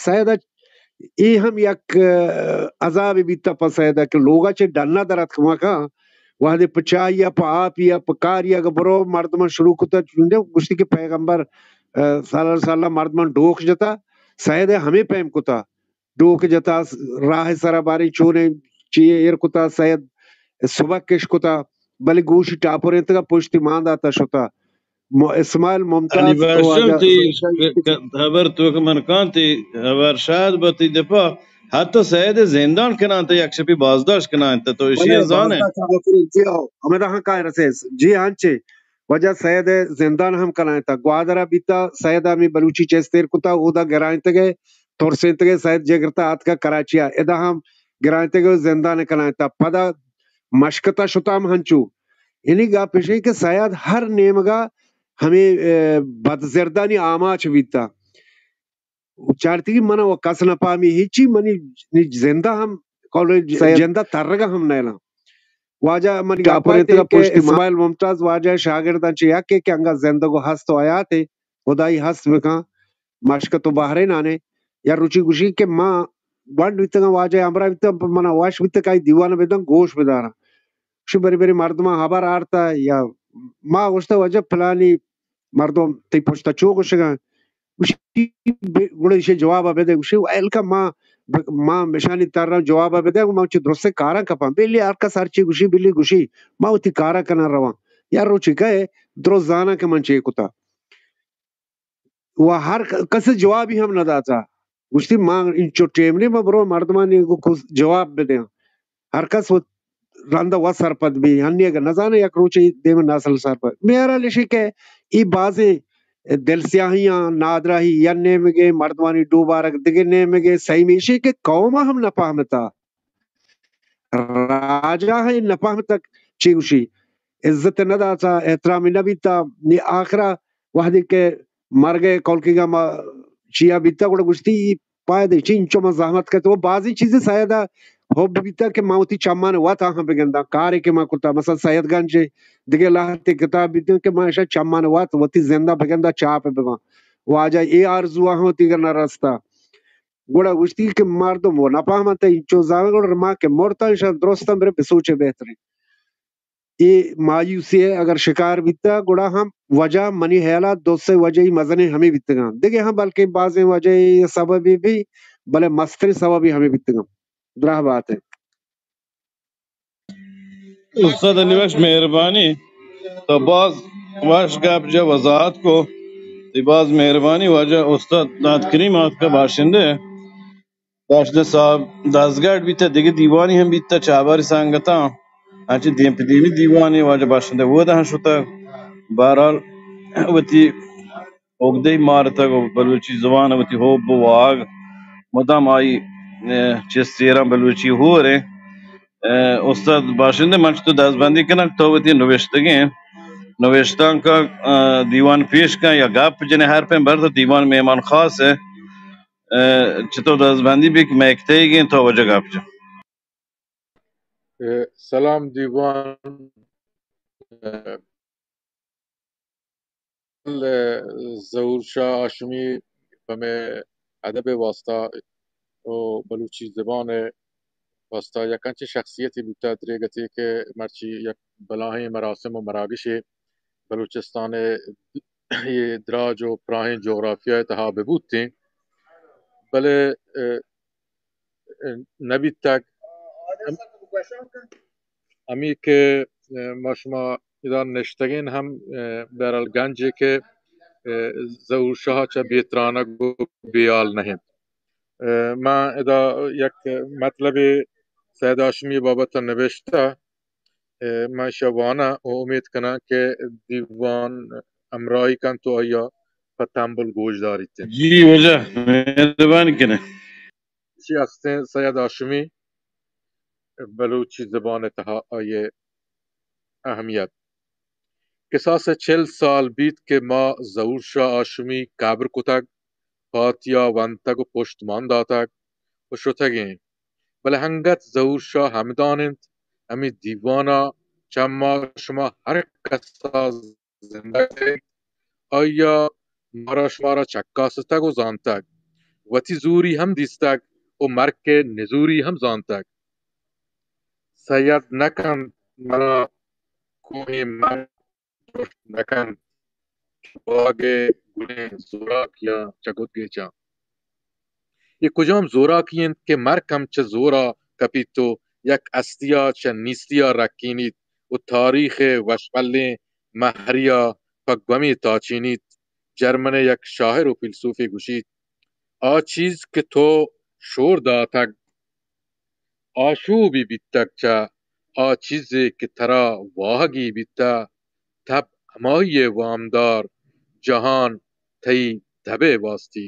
سید ءَ اے ہم یک، ءَ، عذابے بیتا پہ سید ءَ کہ لوگ ءَ چہ ڈن ءَ در اتک مکن، وہدے پہ چاہی ءَ، پہ آپی ءَ، پہ کاری ءَ اگہ برو، مردماں شروع کتا چونڈے گوشتی کہ پیغمبر، ءَ، صلی اللہ علیہ وسلم مردماں ڈوک جتا، سید ءَ ہمے پیم کتا، ڈوک جتا، راہ سرا باریں چونیں چی ایر کتا، سید سبک اش کتا، بلے گوشی ٹاپرینتگا، پشتی مان داتا شتا۔ م-، اسماعیل علی ممتاز بخش، واجہ تئی ک-، ک-، ہبر تو کہ من کان، تئی ہبر شاید بہ تئی دپا حتی سید زندان کنان، تئی یک شپی بازداشت کنان، تو ایشی بلے، زانے؟ بازداشت ہم کنان، جی ہاں، ہمیں ہاں کائے رسیس۔ جی ہاں چے، واجہ سید زندان ہم کنان تا، گوادر بیتا، سید ہمیں بلوچی چیز تیر کتا، اودا گرائیں تگے، ترسینتگیں سید جگرتا آتکا کراچی ءَ، ادا ہم گرائینتگیں زندان کنائینتا۔ پدا مشکتا شتا ہم ہنچو۔ یعنی گپ اش کہ سید ہر نیمگا ہمیں، ءَ، بدزردانی آماچ بیتا۔ چارتگی من و کس نہ پامی ہچی، منی زندہ ہم کالج سید جندہ ترگا ہم نیلاں۔ واجہ منی گپ ءَ اتکا کہ پشتی ما- اسماعیل ممتاز واجہ شاگرداں چہ یکے کہ انگا زندگ و ہست و حیات ہے، خدائی ہست بکن، مشکت و بحرین آنے۔ یا روچی گوشی کہ ما گونڈ بیتگاں، واجہ ہمراہ بیتگاں، پہ منا وش بیتگ کہ آئی دیوان بدن، گوش بداراں۔ گوشی بری بری مردماں ہبر آرتا یا ما گوشتا واجہ پلانی مردم تئی پشتا چو گوشگاں؟ گوشی، بے-، گڑا ایشی جواب ءَ بدے۔ گوشی، ویل کا ما ب-، ما مشانی تر جواب ءَ بدے، ما چہ درستیں کاراں کپاں۔ بلی ہر کس ہرچی گوشی، بلی گوشی، ما وتی کاراں کناں رواں۔ یا روچی کئے درست زاناں کہ من چے کتا۔ و ہر ک-، کس جوابی ہم نہ داتا۔ گوشتی، ما انچو ٹیم نے ما برو مردمانی گو کس جواب بدیاں۔ ہر کس وت رند ءَ وت سرپد بی، ہنی اگہ نزانے یک روچے دیم ءَ نسل سرپد۔ میارا لشی کہ ای بازیں دل سیاہیاں، نادراہی یا نیمگے، مردمانی ڈوبارگ دگہ نیمگے، سیمی ایشی کہ قوم ءَ ہم نہ پہمتا، راجا ہم نہ پہمتگ چی گوشی، عزت نہ داتا، احترام نہ بیتا۔ نی آخرا وہدے کہ مرگ ءِ کولکیگا ما چیا بیتا، گڑا گوشتی، پائدے چی انچو من زحمت کت۔ و بازیں چیزے سید ءَ حب بیتگ کہ من وتی چمان وت آہاں بگنداں، کارے کہ من کتا، مثلاً سید گنج ءِ دگہ لہتے کتاب بیتگ کہ من اشاں چمان وت وتی زند ءَ بگنداں، چاپ بباں۔ واجہ اے آرزو آہاں وتی گنا رستا۔ گڑا گوشتی کہ مردم و نہ پہمنت، انچو زانگ، گڑا ما کہ مرتاں، اشاں درستاں برے بسوچے بہتریں۔ اے مایوسی ءِ اگر شکار بیتا، گڑا ہم وجہ منی ہیالا دو سے وجہی مزنیں ہمے بیتگاں۔ دگہ ہم بلکیں بازیں وجہے یا سببے بی، بلے مستریں سببے ہمے بیتگاں۔ دراہ بات ءَ۔ استاد علی بخش مہربانی، تو باز وش گپ جا وضاحت کو۔ تئی باز مہربانی واجہ استاد داد کریم آتکا باشندے۔ باشندہ صاحب دزگٹ بیتہ، دگہ دیوانی ہم بیتہ، چاباری سنگتاں انچیں دیم پہ دیمی دیوانے واجہ باشندہ اودا ہم شتگ۔ بہرحال وتی اگدہی مارتگ و بلوچی زبان وتی حب و واہگ مدام آئی، اے، چست ایراں بلوچی ہور ایں۔ اے، استاد باشندہ من چہ تو دزبندی کنگ، تو وتی نوشتگیں نوشتانک ءَ، اے، دیوان پیش کن یا گپ جنے ہر پیم بر تو دیوان مہمان خاص ہے۔ اے، چہ تو دزبندی بیت کہ مئے کتیگیں تو واجہ گپ جن۔ اے، سلام دیوان، اے، ظہور شاہ ہاشمی پہ مئے ادب ءِ واسطہ و بلوچی زبان ءِ واسطہ یک انچیں شخصیتے بوتہ، دریگتے کہ مرچی یک بلاہیں مراسم و مراگشے بلوچستان ءِ اے دراج و پراہیں جغرافیہ ءِ تہا بہ بوتیں، بلے، اے، نہ بیتگ۔ ہم-، ہمی کہ، اے، ما شما ادا نشتگیں ہم، اے، بہرحال گنجے کہ، اے، ظہور شاہ چہ بے ترانگ و بے حال نہ انت۔ اے، من ادا یک مطلبے سید ہاشمی بابت نوشتہ، اے، من ایشا واناں و امیت کناں کہ دیوان ہمراہی کنت و آئیا پہ تمبل گوش داریت۔ جی واجہ، مہربانی کنیں۔ چی ہستیں سید ہاشمی بلوچی زبان ءِ تہا آئی ءِ اہمیت۔ کساس ءَ چل سال بیت کہ ما ظہور شاہ ہاشمی قبر کتگ، پاتیا ونتگ و پشت مان داتگ و شتگیں، بلے انگت ظہور شاہ ہمدان انت، ہمے دیوان ءَ چہ ما شما ہر کس ءَ زندگ انت۔ آئی ءَ مارا شمارا چکاستگ و زانتگ۔ وتی زوری ہم دیستگ و مرک ءِ نزوری ہم زانتگ۔ سید نکنت منا کوہیں مرد درشت نکنت کہ باگ ءِ گلیں زوراکیاں چہ گد گیچاں۔ اے کجام زوراکی انت کہ مرک ہم چہ زورا کپیت و یک ہستیا چہ نیستیا رکینیت و تاریخ ءِ وشبلیں مہریا پہ گومی تاچینیت؟ جرمن ءِ یک شاعر و فیلسوفے گوشیت، آ چیز کہ تو شور داتگ، آشوبی بیتگ چہ آ چیزے کہ ترا واہگی بیتہ، تب ہمائی ءِ وامدار، جہان تئی تب ءِ واستی۔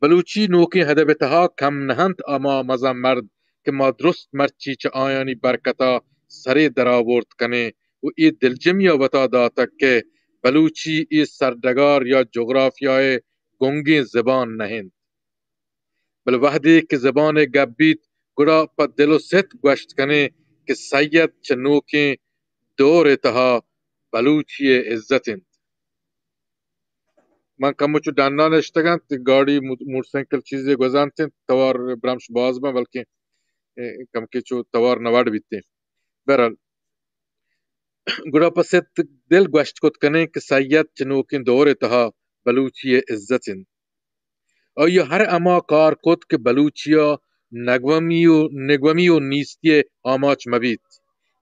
بلوچی نوکیں ادب ءِ تہا کم نہ انت ہما مزن مرد کہ ما درست مرچی چہ آیانی برکتا سرے درآورت کنیں و اے دلجمی ءَ وتا داتگ کہ بلوچی اے سرڈگار یا جغرافیا ءِ گنگیں زبان نہ انت۔ بلے وہدے کہ زبان ءِ گپ بیت، گڑا پہ دل و ستک گوشت کنیں کہ سید چہ نوکیں دور ءِ تہا بلوچی ءِ عزت انت۔ من کمو چو ڈنا نشتگ انت، گاڑی، مو-، موٹر سائیکل چیزے گوزانت انت، توار برمش باز بن، بلکیں، اے، کمکے چو توار نوڑ بیتیں۔ بہرحال، گڑا پہ ستک دل گوشت کت کنیں کہ سید چہ نوکیں دور ءِ تہا بلوچی ءِ عزت انت۔ آئی ءَ ہر ہما کار کت کہ بلوچی ءَ نگومی و، نگومی و نیستی ءِ آماچ مہ بیت۔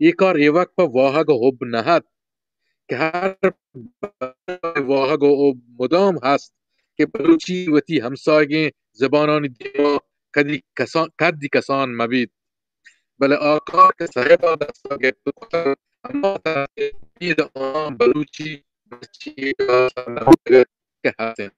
اے کار ایوک پہ واہگ ءُ حب نہ ات کہ ہر واہگ ءُ حب مدام ہست کہ بلوچی وتی ہمساہگیں زبانانی دیما کدی کسان، کدی کسان مہ بیت۔ بلے آ کار کہ سید ءَ دست ءَ گپت کتگ، ہما ترتیب ءَ عام بلوچی مرچی اے کار سر نہ بوتگ کہ ہست انت۔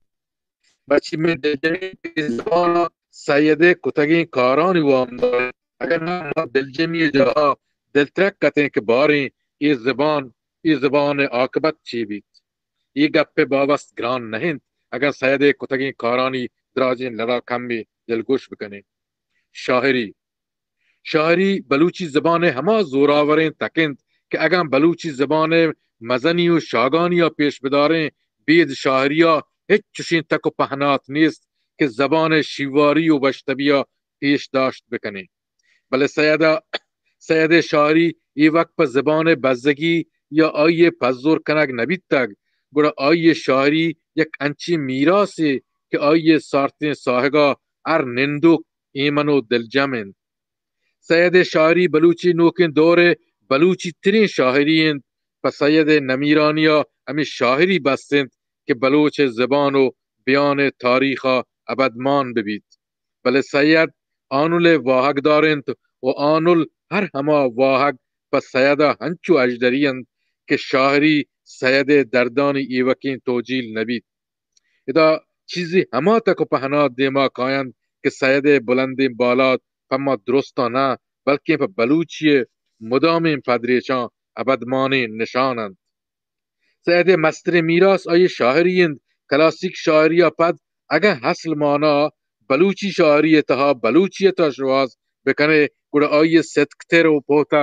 مرچی من دلجمی کہ اے زبان ءَ سید ءِ کتگیں کارانی وامدار انت۔ اگاں ناں، ما دلجمی ءِ جاہ ءَ دلترک اتیں کہ باریں اے زبان، اے زبان ءِ عاقبت چے بیت؟ اے گپ ءِ بابست گران نہ انت، اگاں سید ءِ کتگیں کارانی دراجیں لڑا کمے دلگوش بکنیں۔ شاعری، شاعری بلوچی زبان ءِ ہما زوراوریں تک انت کہ اگاں بلوچی زبان ءِ مزنی و شاگانی ءَ پیش بداریں، بید شاعری ءَ ہچ چشیں تک و پہنات نیست کہ زبان ءِ شیواری و وشتبی ءَ پیش داشت بکنیں۔ بلے سید ءَ، سید ءِ شاعری ایوک پہ زبان ءِ بزگی یا آئی ءِ پزور کنگ نہ بیتگ، گڑا آئی ءِ شاعری یک انچیں میراسے کہ آئی ءِ سارتیں ساہگ ءَ ہر نندوک ایمن و دلجم انت۔ سید ءِ شاعری بلوچی نوکیں دور ءِ بلوچی تریں شاعری انت۔ پہ سید ءِ نمیرانی ءَ ہمے شاعری بس انت کہ بلوچ ءِ زبان و بیان ءِ تاریخ ءَ ابدمان بہ بیت۔ بلے سید آنل ءِ واہگدار انت و آنل ہر ہما واہگ پہ سید ءَ انچو اژدری انت کہ شاعری سید ءِ دردانی ایوکیں توجیل نہ بیت۔ ادا چیزے ہما تک و پہنات دیما کاینت کہ سید ءِ بلندیں بالاد پہ ما درستاں نہ، بلکیں پہ بلوچی ءِ مدامیں پدریچاں ابدمانیں نشان انت۔ سید ءِ مستریں میراث آئی ءِ شاعری انت۔ کلاسیک شاعری ءَ پد اگاں اصل مانا بلوچی شاعری ءِ تہا بلوچیت ءَ شوہاز بکنے، گڑا آئی ءِ ستکتر و پہتہ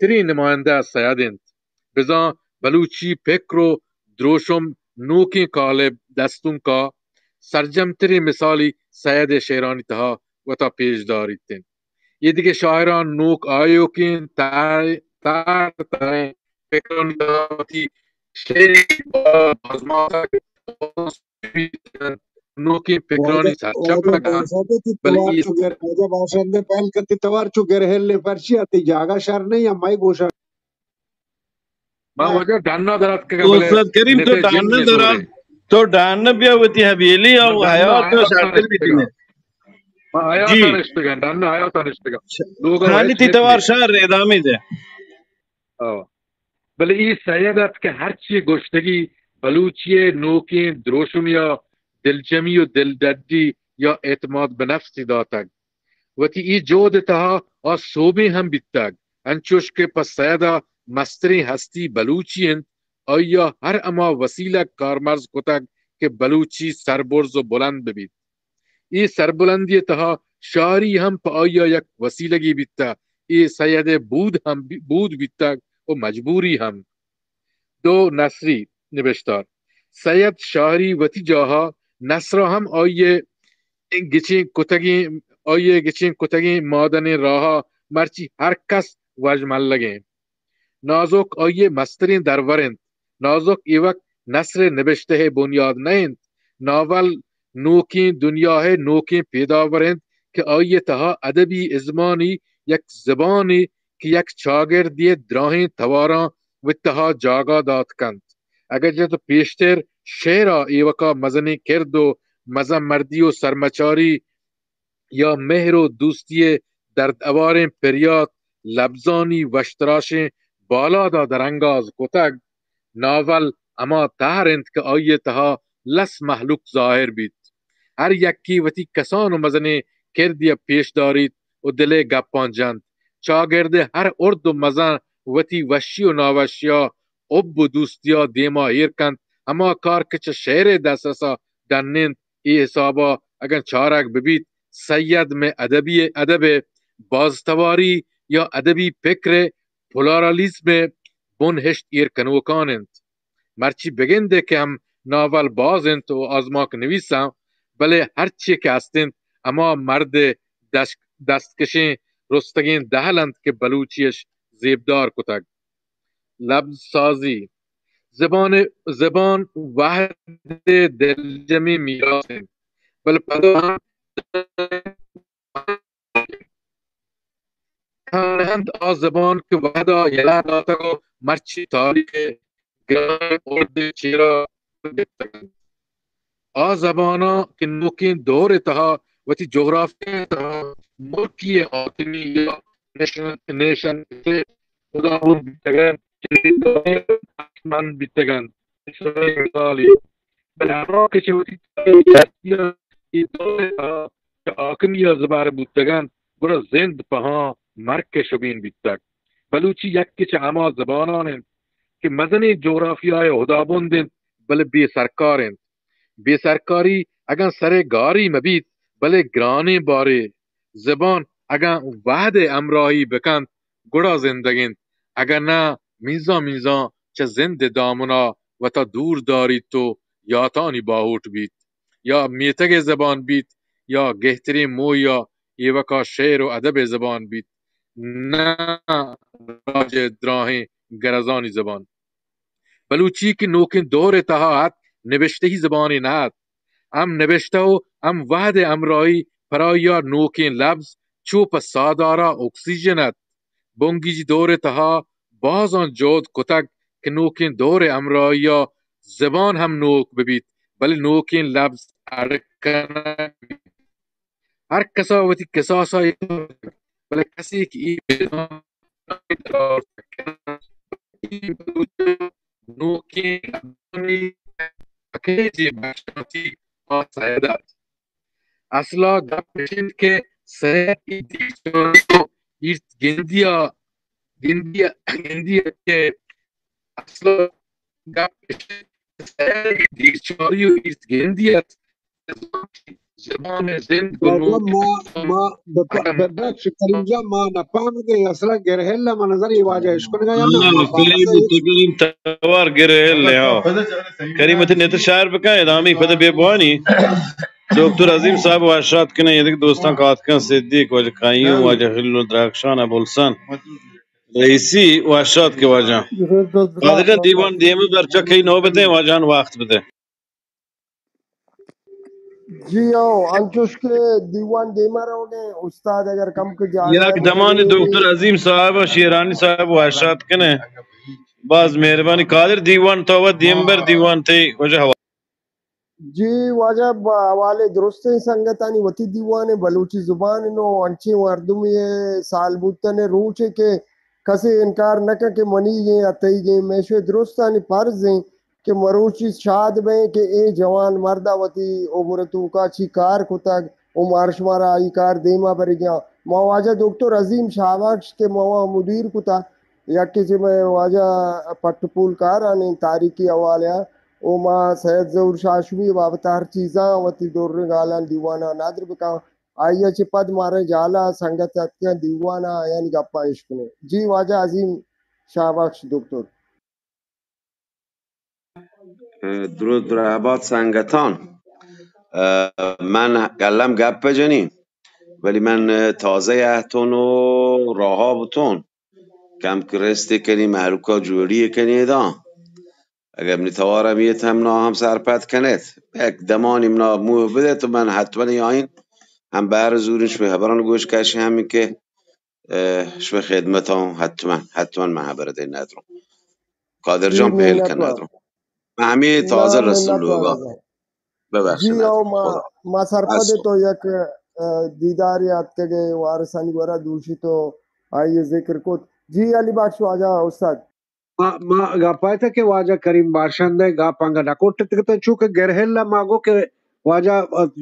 تریں نمائندہ سید انت۔ بزاں بلوچی پکر و دروشم نوکیں کالب دستونکا سرجمتریں مثالی سید ءِ شعرانی تہا وتا پیش داریت انت۔ اے دگہ شاعران نوک آیوکیں تر، تر، تریں پکرانی تہا وتی شعری بازماتگ نوکیں پکرانی واجہ، سرچپ واجہ نہ انت۔ باشندے، تئی بلے توار اے چو گر-، واجہ باشندے پہل کن، تئی توار چو گرہلیں، پرچی ءَ تئی جاگہ شر نہ ایں یا مئے گوشاں؟ ما واجہ ڈنا در اتکگاں، بلے استاد کریم، تو ڈنا در آ، تو ڈنا بیا وتی حویلی ءَ، حیات ءَ شرتر بیتیں۔ ما حیات ءَ نشتگاں، ڈنا حیات ءَ نشتگاں۔ لوگ ءَ خالی تئی توار شر ادامہ دے۔ آ۔ بلے اے سید ات کہ ہرچی گوشتگی بلوچی ءِ نوکیں دروشمے ءَ دلجمی و دلڈڈی یا اعتماد بہ نفسی داتگ۔ وتی اے جہد ءِ تہا آ سوبین ہم بیتگ، انچوش کہ پہ سید ءَ مستریں ہستی بلوچی انت، آئی ءَ ہر ہما وسیلگ کارمرز کتگ کہ بلوچی سربرز و بلند بہ بیت۔ اے سربلندی ءِ تہا شاعری ہم پہ آئی ءَ یک وسیلگے بیتہ، اے سید ءِ بود ہم بی-، بود بیتگ و مجبوری ہم۔ دو نثری نبشتار۔ سید شاعری وتی جاہ ءَ، نثر ءَ ہم آئی ءِ گچین کتگیں، آئی ءِ گچین کتگیں مادنیں راہ ءَ مرچی ہر کس وژ ملگ انت۔ نازک آئی ءِ مستریں درور انت۔ نازک ایوک نثر ءِ نبشتہ ءِ بنیاد نہ انت۔ ناول نوکیں دنیا ءِ نوکیں پیداور انت کہ آئی ءِ تہا ادبی ازمانی یک زبانے کہ یک چاگردے ءِ دراہیں تواراں وتی تہا جاگہ دات کنت۔ اگرچہ تو پیشتر شعر ءَ ایوک ءَ مزنیں کرد و مزن مردی و سرمچاری یا مہر و دوستی ءِ دردآواریں پریات لبزانی وشتراشیں بالاد ءَ درانگاز کتگ، ناول ہما تہر انت کہ آئی ءِ تہا لس مہلوک ظاہر بیت۔ ہر یکے وتی کسان و مزنیں کردے ءَ پیش داریت و دل ءِ گپاں جنت۔ چاگرد ءِ ہر ارد و مزن وتی وشی و ناوشی ءَ، حب و دوستی ءَ دیما ایر کنت۔ ہما کار کہ چہ شعر ءِ دسترس ءَ ڈن انت، اے حساب ءَ اگاں چارگ بہ بیت، سید مئے ادبی، ادب ءِ بازتواری یا ادبی پکر ءِ پلورالیزم ءِ بن ہشت ایر کنوکان انت۔ مرچی بگندے کہ ہم ناول باز انت و آزمانک نویساں، بلے ہرچی کہ ہست انت، ہما مرد ءِ دش-، دستکشیں رستگیں دہل انت کہ بلوچی اش زیبدار کتگ۔ لبز سازی۔ زبان، زبان وہد ءِ دلجمیں میراث انت، بلے پدا ہم نہ انت آ زبان کہ وہد ءَ یلہ داتگ و مرچی تاریخ ءِ گرانیں اردے چیرا گپتگ انت۔ آ زباناں کہ نوکیں دور ءِ تہا وتی جغرافیہ ءِ تہا ملکی ءِ حاکمی یا نیشن، نیشن اسٹیٹ خداوند بیتگ انت، چہ دور ءَ حاکمند بیتگ انت۔ مثالے، بلے ہما کہ چہ وتی تاریخی ءَ اے دور ءِ تہا چہ حاکمی ءَ زبہر بوتگ انت، گڑا زند پہاں مرک ءِ شبین بیتگ۔ بلوچی یکے چہ ہما زبانان انت کہ مزنیں جغرافیہ ءِ ہدابند انت، بلے بے سرکار انت۔ بے سرکاری اگاں سر ءِ گاری مہ بیت، بلے گرانیں بارے۔ زبان اگاں وہد ءِ ہمراہی بہ کنت، گڑا زندگ انت، اگاں نہ، میزاں میزاں چہ زند ءِ دامن ءَ وتا دور داریت و یاتانی باہوٹ بیت۔ یا میتگ ءِ زبان بیت، یا گہتریں موہ یا ایوک ءَ شعر و ادب ءِ زبان بیت، نہ راج ءِ دراہیں گرزانی زبان۔ بلوچی کہ نوکیں دور ءِ تہا ات، نبشتہی زبانے نہ ات۔ ہم نبشتہ و ہم وہد ءِ ہمراہی پر آئی ءَ نوکیں لبز چو پہ ساہدار ءَ آکسیجن ات۔ بنگیجی دور ءِ تہا بازاں جہد کتگ کہ نوکیں دور ءِ ہمراہی ءَ زبان ہم نوک بہ بیت، بلے نوکیں لبز اڈ کنگ بیت۔ ہر کس ءَ وتی کساس ءَ، بلے کسے کہ اے بزانت نوکیں لبزانی پیکیجے بخشانتی آ سید ات۔ اصل ءَ گپ اش انت کہ سید ءِ دیرچاری و ایرت گندی ءَ، گندی ءَ، گندی ءَ کہ اصل ءَ گپ اش انت کہ سید ءِ دیرچاری و ایرت گندی ات۔ زبان ءِ زند گوں واجہ، ما، ما بپ-، اگاں ببخش کریم جان، ما نپہمگیں، اصلاً گرہل ءَ من نظر اے واجہ اشکنگا یا نہ، نہ، ما کریم بابت ءَ تو کریم توار گرہل ءَ، ہاں۔ کریم وتی نیتر شاعر بکن، ادامی پد بے بوانی۔ ڈاکٹر عظیم صاحب واشات کنے، یہ دیکھ دوستاں کاتکن، صدیق، واجہ قیوم، واجہ خلیل الدراخشان، ابو الحسن رئیسی واشات کے واجہ۔ قادر جان، دیوان دیمے برچا کئی نوبتیں واجہان وقت بدے۔ جی ہو، انچوش کہ دیوان دیما روگے، استاد اگر کم کہ جاگہ یک دمانے دکتر عظیم صاحب و شیرانی صاحب واشات کنے۔ باز مہربانی قادر، دیوان تو و دیمبر دیوان تے واجہ حوالہ۔ جی واجہ، با حوالے درستیں سنگتانی وتی دیوان بلوچی زبان نو انچیں مردمی سال بوتن روچے کہ کسے انکار نہ کن کہ منیگیں اتیگیں، میشے درستانی فرض ایں کہ مروچی شاد بیں کہ اے جوان مرد ءَ وتی عمر ءِ توکا چی کار کتگ و مارشمارا آئی کار دیما برگیاں۔ ما واجہ دکتر عظیم شاہبخش کہ ما مدیر کتا، یکے چہ مئے واجہ پٹ پول کارانیں تاریخی حوالہ ءَ، و ما سید ظہور شاہ ہاشمی بابت ءَ ہر چیزاں وتی دریں گالاں دیوان ءَ ندر بکاں۔ آئی ءَ چہ پد مارا جالا سنگت اتکاں دیوان ءَ آیانی گپاں اشکنیں۔ جی واجہ عظیم شاہبخش دکتر۔ درود بر احباب سنگتان۔ من الم گپ جنی، ولی من تازہ اتون و راہا بوتون، کم کہ رستے کنی، مہلوکا جوڑی کنی داں. اگر منی توار ہم یت ہم نا ہم سرپد کنیت، یک دمانی منا موہ بدیت و من حتماً آئین ہم بہر زورین شمئے حبران گوش کشی ہمین کہ اه، شمئے خدمتاں حتماً، حتماً من حبر دے ندروں. قادر جان پہل کن ندروں. من ہمے تازہ رسم لوگا. ببخش. جی، او ما، ما سرپد تو یک، اه، دیداری آتکگے وارثانی گورا دوشی تو آئی ذکر کت. جی، علی بخش واجہ استاد. ما، ما گپ ء کہ واجہ کریم باشندہ ء گپ انگہ نہ کٹتگ ات، چو کہ گرہل ء ما گو کہ واجہ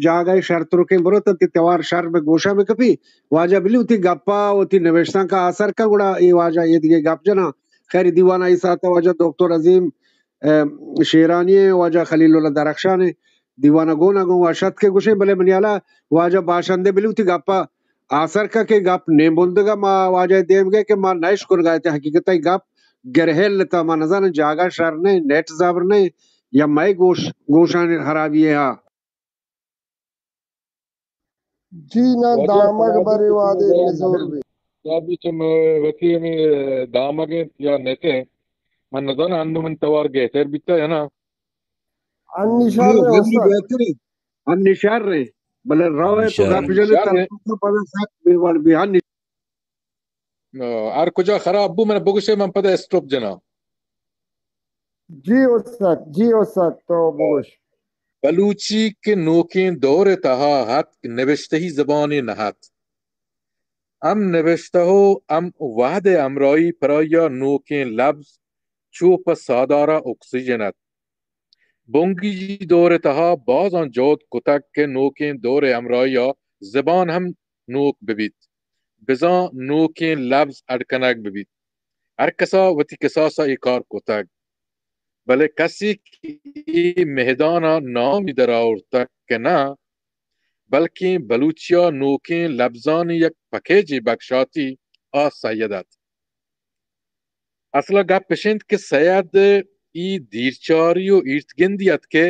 جاگہ ء شر ترکیں برو تاں تئی توار شر بہ گوشاں بہ کپی. واجہ بلی وتی گپ ء وتی نبشتانک ء آسر کن، گڑا اے واجہ اے دگہ گپ جناں. خیر، دیوان ء اے ساعت ء واجہ دکتر عظیم، ء، شیرانی ء، واجہ خلیل اللہ درخشان ء دیوان ء گون ء گوں وش اتک ء گوشیں، بلے منی ہیال ء واجہ باشندہ بلی وتی گپ ء آسر کن کہ گپ نیم بندگ ء ما واجہ ء دیم گئے کہ ما نہ اشکنگ ء ات، حقیقت ء گپ گرہل ات، ما نزاناں جاگہ شر نہ، نیٹ زبر نہ، یا مئے گوش، گوشانی خرابی ء ہا. جی نہ، واجہ دامگ سلامتی برے وادے نزور بی. یا بھی چم وتی ہمیں دامگ انت یا نیٹ انت، من نزاناں انو من توار گہتر بیتا یا نا. انی شر انت استاد. بہتر انت. انی شر انت. بلے رو انت تو گپ جنے تنکو پدا سک بے وڑ بی. انی ہر کجا خراب بو، من بگوشے، من پدا اسٹاپ جناں. جی استاد، جی استاد، تو بگوش. بلوچی کہ نوکیں دور ء تہا اتک، نبشتہی زبانے نہ ات. ہم نبشتہ و ہم وہد ء ہمراہی پرائی ء نوکیں لبز چو پہ سادار ء آکسیجن ات. بنگیجی دور ء تہا بازاں جہد کتگ کہ نوکیں دور ء ہمراہی ء زبان ہم نوک بہ بیت، بزاں نوکیں لبز اڈ کنگ بہ بیت. ہر کسا وتی کساسا اے کار کتگ، بلے کسے کہ اے مہدانا نامی در آورتگ کہ نہ، بلکیں بلوچیا نوکیں لبزانی یک پکیجے بکشاتی، آ سید ات. اصلا گپ اش انت کہ سید ای دیرچاری و ایرتگندی ات کہ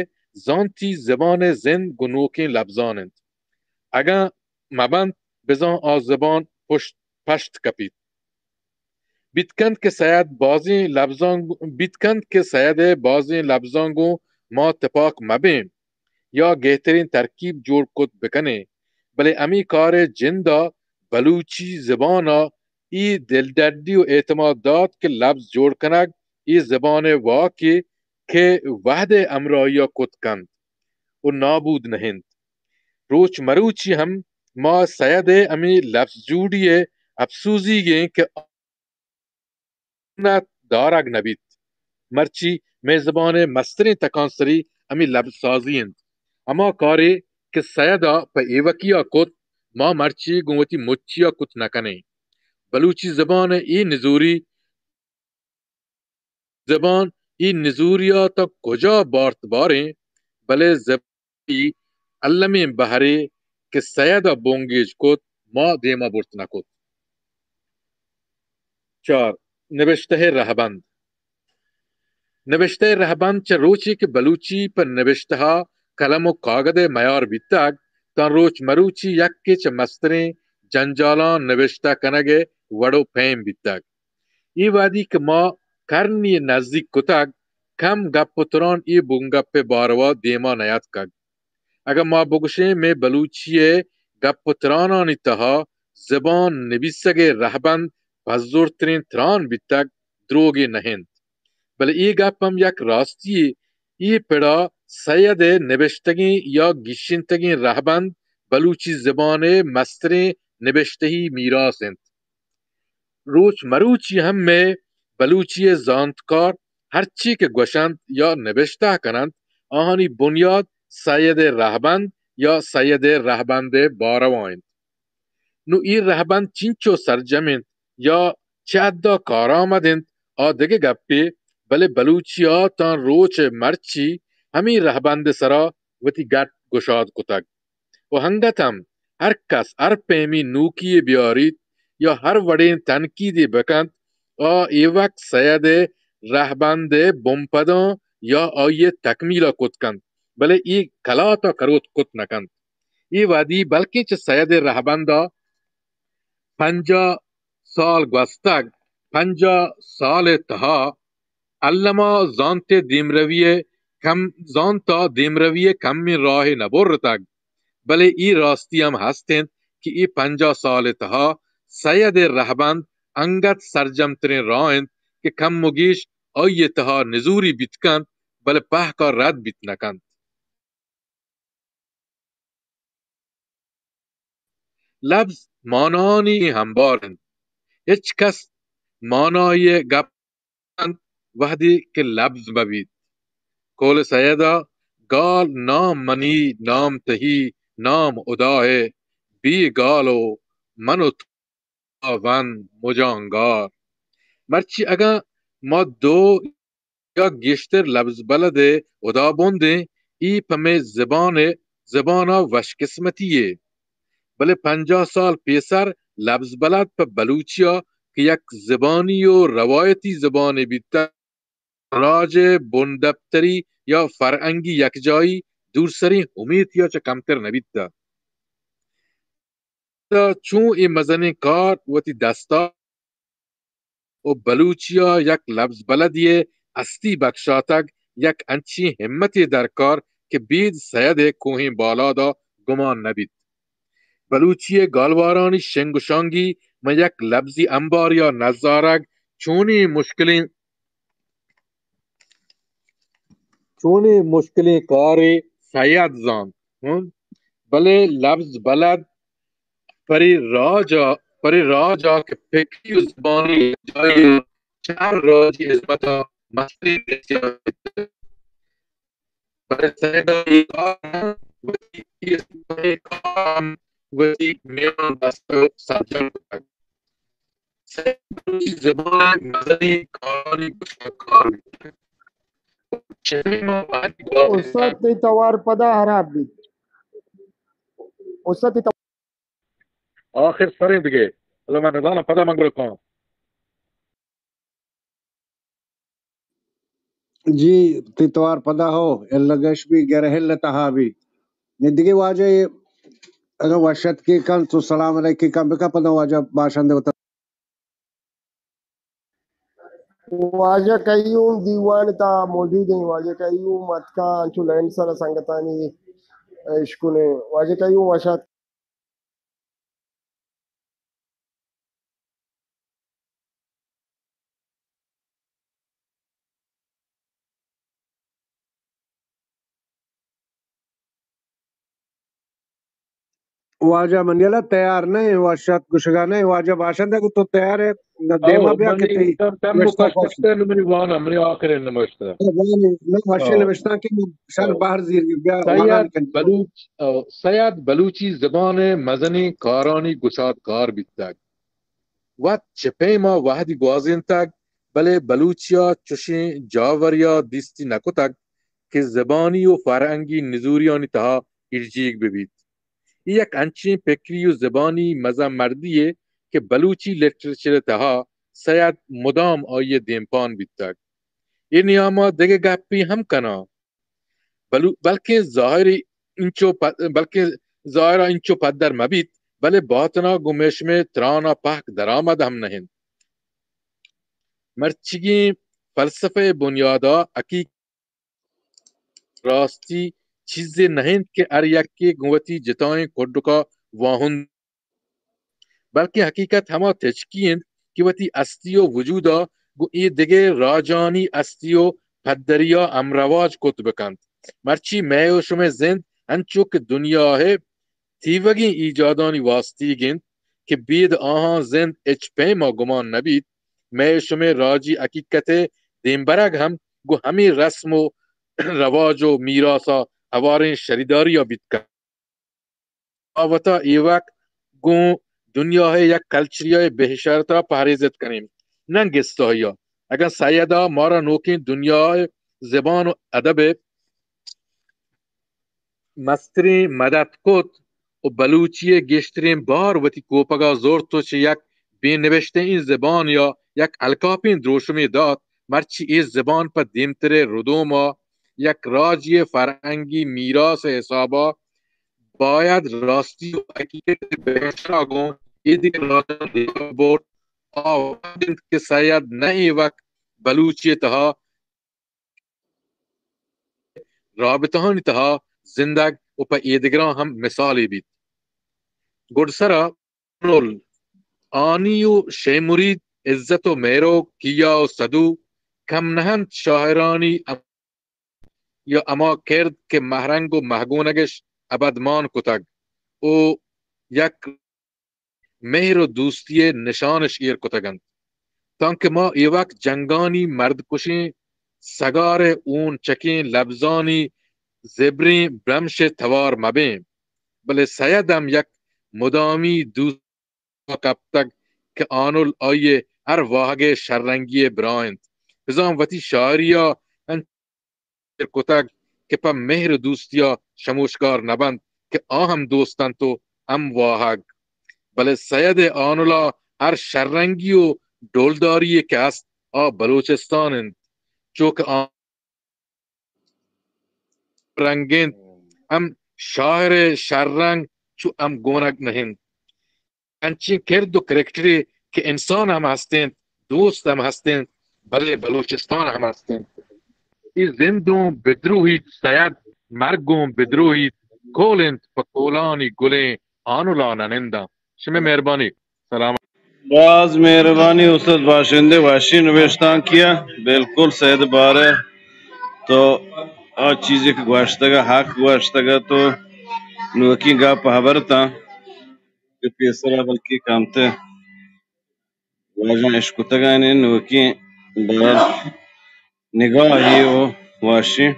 زانتی زبان ء زند گوں نوکیں لبزان انت. اگاں مبنت، بزاں آ زبان پشت، پشت کپیت. بیت کنت کہ سید بازیں لبزاں، بیت کنت کہ سید ء بازیں لبزاں گوں ما تپاک مبیں یا گہتریں ترکیب جوڑ کت بکنیں، بلے ہمے کار ء جند ء بلوچی زبان ء اے دلڈڈی و اعتماد دات کہ لبز جوڑ کنگ اے زبان ء واکے کہ وہد ء ہمراہی ء کت کنت و نابود نہ انت. روچ مروچی ہم ما سید ء ہمے لبز جوڑی ء اپسوزیگ ایں کہ آ دارگ نہ بیت، مرچی مئے زبان ء مستریں تکانسری ہمے لبز سازی انت. ہما کارے کہ سید ء پہ ایوکی ء کت، ما مرچی گوں وتی مچی ء کت نہ کنیں. بلوچی زبان ء اے نزوری زبان اے نزوری ء تاں کجا بارت باریں، بلے زبان ء المیں بہرے کہ سید ء بنگیج کت، ما دیما برت نہ کت. چار، نبشتہ ء رہبند. نبشتہ ء رہبند چہ روچے کہ بلوچی پہ نبشتہ ء قلم و کاگد ء میار بیتگ، تاں روچ مروچی یکے چہ مستریں جنجالاں نبشتہ کنگ ء وڑ و پیم بیتگ. اے وہدی کہ ما کرنی ء نزیک کتگ، کم گپ و تران اے بنگپ ء باروا دیما نیاتکگ. اگاں ما بگوشیں مئے بلوچی ء گپ و ترانانی تہا زبان نبیسگ ء رہبند پزورتریں تران بیتگ، دروگے نہ انت. بلے اے گپ ہم یک راستی یے. اے پڑا سید ء نبشتگیں یا گیشینتگیں رہبند بلوچی زبان ء مستریں نبشتہی میراث انت. روچ مروچی ہم مئے بلوچی ء زانتکار ہرچی کہ گوشنت یا نبشتہ کننت، آہانی بنیاد سید ء رہبند یا سید ء رہبند ء باروا انت. نوں اے رہبند چینچو سرجم انت یا چہ حدا کارآمد انت، آ دگہ گپے، بلے بلوچی ء تاں روچ ء مرچی ہمے رہبند ء سرا وتی گٹ گشاد کتگ. و انگت ہم ہر کس ہر پیمی نوکی یے بیاریت یا ہر وڑیں تنقیدے بکنت، آ ایوک سید ء رہبند ء بنپداں یا آئی ء تکمیل ء کت کنت. بلے اے کلات ءَ کروت کت نہ کنت۔ اے وہدی بلکیں چہ سید ءِ رہبند ءَ پنجاہ سال گوستگ، پنجاہ سال ءِ تہا الما زانت ءِ دیمروی ءِ کم، زانت ءَ دیمروی ءِ کمیں راہے نہ برتگ، بلے اے راستی ہم ہست انت کہ اے پنجاہ سال ءِ تہا سید ءِ رہبند انگت سرجم تریں راہ انت کہ کم و گیش آئی ءِ تہا نزوری بیت کنت، بلے پہک ءَ رد بیت نہ کنت۔ لبز مانانی ہمبار انت۔ ہچ کس مانائی ءِ گپ انت وہدے کہ لبز مہ بیت۔ قول سید ءَ گال نام منی، نام تہی، نام ہدا ءِ، بے گال و من و تو وند مجانگار۔ مرچی اگاں ما دو یا گیشتر لبز بلد ءِ ہدابندیں، اے پہ مئے زبان ءِ، زبان ءَ وش قسمتی یے۔ بلے پنجاہ سال پیسر لبز بلد پہ بلوچی ءَ کہ یک زبانی و روایتی زبانے بیتگ، راج ءِ بندپتری یا فرہنگی یکجائی دورسریں امیتے ءَ چہ کمتر نہ بیتگ۔ چون اے مزنیں کار وتی دست ءَ و بلوچی ءَ یک لبز بلدی ءِ ہستی بکشاتگ، یک انچیں ہمتے درکار کہ بید سید ءِ کوہیں بالاد ءَ گمان نہ بیت۔ بلوچی ءِ گالوارانی شنگ و شانگی ماں یک لبزی امبارے ءَ نزارگ چونیں مشکلیں، چونیں مشکلیں کارے سید زانت۔ ہم؟ بلے لبز بلد پرے راج ءَ، پرے راج ءَ کہ فکری و زبانی یکجائی ءَ چہ ہر راجی ہزمت ءَ مستریں بسیار بیتگ۔ بلے سید ءَ اے کار ہم وتی، اے کار ہم وتی میان دست ءَ سرجم کتگ۔ سید بلوچی زبان ءِ مزنیں کارانی گشادکار بیتگ۔ چہ پیم ءَ وہدی گوازینتگ۔ استاد، تئی توار پدا ہراب بیت۔ استاد، تئی تو- آخر سریں دگہ۔ اللہ، من نزاناں، پدا من گڑا کاں۔ جی، تئی توار پدا ہو، الگش بی، گرہل تہا بی۔ نی دگہ واجہ اگاں وش اتکی کن تو سلام علیکی کن بکن، پدا واجہ باشندے وتا۔ واجہ قیوم دیوان تا موجود ہیں، واجہ قیوم اتکا انچو لائن سر سنگتانی اشکنے۔ واجہ قیوم وش ات۔ واجہ منی اللہ تیار نہ ایں، وش ات گشگا نہ ایں۔ واجہ باشندہ کہ تو تیار ئے، نہ او، دیما بیا کہ منی تئی کم، کم نبشتہ مکش کن۔ منی وانا، منی آخرین نبشتہ۔ او، وانی، نہ وشیں او۔ نبشتہ کہ من شر او۔ بہر زیر بیا، وانا سید نکن۔ بلوچ، او، سید بلوچی زبان ءِ مزنیں کارانی گشادکار بیتگ۔ وت چہ پیما وہدی گوازینتگ، بلے بلوچی ءَ چشیں جاورے ءَ دیستی نہ کتگ کہ زبانی و فرہنگی نزوریانی تہا ایرجیگ بہ بیت۔ اے یک انچیں پکری و زبانی مزن مردی یے کہ بلوچی لٹریچر ءِ تہا سید مدام آئی ءِ دیمپان بیتگ۔ اے نیام ءَ دگہ گپے ہم کناں۔ بلو-، بلکیں ظاہر انچو پ-، بلکیں ظاہر ءَ انچو پدر مہ بیت، بلے باتن ءَ گوں مئے شمئے تران ءَ پہک درآمد ہم نہ انت۔ مرچیگیں فلسفہ ءِ بنیاد ءَ حقیقت راستی چیزے نہ انت کہ ہر یکے گوں وتی جتائیں کڈک ءَ واہند، بلکیں حقیقت ہما تچکی انت کہ وتی ہستی و وجود ءَ گوں اے دگہ راجانی ہستی و پدری ءَ ہمرواج کت بہ کنت۔ مرچی مئے و شمئے زند انچو کہ دنیا ءِ تیوگیں ایجادانی واستیگ انت کہ بید آہاں زند ہچ پیما گمان نہ بیت، مئے شمئے راجی حقیقت ءِ دیمبرگ ہم گوں ہمے رسم و رواج و میراث ءَ ہواریں شریداری ءَ بیت کنت۔ ما وتا ایوک گوں دنیا ءِ یک کلچرے ءِ بہشارت ءَ پہریزت کنیں، نہ گستاہی ءَ۔ اگاں سید ءَ مارا نوکیں دنیا ءِ زبان و ادب ءِ مستریں مدد کت و بلوچی ءِ گیشتریں بار وتی کوپگ ءَ زرت و چہ یک بے نبشتہ ئیں زبانے ءَ یک الکاپیں دروشمے دات، مرچی اے زبان پہ دیمتر ءِ ردوم ءَ یک راجی فرهنگی میراث حسابا باید راستی و حقیقت بهشا گوں ایدگه راجان دیما برد. آ وهد انت که سید نه ایوک بلوچی تها رابطهانی تها زندگ و په ایدگران هم مثالی بیت. گڈسرا آنی و شے مرید عزت و مہروک کیا و سدو کم نہ انت شاعرانی ام-، یا ہما کرد کہ مہرنگ و مہگونگش ابدمان کتگ و یک مہر و دوستی نشانش ایر کتگ انت، تانکہ ما ایوک جنگانی مردکشیں سگار ہون چکیں لبزانی زبریں برمش توار مبیں، بلے سید ہم یک مدامی دوست کپتگ کہ آنل آئی ء ہر واہگ ء شررنگی ء برا انت۔ بزاں وتی شاعری ء انچو ایر کتگ کہ پہ مہر و دوستی ء شموشکار نہ بنت کہ آ ہم دوست انت و ہم واہگ۔ بلے سید ء آنل ء ہر شررنگی و ڈولداری یے کہ است آ بلوچستان انت، چو کہ آ رنگ انت، ہم شاعر ء شررنگ چو ہم گونگ نہ انت۔ انچیں کرد و کریکٹرے کہ انسان ہم ہست انت، دوست ہم ہست انت، بلے بلوچستان ہم ہست انت۔ اے زند اوں بدروہیت سید، مرگ اوں بدروہیت، کول انت پہ کولانی گلیں آنلا نہ ننداں۔ شمئے مہربانی۔ سلام۔ باز مہربانی استاد باشندے، وشی نبشتانکیا۔ بالکل سید بارے تو آ چیزے کہ گوشتگا، حق گوشتگا، تو نوکی گپ ہبرتاں کہ پیسرا بلکہ کمتر واجہ اشکتگانے نوکی بہرحال نگاہی و واشی۔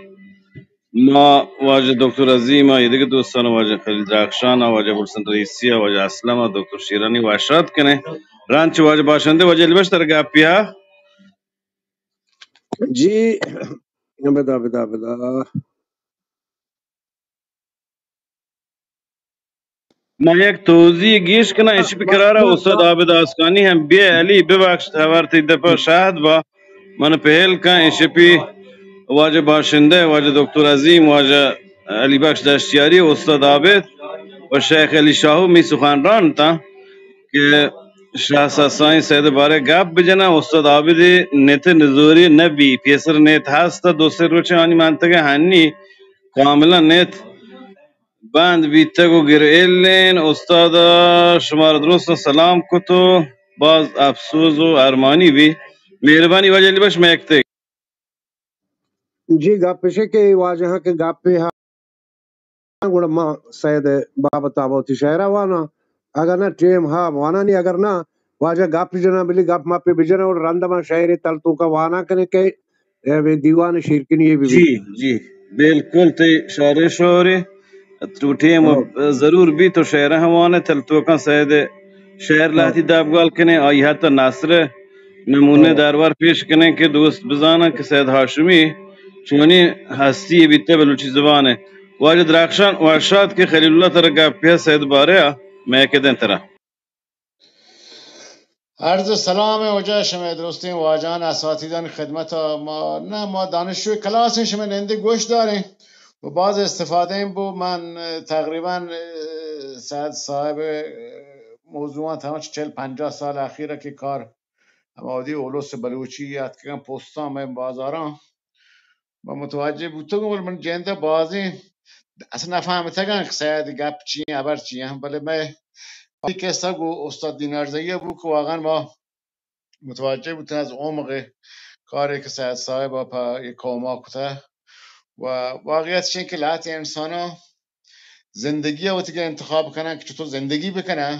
ما واجہ دکتر عظیم ء، ایدگہ دوستان، واجہ خلیل درخشان ء، واجہ ابوالحسن رئیسی ء، واجہ اسلم ء، دکتر شیرانی وش آتک کنیں۔ رند چہ واجہ باشندے، واجہ علی بخش تر گپیا۔ جی، بدا، بدا، بدا۔ من یک توضیح گیش کناں، ایشی پہ کرارا استاد عابد آسکانی ہم بیئے۔ علی ببخش، ہبر تئی دپا شاہد با۔ من پہل کن، ایشی پہ واجہ باشندہ، واجہ دکتر عظیم، واجہ علی بخش دشتیاری، استاد عابد و شیخ علی شاہو می سخنران تاں کہ شاہ سسائیں سید بارے گپ بجناں۔ استاد عابد نیت نزوری نبی، پیسر نیت ہست، دو سے روچ آنی منطقہ ہنی کاملا نیت بند بیتگ و گر ایلین۔ استاد، شمارا درست سلام کت و باز افسوز و ارمانی بی۔ مہربانی واجہ علی بخش، مئے یک تک۔ جی، گپ اش کہ واجہ کہ گپے ہا، گڑا ما سید بابت ء وتی شعر ء واناں۔ اگر نہ ٹیم ہا وانانی، اگر نہ واجہ گپ جناں، بلی گپ مپے بجناں، گڑا رند ما شعر تل توکا وانا کنیں کہ اے دیوان شیرکنی بی۔ جی، جی، بالکل تئی شعر شعرے تو ٹیم ضرور بی، تو شعر ہم وانے، تل توکا سید شعر لہتی دابگال کنیں، آئی حتی نثر نمونے دارور پیش کنیں کہ دوست بزاناں کہ سید ہاشمی چونیں ہستی بیتہ بلوچی زبان ء۔ واجہ درخشان، وش آتک کہ خلیل اللہ ترا گپے ء سید بارے ء، مئے کدیں ترا۔ عرض سلام ء واجہ شمئے درستیں واجہان اساتیدان خدمت ء۔ ما، نہ، ما دانشجو کلاس ایں، شمئے نندے گوش داریں و باز استفادہ ایں بو۔ من، اه، تقریباً، اه، سید صاحب، اه، موضوعاں تمام چل پنجاہ سال اخیر کہ کار ہما وھدی اولس بلوچی اتکگاں پوستاں مئے بازاراں، ما متوجہ بوتگوں، بلے من جند ء بازیں اصل نفہمتگاں کہ سید گپ چی ایں، ہبر چی ایں، بلے مئے وھدی قصہ گوں استاد دینار زئی ء بو کہ واقعاً ما متوجہ بوتن از عمق کارے کہ سید صاحب ء پہ اے قوم ء کتہ۔ و واقعیت چی کہ لہتے انساناں زندگی ء وتی انتخاب کنن کہ چطور زندگی بکنن،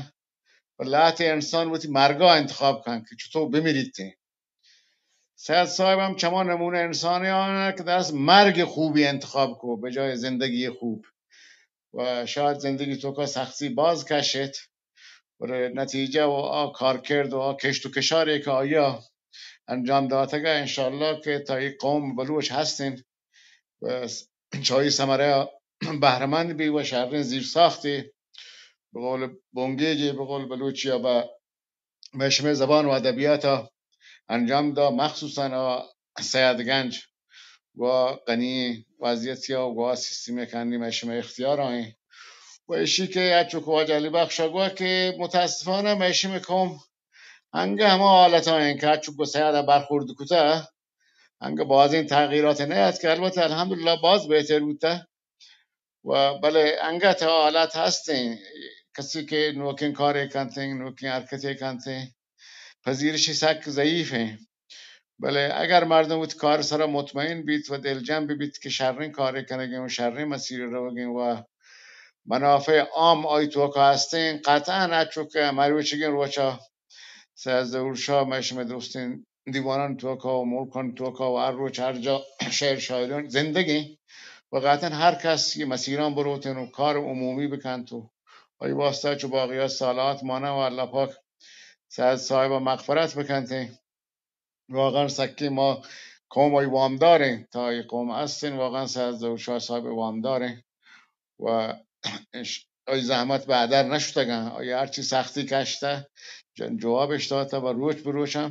و لہتے انسان وتی مرگا انتخاب کنن کہ چطور بمریت۔ سید صاحب ہم چما نمونہ انسانی آن کہ دست مرگ خوبی انتخاب کو بجائے زندگی خوب۔ و شاید زندگی توکا سختی باز کشت، بلے نتیجہ و آ کارکرد و آ کشت و کشارے کہ آیا انجام داتگا، انشاءاللہ کہ تا اے قوم بلوچ ہستیں و چائی ثمرہ بہرمند بی و شریں زیرساختے بقول بنگیجے، بقول بلوچی ء بہ مئے شمئے زبان و ادبیات ء انجام دا، مخصوصاً آ سید گنج۔ گوا غنی وضعیتی ءَ و گوا سیستم ءِ کنی مئے شمئے اختیار ءَ ایں۔ و ایشی کہ اچو کہ واجہ علی بخش ءَ گوا کہ متاسفانہ مئے شمئے قوم انگہ ہما حالت ءَ ایں کہ اچو کہ سیاد ءَ برخورد کتہ، انگہ بازیں تغییرات نیاتکہ، البتہ الحمدللہ باز بہتر بوتہ۔ و بلے انگت حالت ہستیں، کسی کہ نوکیں کارے کنتیں، نوکیں حرکتے کنتیں، پذیرشی سک ضعیف ایں۔ بلے اگر مردم وتی کار سرا مطمئن بیت و دلجم ببیت کہ شریں کارے کنگیں و شریں مسیرے روگیں و منافع عام آئی توکا ہستیں، قطعاً اچو کہ مروچیگیں روچا سید ظہور شاہ مئے شمئے درستیں دیوانانی توکا و ملکانی توکا و ہر روچ ہر جا شعر شاعران زندگیں و قطعاً ہر کس یہ مسیران بروتیں و کار عمومی بکنت و آئی واسطہ چو باقیات سالات مانا و اللہ پاک سید صاحب مغفرت بکنتیں۔ واقعاً سکیں ما قوم آئی وامدار ایں، تا یہ قوم ہستیں واقعاً سید ظہور شاہ صاحب وامدار ایں و اش-، آئی زحمت بہ ہدر نشتگاں، آئی ہرچی سختی کشتہ، جن-، جوابش داتہ و روچ بہ روچ ہم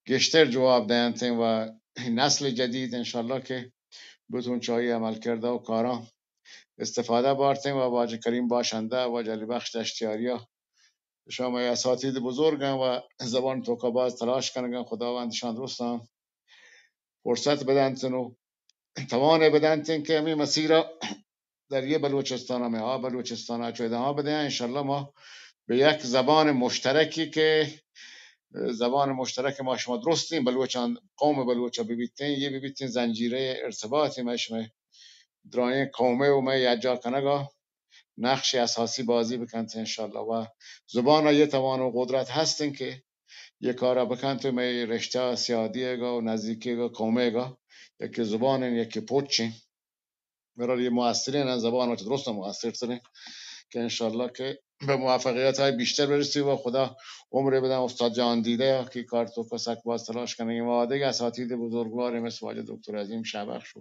گیشتر جواب دینتیں و نسل جدید انشاءاللہ کہ بتون چہ آئی عمل کردہ و کاراں استفادہ بارتیں و واجہ کریم باشندہ، واجہ علی بخش دشتیاریا، اشاں مئے اساتید بزرگاں و زبان توکا باز تلاش کنگاں، خداوند اشاں درستاں فرصت بدنت و توانے بدنت کہ ہمیں مسیرا در یہ بلوچستان، ہمیں آ بلوچستان چو ادامہ بدیاں۔ انشاءاللہ ما بہ یک زبان مشترکی کہ زبان مشترک ما شما درستیں بلوچان، قوم بلوچا ببیتیں، یہ ببیتیں زنجیرہ ارتباط مئے شمئے درائیں قومے و مئے یکجا کنگا نقش اساسی بازی بکنت انشاءاللہ۔ و زبان یہ توان و قدرت ہستیں کہ یہ کارا بکنت و مئے رشتہ سیادی گا و نزدیکی گا قومے گا یکی زبان ایں، یکی پوچ ایں۔ برحال یہ مؤثریں زبان و درست مؤثر تریں کہ انشاءاللہ کہ بہ موفقیت های بیشتر برسی و خدا عمر بدن استاد جان دیده یا کہ کار توکا سک باز تلاش کنگیں و دیگہ اساتید بزرگوار مثل واجہ دکتر عظیم شاہ بخش و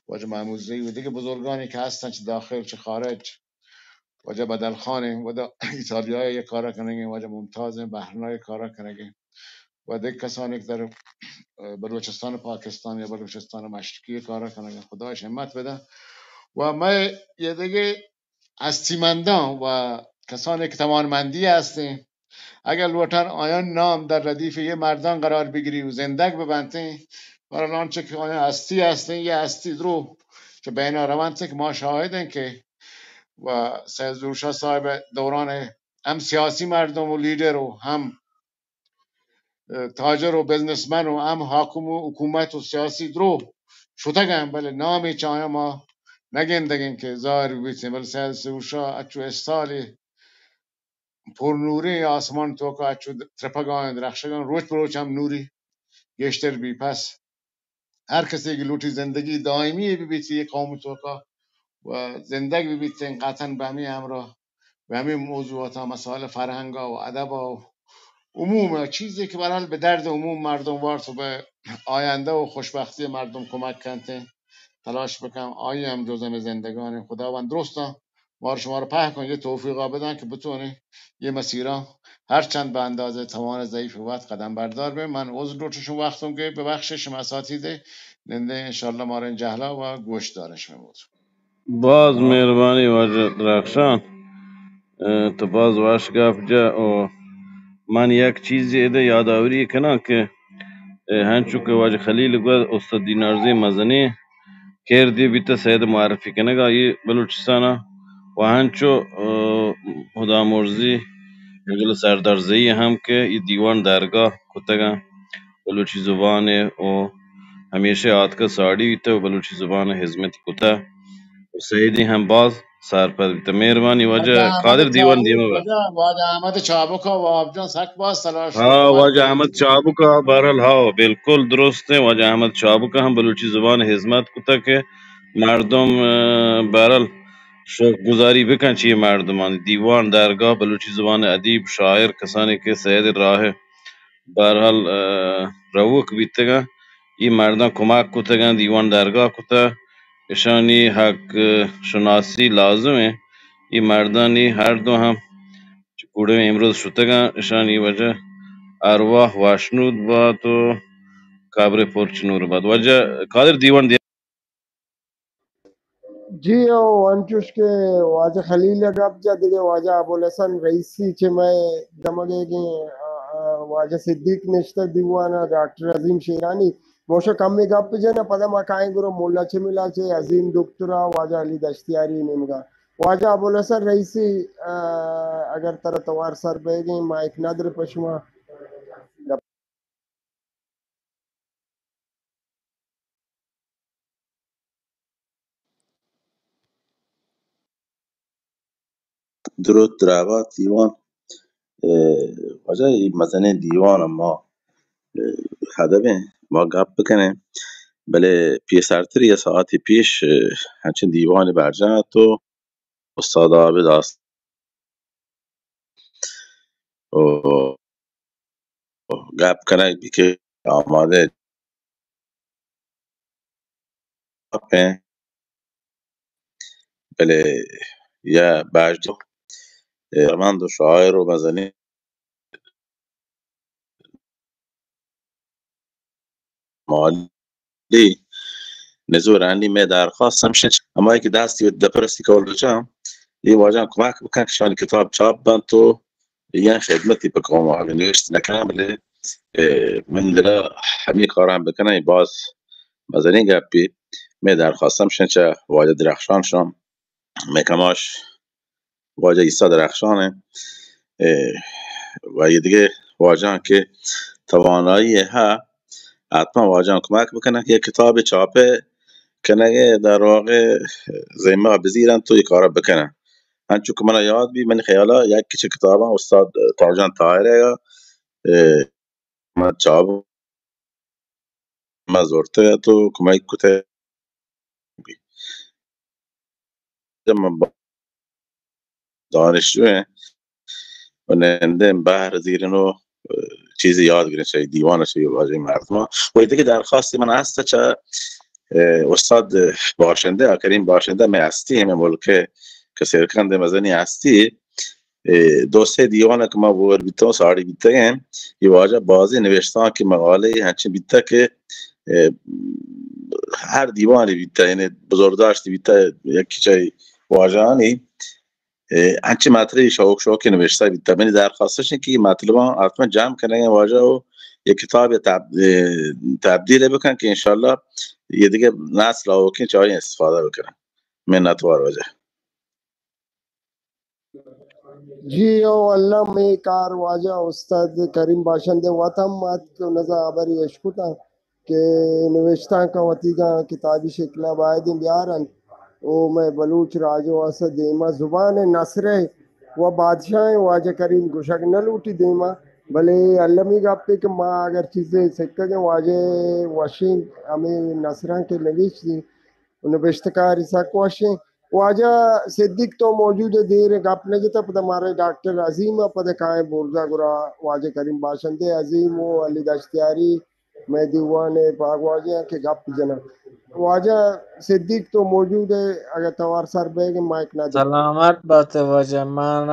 واجہ محمود زئی و دیگہ بزرگانی کہ ہستن چہ داخل چہ خارج، واجہ بدل خان ایں، ودا ایتالیا ءَ یک کارا کنگیں، واجہ ممتاز ایں، بحرین ءَ یک کارا کنگیں، و دگہ کسانی کہ در، اه، بلوچستان پاکستان یا بلوچستان مشرقی یک کارا کنگیں، خدا اش ہمت بدہ۔ و مئے یہ دگہ ہستی منداں و کسانی کہ توانمندی ہستیں، اگر لوٹن آیان نام در ردیف یہ مردان قرار بگیری و زندگ ببنتیں، برحال آنچہ کہ آیان ہستی ہستیں، یہ ہستی درو چہ بینا رونتیں کہ ما شاہدیں کہ و سید ظہور شاہ صاحب دوران ہم سیاسی مردم و لیڈر و ہم، اه، تاجر و بزنسمن و ہم حاکم و حکومت و سیاسی درو شتگن، بلے نامی چہ آیان ما نگندگیں کہ ظاہر بیتیں، بلے سید ظہور شاہ اچو استالی پر نوریں آسمان توکا اچو ترپگاں درخشگاں، روچ بہ روچ ہم نوری گیشتر بی۔ پس ہر کسی کہ لوٹی زندگی دائمی بہ بیت یہ قوم توکا و زندگ بہ بیت، قطعاً بہ ہمیں ہمراہ، بہ ہمیں موضوعات، مسائل فرہنگا و ادبا و عموم چیزے کہ برحال بہ درد عموم مردم وارت و بہ آیندہ و خوشبختی مردم کمک کنتیں، تلاش بکن، آئی ہم جز ہمیں زندگان۔ خداوند درستاں مارا شمارا پہکن، یہ توفیقا بدن کہ بتونیں یہ مسیرا ہر چند بہ اندازہ توان ضعیف وقت قدم بردار بیں۔ من عذر لوٹوں شما وقتوں کہ ببخشے شما اساتید نندیں، انشاءاللہ مارا جہلا و گوش داریں شما موضوع۔ باز مہربانی واجہ درخشان، اه، تو باز وش گپ جا و من یک چیزے ادے یادآوری کناں کہ، اه، ہنچو کہ واجہ خلیل گوشت استاد دینارزی مزنیں کردے بیتہ سید معرفی کنگا یہ بلوچستان ءَ و ہنچو، اه، ہدامرزی انگل سردارزئی ہم کہ یہ دیوان درگاہ کتگاں بلوچی زبان ءَ و ہمیشہ آتکہ ساڑی بیتہ و بلوچی زبان ءَ ہزمت کتہ و سیدی ہم باز سرپد بیتہ۔ مہربانی واجہ قادر دیوان دیما بر۔ واجہ، واجہ احمد چابکا واب جان سک باز تلاش ہاں، واجہ احمد چابکا، بہرحال، ہاں، بالکل درست ایں۔ واجہ احمد چابکا ہم بلوچی زبان ءَ ہزمت کتہ کہ مردم، اه، بہرحال شکر گزاری بکن چہ یہ مردمانی دیوان درگاہ بلوچی زبان ءِ ادیب، شاعر، کسانی کہ سید راہ بہرحال، اه، روک بیتگاں، اے مرداں کمک کتگاں، دیوان درگاہ کتہ، اشانی حق، اه، شناسی لازم ایں۔ اے مردانی ہر دو ہم چہ کوڑے امروز شتگاں، اشانی واجہ ارواح وشنود بات و قبر پر چہ نور بات۔ واجہ قادر دیوان جی او، انچوش کہ واجہ خلیل ءَ گپ جت، دگہ واجہ ابوالحسن رئیسی چہ مئے دمگیگیں، آ، آ، واجہ صدیق نشتہ دیوان ءَ، ڈاکٹر عظیم شیرانی، موشا کمے گپ جناں، پدا ما کائیں گڑا ملا چمل ءَ چہ عظیم دکتر ءَ، واجہ علی دشتیاری نیمگا۔ واجہ ابوالحسن رئیسی، آ، اگر ترا توار سر بیگیں، مائیک ندر پہ شما۔ درود دراہ بات دیوان۔ اے، واجہ اے مزنیں دیوان ما، اے، ہدف ایں ما گپ بکنیں، بلے پیسرتر یا ساعتی پیش، اے، ہنچیں دیوان برجاہ تو استاد عابد آس و گپ کنگ بی کہ آمادہ گپ ایں، بلے یا باجدو ہنرمند و شاعر و مزنیں مالی نزورانی مئے درخواست ہمشیں، ہمائی کہ دستی و دپرسی کول بچاں، اے واجہاں کمک بکن کہ شانی کتاب چاپ بنت و یا خدمتی پہ قوم آگے نوشت نکناں، بلے، اے، من دلا ہمیں کاراں بکناں، اے باز مزنیں گپی۔ مئے درخواست ہمشیں چہ واجہ درخشان شان، مئے کماش واجہ عیسی درخشان ایں، اے، و اے دگہ واجہاں کہ توانائی ءَ ہا، حتما واجہاں کمک بکنن کہ یک کتابے چاپ کنگ ءِ در واقع ذمہ بزیرن تو اے کارا بکنن۔ انچو کہ منا یاد بی، منی خیالا یک چہ کتاباں استاد تاجان طاہر ءَ، اے، ما چاپ ما زرتگ ات و کمک کتگ۔ ما با-، دانشجو ایں و نندیں بہر زیرن و، اه، چیزے یاد گریں چہ دیوان چہ واجہ مردماں۔ و دگہ درخواست من ہست چہ، اه، استاد باشندہ، کریم باشندہ، مئے ہستی ہمے ملک ءِ کہ سرکند مزنی ہستی، اے، دو سے دیوان کہ ما بور بیتوں، ساڑی بیتگ ایں، اے واجہ بازیں نوشتانک، مقالے ہنچیں بیتگ کہ، اے، ہر دیوانے بیتگ، یعنی بزرگداشت بیتگ، یکی چہ واجہانی، اے، ہنچیں مطلبی شوق شوقی نوشتہ بیتگ۔ منی درخواست اش کہ اے مطلباں حتما جمع کنگ ءَ واجہ و یک کتاب تب-، اے، تبدیل بکن کہ انشاءاللہ اے دگہ نسل آؤکیں چہ آئی استفادہ بکنن۔ منتوار واجہ۔ جی او، الم اے کار واجہ استاد کریم باشندے وت ہم اتک و نزا ہبرے اشکتاں کہ نوشتانکاں وتیگاں کتابی شکلا بایدیں بیارن و مئے بلوچ راج واسطہ دیما زبان نثرے و بادشاہیں واجہ کریم گوشگ نہ لوٹی دیما، بلے المی گپے کہ ما اگر چیزے سکگیں واجہ وشیں ہمے نثراں کہ نوشتی و نبشتہ کاری سک وشیں۔ واجہ صدیق تو موجود ئے، دیر گپ نہ جتا، پدا مارا ڈاکٹر عظیم ءَ پدا کائیں برزا گڑا واجہ کریم باشندے عظیم و علی دشتیاری مئے دیوان ءِ پاگواجہ کہ گپ جناں۔ واجہ صدیق تو موجود ئے، اگہ توار سر بیگ مائک نہ دے۔ سلامت بات واجہ، من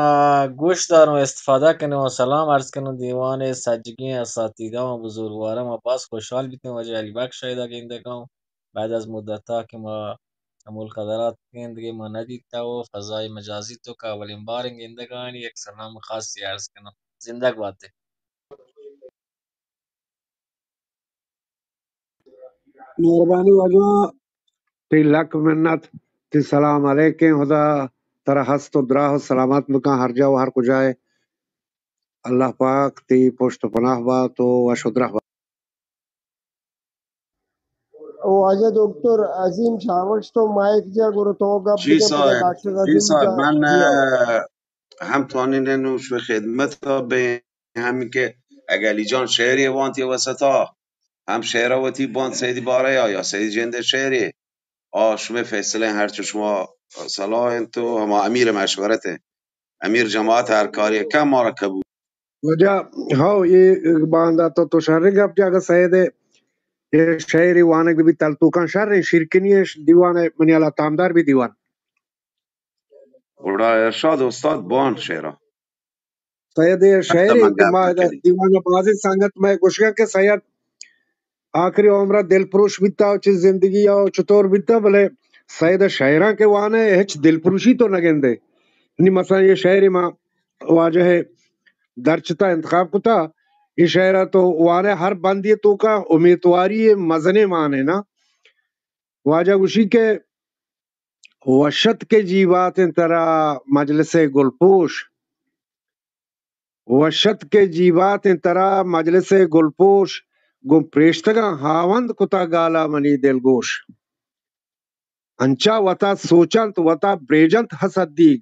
گوش داروں، استفادہ کنوں و سلام عرض کنوں دیوان ءِ سجگیں اساتیدہ و بزرگواراں، ما باز خوشحال بیتیں واجہ علی بخش ءَ ادا گندگاں۔ بعد از مدتا کہ ما ملک ءَ در آتکیں، دگہ ما نہ دیتا و فضای مجازی توکا اولین باریں گندگانی یک سلام خاصی عرض کناں۔ زندگ باتے۔ مہربانی واجہ، تئی لک منت، تئی سلام علیکیں، خدا ترا ہست و دراہ و سلامت بکن، ہر جا و ہر کجائے۔ اللہ پاک تئی پشت و پناہ بات و وش و دراہ بات۔ او واجہ دکتر عظیم چاوش تو مائک جا گڑا تو گپ جی بجن، پدا صاحب، ڈاکٹر جی عظیم صاحب، جا۔ من، جی ہاں۔ اه، ہم توانین نوں شمئے خدمت بیں، ہم کہ اگہ علی جان شعرے وانت یا وسطا، ہم شعرا وتی بانت سیدی بارے یا، یا سید جندے شعرے، آ شمئے فیصلہ، ہر چو شما صلاح انت و ہما امیر مشورت انت۔ امیر جماعت ہر کاری کن مارا قبول۔ واجہ، ہاو، اے باندا تو، تو شریں گپ جا، اگہ سید اے شعری وانگ بی تلتوکان شریں شیرکنی اش دیوان منی حالا تامدار بی دیوان۔ گڑا ارشاد استاد بان شعرا۔ سید اے شعری کہ ما دیوان بازی سنگت میں گوشگا کہ سید آخری عمر دلپروش بیتا، چہ زندگی ءَ چطور بیتا، بلے سید ءِ شئیراں کہ وانئے، ہچ دلپروشی تو نہ گندئے۔ نی مثلاً اے شئیرے ما واجہ ءِ درچتا انتخاب کتا، اے شئیرا تو وانئے، ہر بندے توکا امیتواری ءِ مزنیں مان ایں نا۔ واجہ گوشی کہ وش اتک جیواتیں ترا مجلس ءِ گلپوش، وش اتک جیواتیں ترا مجلس ءِ گلپوش، گوں پریشتگاں ہاوند کتا گالا منی دلگوش۔ انچا وتا سوچنت، وتا بریجنت حسد دیگ۔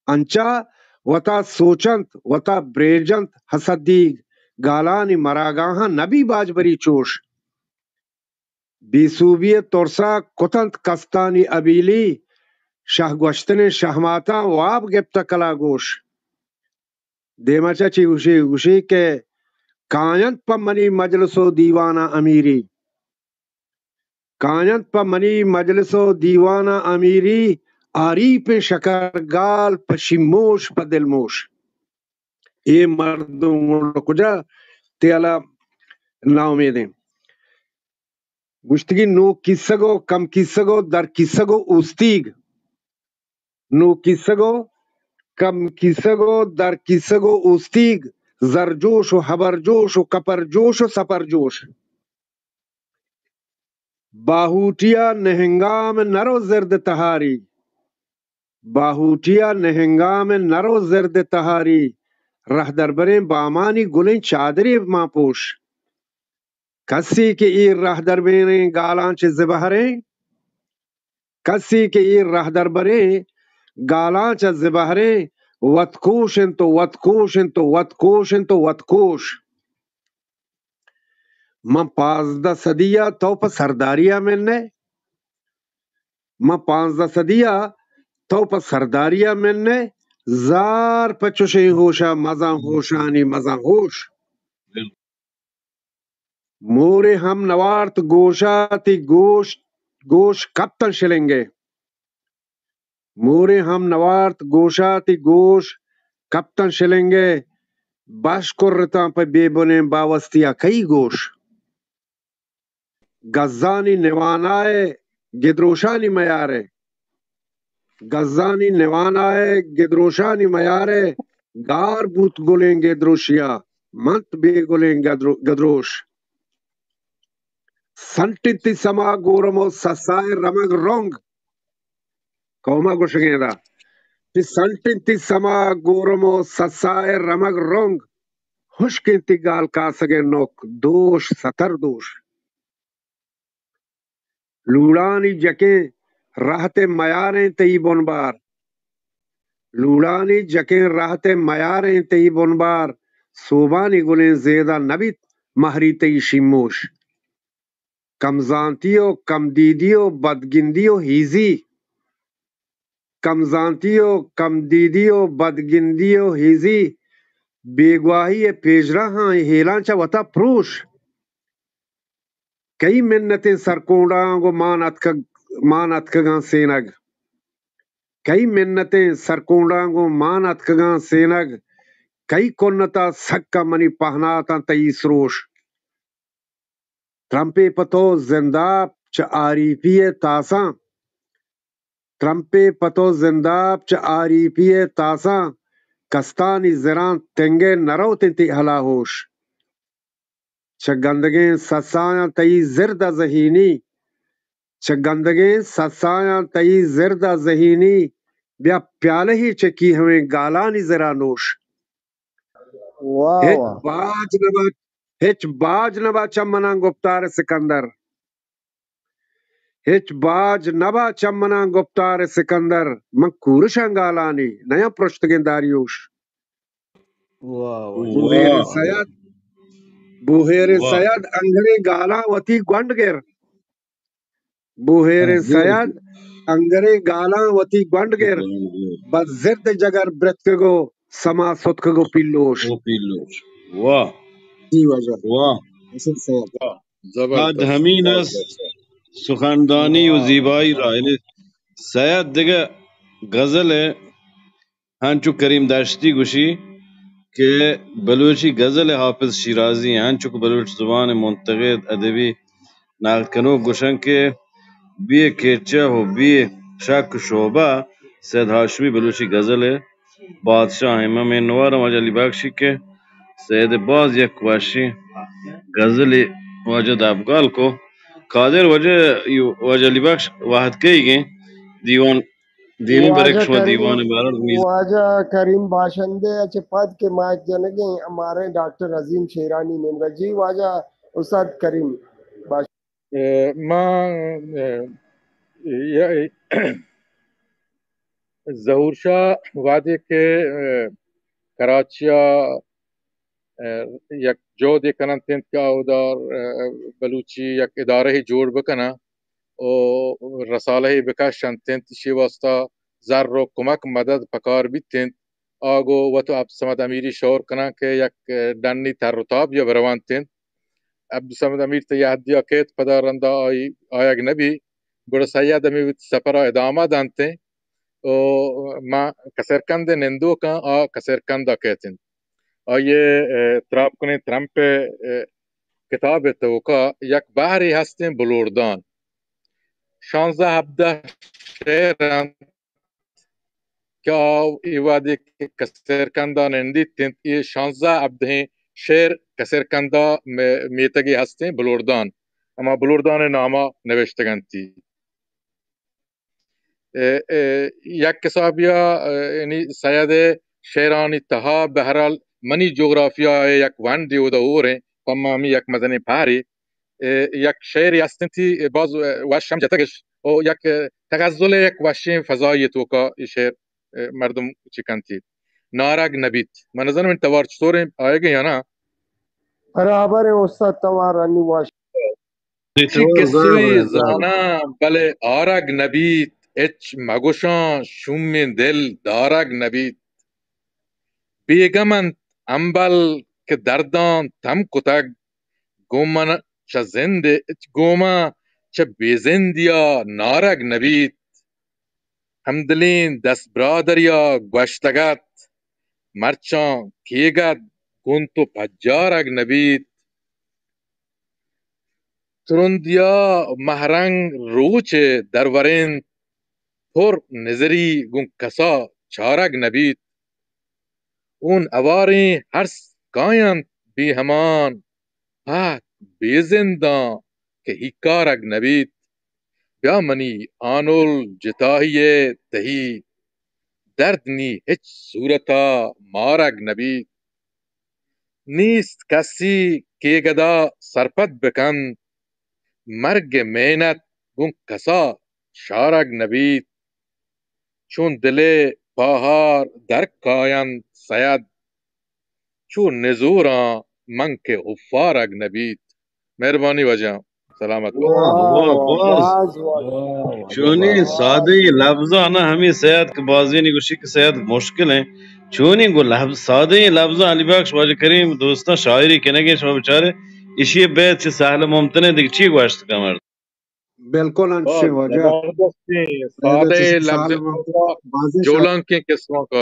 انچا وتا سوچنت، وتا بریجنت حسد دیگ۔ گالانی مراگاہاں نبی باجبری چوش۔ بے سوبی ءِ ترسا کتنت کستانی ابیلی، شہ گوشتنیں شہماتاں واب گپتہ کلاگوش۔ دیما چہ چی گوشی؟ گوشی کہ کاینت پہ منی مجلس و دیواناں امیری، کاینت پہ منی مجلس و دیواناں امیری، آریپیں شکرگال پہ شیموش پہ دلموش۔ اے مردم گڑا کجا تیالا ناامیدیں؟ گوشتگی نوک کیسگ و کم کیسگ و در کیسگ و اوستیگ۔ نوک کیسگ و کم کیسگ و در کیسگ و اوستیگ، زرجوش و ہبرجوش و کپرجوش و سپرجوش۔ باہوٹیا نہنگام نرو زرد تہاری، باہوٹیا نہنگام نرو زرد تہاری، رہدربریں بامانی گلیں چادرے ماں پوش۔ کسے کہ اے رہدربریں گالاں چہ زبہریں، کسے کہ اے رہدربریں گالاں چہ زبہریں، وت کوش انت و وت کوش انت و وت کوش انت و وت کوش۔ من پانزدہ صدی ءَ تو پہ سرداری ءَ منئے، من پانزدہ صدی ءَ تو پہ سرداری ءَ منئے، زار پہ چشیں ہوش ءَ مزن ہوشانی مزن ہوش۔ مورے ہم نوارت گوشا تئی گوش، گوش کپتن شلنگے۔ مورے ہم نوارت گوشا تئی گوش کپتن شلنگے۔ بش کرتاں پہ بے بنیں باوستی ءَ کئی گوش۔ گزانی نوانائے گدروشانی میارے۔ گزانی نوانائے گدروشانی میارے، گار بوت گلیں گدروشیا، منت بے گلیں گدرو-، گدروش۔ سنٹنتی سما گورم و سسائے رمگ رنگ۔ قوما گوشگیں دا۔ تی سنٹنتی سما گورم و سسائے رمگ رنگ۔ ہشکیں تی گال کاسگے نوک دوش ستر دوش۔ لوڑانی جکیں رہت ءِ میاریں تئی بنبار۔ لوڑانی جکیں رہت ءِ میاریں تئی بنبار۔ سوبانی گلیں زیدہ نبیت مہری تئی شیموش۔ کم زانتی و کم دیدی و بدگندی و ہیزی۔ کم زانتی و کم دیدی و بدگندی و ہیزی۔ بیگواہی ءِ پیشراہاں ہیلاں چہ وتا پروش۔ کئی منتیں سرکونڈاں گوں مان اتکگ، مان اتکگاں سینگ۔ کئی منتیں سرکونڈاں گوں مان اتکگاں سینگ۔ کئی کنتا سکا منی پہناتاں تئی سروش۔ ترمپے پہ تو زنداپ چہ آریپی ءِ تاساں۔ ترمپے پہ تو زنداپ چہ آریپی ءِ تاساں۔ کستانی زراں تنگے نہ روت انت ہلاہوش۔ چہ گندگیں سسایاں تئی زرد ءَ زہینی۔ چہ گندگیں سسایاں تئی زرد ءَ زہینی۔ بیا پیالہے چکی ہمیں گالانی زرا نوش۔ واہ ہچ واہ۔ باج نبا، ہچ باج نبا چمناں گپتار سکندر۔ ہچ باج نبا چمناں گپتار سکندر۔ من کورشاں گالانی نیاں پرشتگیں داریوش۔ واہ واہ۔ بوہیر واہ۔ سید، بوہیر واہ۔ سید انگریں گالاں وتی گونڈ گر۔ بوہیریں سید انگریں گالاں وتی گونڈ گر، بس زرد جگر برتکگ و سما ستکگ و پیلوش۔ او پیلوش۔ واہ۔ جی واجہ۔ واہ۔ حسن سید۔ واہ۔ زبردست۔ آج ہمین است۔ زبردست۔ سخندانی و زیبائی را، یعنی سید دگہ غزل ہے۔ ہنچو کریم داشتی گوشی کہ بلوچی غزل ءِ حافظ شیرازی انت، ہنچو کہ بلوچ زبان ءِ منتقد، ادبی ناکوک گوشنت کہ بے کیچہ و بے شک شعبہ سید ہاشمی بلوچی غزل ءِ بادشاہ ایں۔ من منتوار آں واجہ علی بخشی کہ سید ءِ باز یک وشیں غزلے واجہ دابگال کو۔ قادر واجہ، واجہ علی بخش وہد کئیگ ایں دیوان، دیمی برک واجہ شما کریم، دیوان ءِ بارہ میز۔ واجہ کریم باشندہ ءَ چہ پد کہ مائک جنگ ایں، ہمارے ڈاکٹر عظیم شیرانی نیمگا۔ جی واجہ استاد کریم باشندہ۔ اے، ما، اے، یا-، ظہور شاہ وہدے کہ، اے، کراچی ءَ، اے، یک جہدے کننت انت کہ اودا، اے، بلوچی یک ادارہے جوڑ بکناں و رسالہے بکشنت انت، ایشی واسطہ زر و کمک مدد پکار بیت انت۔ آ گوں وت و عبدالصمد امیری شور کناں کہ یک ڈنی تر و تاب یا برونت انت۔ عبدالصمد امیر تہ یہدیا کیت، پدا رندا آئی آیگ نبی، گڑا سید ہمے وتی سفرا ادامہ دنت انت و ما کسرکند ءِ نندوکاں، آ کسرکندا کیت انت۔ آئی ءِ، اے، تراپ کنیں ترمپ ءِ، اے، کتاب ءِ توکا یک بہرے ہست انت بلوردان۔ شانزدہ ہبدہ شعر انت کہ آ اے وہدے کہ کسرکندا نندیت انت، اے شانزدہ ہبدہیں شعر کسرکندا مے-، میتگے ہست انت بلوردان، ہما بلوردان ءِ ناما نوشتگ انتی۔ اے، اے، یک حسابیا، اے، یعنی سید ءِ شعرانی تہا بہرحال منی جغرافیا ءِ یک ونڈے اودا ہور انت، پہ ما ہمے یک مزنیں پہرے۔ اے، یک شعرے ہست انتی، اے، باز، اے، وش ہم جتگش، او یک، اے، تغزل ءِ یک وشیں فضایے توکا اے شعر، اے، مردم چی کنتی۔ نارگ نبیت۔ من نزانم این توار چطور انت، آیگ یا نا؟ برابر انت استاد، توار انی وش۔ چی کسوے زاناں، بلے آرگ نبیت، ہچ مگوشاں، شومیں دل دارگ نبیت۔ بیگم انت امبل کہ درداں تم کتگ، گوں من چہ زند، گوں من چہ بے زندیا نارگ نبیت۔ ہمدلیں دست برادریا گوشتگ ات، مرچاں کیگ ات گوں تو پجارگ نبیت۔ ترندیا مہرنگ روچ درورینت، پر نزری گوں کسا چارگ نبیت۔ اون اواریں ہرس کاینت بے ہمان، پہک بے زنداں کہ ہیکارگ نبیت۔ بیا منی آنل جتاہی ءِ تہی، درد نی ہچ صورتا مارگ نبیت۔ نیست کسی کیگدا سرپد بکنت، مرگ ءِ محنت گوں کسا شارگ نبیت۔ چون دل ءِ پاہار در کاینت سید، چو نزوراں من کہ ہفارگ نبیت۔ مہربانی واجہ، سلامت بات۔ واہ، واہ، واہ، باز واہ۔ چونیں سادہ لبزاں نا، ہمے سید کہ بازینی گوشی کہ سید مشکل ہیں۔ چونیں گو لبز، سادہ لبزاں علی بخش واجہ کریم دوستاں شاعری کنگے شما بچارے، اشی بیت چہ سہل ممتن ہے، دیکھ چی گوشت کمر۔ بالکل انچیں واجہ۔ زبردستیں، سادہ لبزاں، بازیں شاعر۔ جولانکیں قسماں کا۔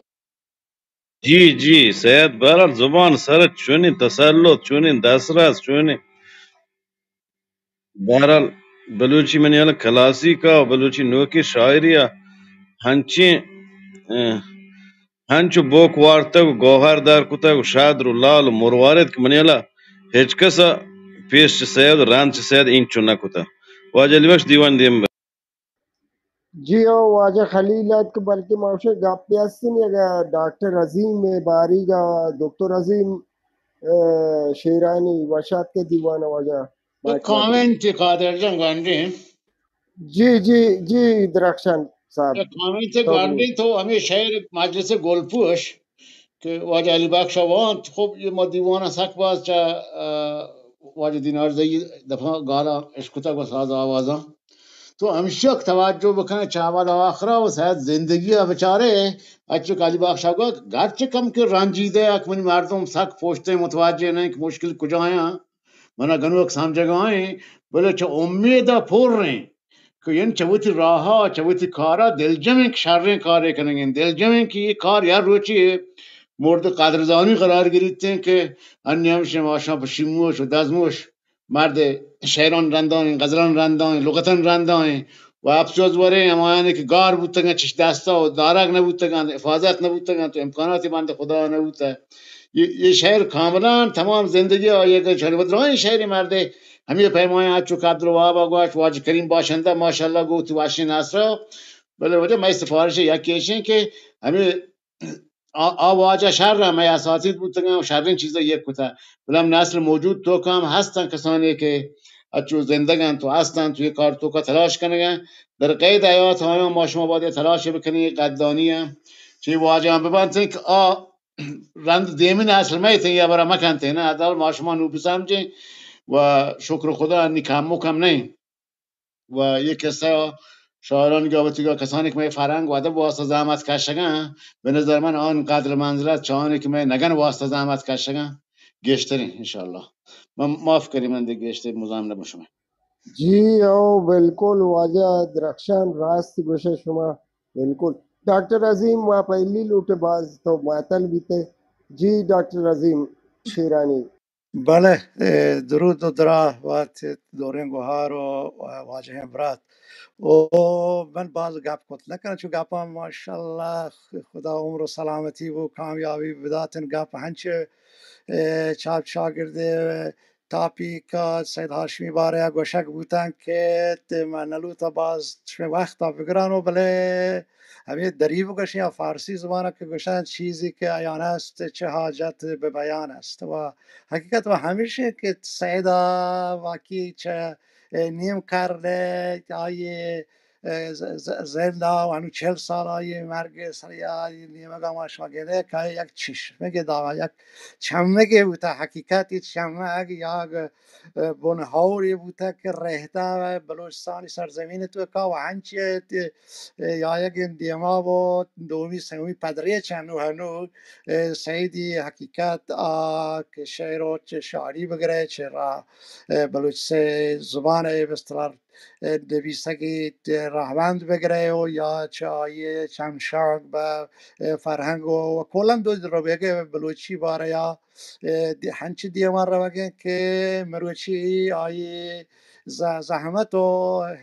جی، جی، سید بہرحال زبان سر چونیں تسلط، چونیں دسترس، چونیں بہرحال بلوچی منی ہیال کلاسیک ء بلوچی نوکیں شاعری ء ہنچیں، اه، ہنچو بوک وارتگ و گوہر در کتگ و شادر و لال و مروارد کہ منی ہیال ہچ کس ء پیش چہ سید و رند چہ سید اینچو نہ کتگ۔ واجہ علی بخش دیوان دیم بر۔ جی ہو، واجہ خلیل اتک، بلکہ ما گوشیں گپے ہستیں، اگہ ڈاکٹر عظیم ء باریگا، دکتر عظیم، اه، شیرانی وش آتک دیوان ء واجہ۔ یک کامنٹ قادر جان گونڈیں۔ جی، جی، جی، درخشان صاحب۔ یک کامنٹ گونڈیں تو ہمیں شعر مجلس گلپوش کہ واجہ علی بخش ء وانت، خب، یہ ما دیوان ء سک باز چہ، اه، واجہ دینار زئی دفعہ گالاں اشکتگ و ساز آوازاں۔ تو ہمشی ء توجہ بکن، چہ اول ء آخر ء و سید زندگی ء بچارے، اچو کہ علی بخش ء گوشت، گرچہ کم کہ رنجیدہ یک منی مردم سک پشت ء متوجہ نہ کہ مشکل کجا ایں، من ء گنوک سمجھگا ایں، بلے چہ امید ء پر ایں کہ یعنی چہ وتی راہ ء، چہ وتی کار ء دلجم ایں کہ شریں کارے کنگ ء ایں، دلجم ایں کہ یہ کار یا روچے مورد قدردانی قرار گریت ایں کہ انی ہمشیں ماشاں پہ شیموش و دزموش مرد شعران رندان، غزلان رندان، لغتان رندان و افسوس وریں ہمایانی کہ گار بوتگاں، چش دستا و دارگ نبوتگاں، حفاظت نبوتگاں، تو امکاناتی بند خدا نبوتہ۔ یہ، یہ شعر کاملاً تمام زندگی آئی کہ چنی و درائیں شعر مردے ہمیں پیمائیں اچو کہ عبدالوہاب گوش، واجہ کریم باشندہ ماشاءاللہ گو تو واشین نصرہ۔ بلے وجہ میں سفارش یکی ایشیں کہ ہمیں آ، آ واجہ شر ہم مئے اساتید بوتگاں و شریں چیزا یک کتہ، بلے ہم نسل موجود توکا ہم ہستن کسانی کہ اچو زندگ انت و ہستن تو یہ کار توکا تلاش کنگا۔ در قید حیات آیاں ما شما باید تلاش بکنیں، قدردانی ہم چہ واجہاں ببنتیں کہ آ رند دیمی نسل مئیتیں یا برا مکنتیں، نہ، حداقل ما شما نو بسمجیں و شکر خدا انی کم و کم نہیں۔ و یہ قصہ شاعران گا وتی گا کسانی کہ مئے فرہنگ و ادب واسطہ زحمت کشگاں، بہ نظر من آن قدر منزلت چہ آنی کہ مئے نگن واسطہ زحمت کشگاں گیشتریں انشاءاللہ۔ من معاف کنی، من دگہ گیشتر مزاحم نہ بشمیں۔ جی او بالکل واجہ درخشان راست گوشے شما، بالکل۔ ڈاکٹر عظیم ما پہلی لوٹے باز تو معطل بیتے۔ جی ڈاکٹر عظیم شیرانی۔ بلے، اے، درود و دراہ وت دوریں گوہار و واجہیں برات۔ و من باز گپ کت نہ کناں، چو گپاں ماشاءاللہ خدا عمر و سلامتی و کامیابی بداتن۔ گپ ہنچ، اے، چاپ شاگرد تاپیکا سید ہاشمی بارے گوشگ بوتن کہ تے من نلوتا باز شمے وقتا بگران و بلے ہمے دری بگوشیں یا فارسی زبان کہ گوشن چیزی کہ عیان است چہ حاجت بہ بیان است۔ و حقیقت و ہمیش کہ سیدا واقعی چہ نیم کرن آئی ز-، ز-، زند و ہنو چہل سال آئی مرگ سریا نیمگا ما شما گندے کہ یک چشمگے داغا، یک چمگے بوتا، حقیقت چمگ یا بنہوری بوتگ کہ رہتہ بلوچستانی سرزمین توکا و ہنچی ات، یا یک دیما و دومی سیمی پدریچ ہنو ہنو سیدی حقیقت آ کہ شعر و چہ شاعری بگرے چہ را بلوچ سے زبان ء بستلار نبیسگی رہبند بگرے و یا چہ آئی چمشانک بہ فرہنگ و کلاً دو رویگ بلوچی باریا ء، دی-، ہنچ دیما روگ ء کہ مروچی آئی ز-، زحمت و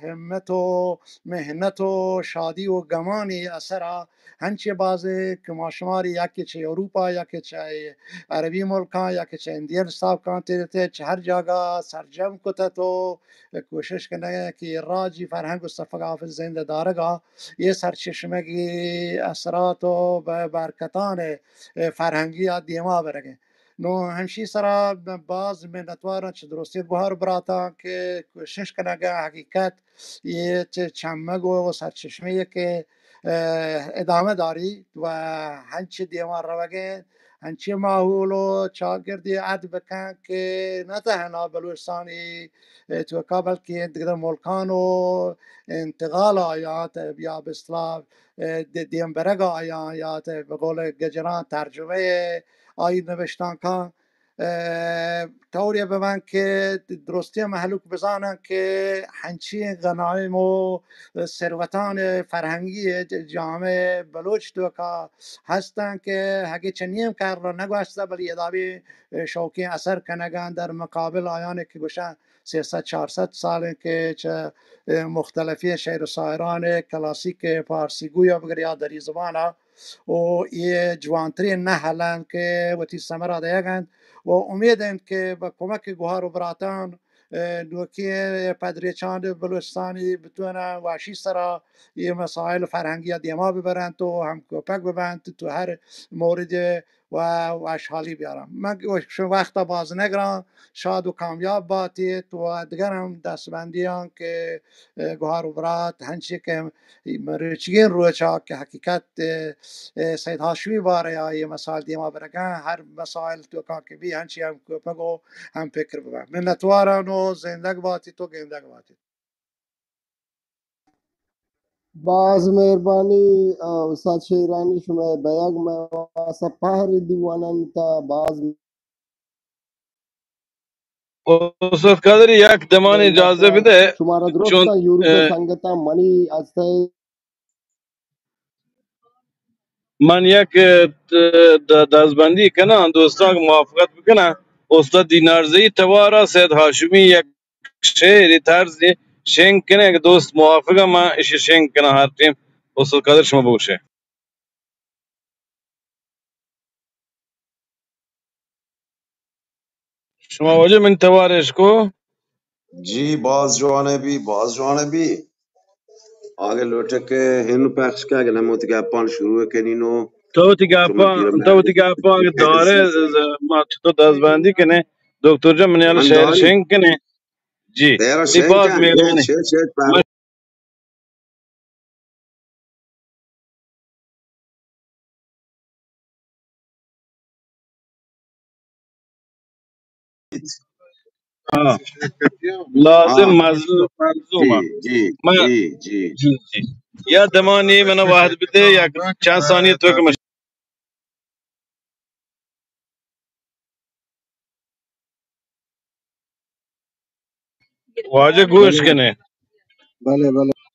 ہمت و محنت و شادی و گمانی اثرا ہنچیں بازیں کہ ما شماری یکے چہ اروپا، یکے چہ عربی ملکاں، یکے چہ انڈین سابقاں تیرتے چہ ہر جاگہ سرجم کتت و کوشش کنگ کہ راجی فرہنگ و ثقافت زندہ دارگا یہ سرچشمگی اثرات و ب-، برکتان فرہنگی آ دیما برگیں۔ نوں ہمشی سرا باز منتواراں چہ درستیں گوہر براتاں کہ کوشش کنگ ء حقیقت یہ چہ چمگ و سرچشمے کہ، ء، ادامہ داری و ہنچ دیما روگیں، ہنچیں ماحول و چاگردی اد بکن کہ نہ تہنا بلوچستانی توکا بلکہ دگہ ملکان و انتقال آیات یا بہ اصطلاح ء، د-، دیم برگ آیاں یا ت-، بہ قول گجراں ترجمہ آئی نوشتانکاں، ء، طوری ببن کہ درستیں مہلوک بزانن کہ ہنچیں غنائم و ثروتان فرہنگی ج-، جامعہ بلوچ توکا ہستن کہ اگہ چہ نیم کرن نگوستہ بلے ادا بی شوقیں اثر کنگاں در مقابل آیان کہ گوشن سیصد چارصد سال انت کہ چہ مختلفیں شعر و شاعران کلاسیک فارسی گویا بگر یا دری زبان ء و یہ جوانترین نہل انت کہ وتی ثمرہ دئیگ انت و امید انت کہ بہ کمک گوہار و براتان، ء، نوکیں پدریچان بلوچستانی بتونن واشی سرا یہ مسائل فرہنگی ء دیما ببرنت و ہم کوپگ ببنت تو ہر مورد و وشحالی بیاراں۔ من وقت باز نگراں، شاد و کامیاب باتیت و دگر ہم دستبندیاں کہ، ء، گوہار و برات ہنچی کہ مروچیگیں روچا کہ حقیقت، ء، ء، سید ہاشمی بارے آئی مسائل دیما برگاں، ہر مسائل توکا کہ بی ہنچی ہم کوپگ و ہم فکر ببن۔ منتواراں و زندگ باتیت و گندگ باتیت۔ باز مہربانی، ء، استاد شیرانی، شمئے بیگ مئے واسا پہر دیوانانی تا باز۔ استاد قادری، یک دمانی اجازہ بدے۔ شمارا درستاں چون، یورپ ء، سنگتاں منی ہستئے۔ من یک، ء، د-، دزبندی کناں، دوستاں کہ موافقت بکناں۔ استاد دینارزئی توار ءَ سید ہاشمی یک شعرے طرزے شنگ کنیں، اگہ دوست موافق اَں، من ایشی شنگ کناں ہر ٹیم۔ استاد قادر، شما بگوشے۔ شما واجہ منی توار اشکو؟ جی، باز جوان ءَ بی، باز جوان ءَ بی۔ آگہ لوٹے کہ ہن پخش کا، اگہ نہ من وتی گپاں شروع کنیں نوں۔ تو وتی گپاں، تو وتی گپاں اگہ دارے، ما تو دزبندی کنیں۔ دکتر جان، منی حالا شعر شنگ کنیں۔ جی، اے باز مہربانی۔ ہاں۔ لازم مظلوم، مظلوم۔ جی، جی، من، جی، جی۔ جی، جی۔ یا دمانی من وحد بدے، یا چند ثانیہ تو کہ مش- واجہ گوش کنے۔ بلے، بلے۔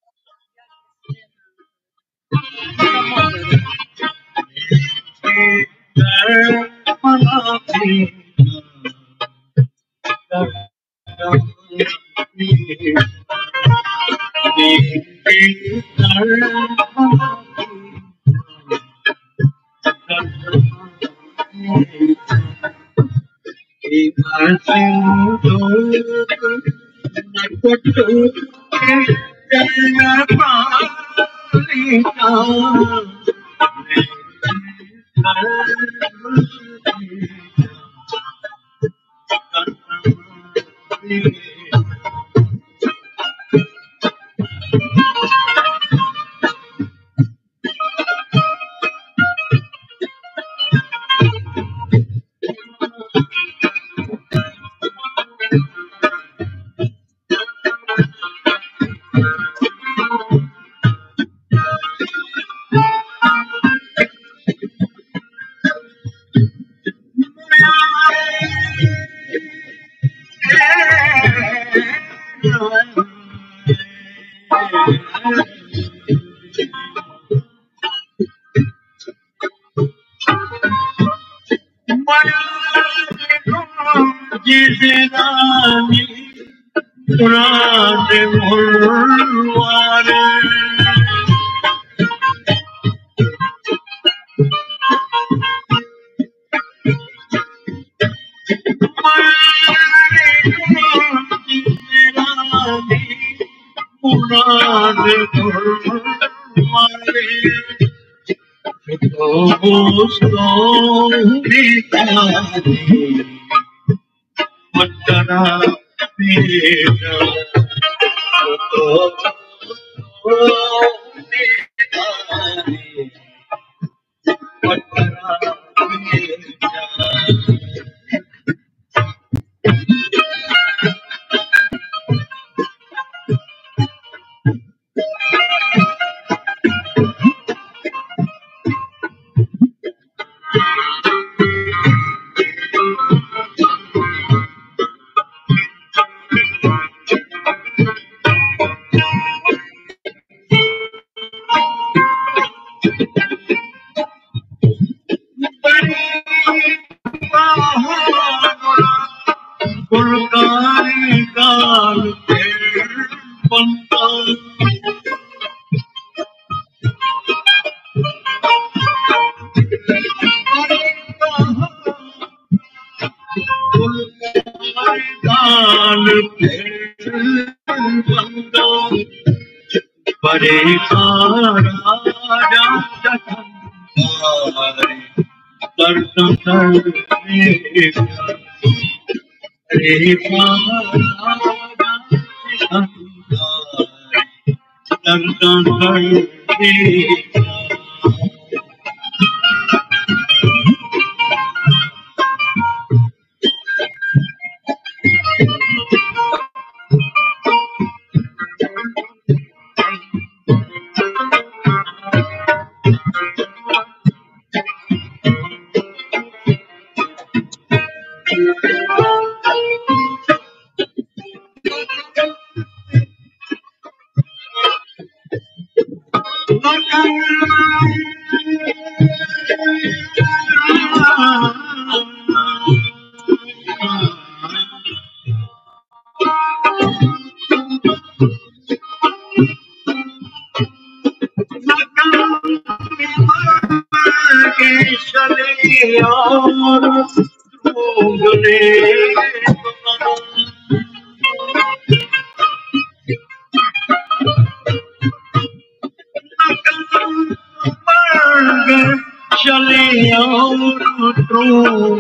شلیں ہور ترونگلیں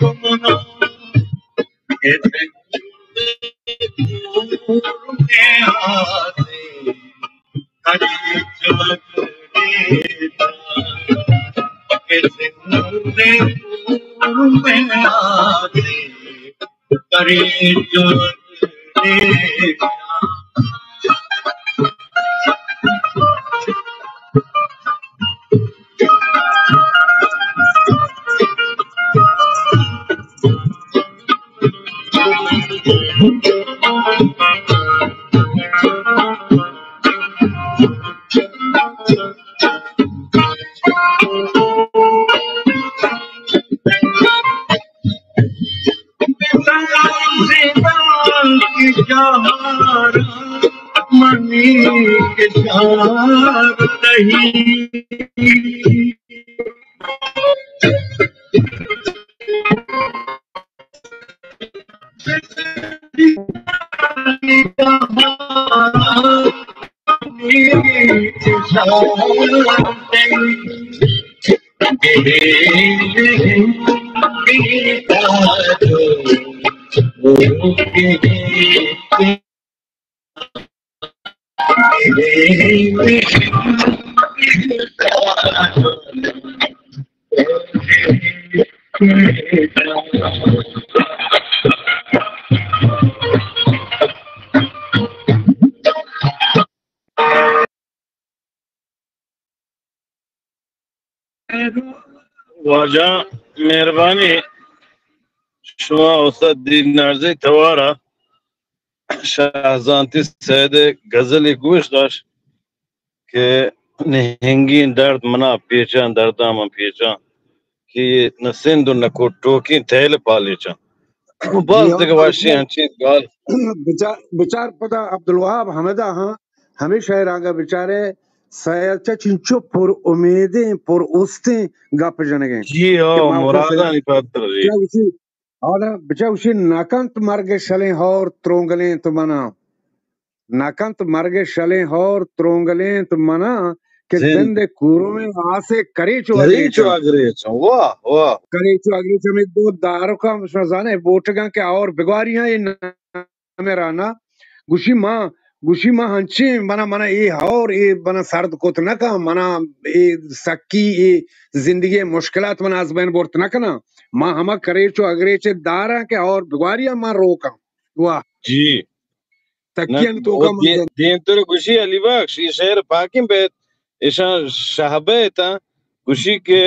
تمنا، کہ زندے کور میں آتے، ہری جگ دیتا، کہ زندے کور میں آتے، ہری جگ دیتا۔ منی کہ جان نہیں۔ واجہ مہربانی، شما استاد دینارزئی توارا شاہزانتی سید ءِ گزلے گوش داشت کہ نہنگیں درد منا پیچاں، درداں من پیچاں کہ نہ سند و نہ کو-، ٹوکیں تیل پالیچاں۔ باز جی ہاں، دگہ واشی بچار، انچیں گال۔ بچار، بچار پدا عبدالوہاب ہمدا ہاں، ہمے شاعر آگا بچارے، سید چہ چنچو پر امیدیں، پر اوستیں گپ جنگیں جی ہاں، کہ ما مرادانی پتر جی۔ چہ اسی آ نہ بچا گوشی، نہ کنت مرگ شلیں ہور ترونگلینت منا۔ نہ کنت مرگ شلیں ہور ترونگلینت منا، کہ زند۔ زند کورویں آسے کریچ و کریچ و اگریچاں۔ اگریچاں۔ واہ، واہ۔ کریچ و اگریچ ہمیں دو دارکاں، شما زانے، بوٹگاں کہ ہور بگواریاں، اے ہمے رانا۔ گوشی ما، گوشی ما ہنچیں، منا، منا اے ہور، اے منا سرد کت نہ کن، منا اے سکی، اے زندگی مشکلات منا از بین برت نہ کناں۔ ما ہما کریچ و اگریچ داراں کہ ہور بگواریاں ما روکاں۔ واہ۔ جی۔ تکیانی نہ، توکا او من دے-، جن۔ دیمتر گوشی علی بخش، اے شعر پاکیں بیت، ایشاں شہبیتاں، گوشی کہ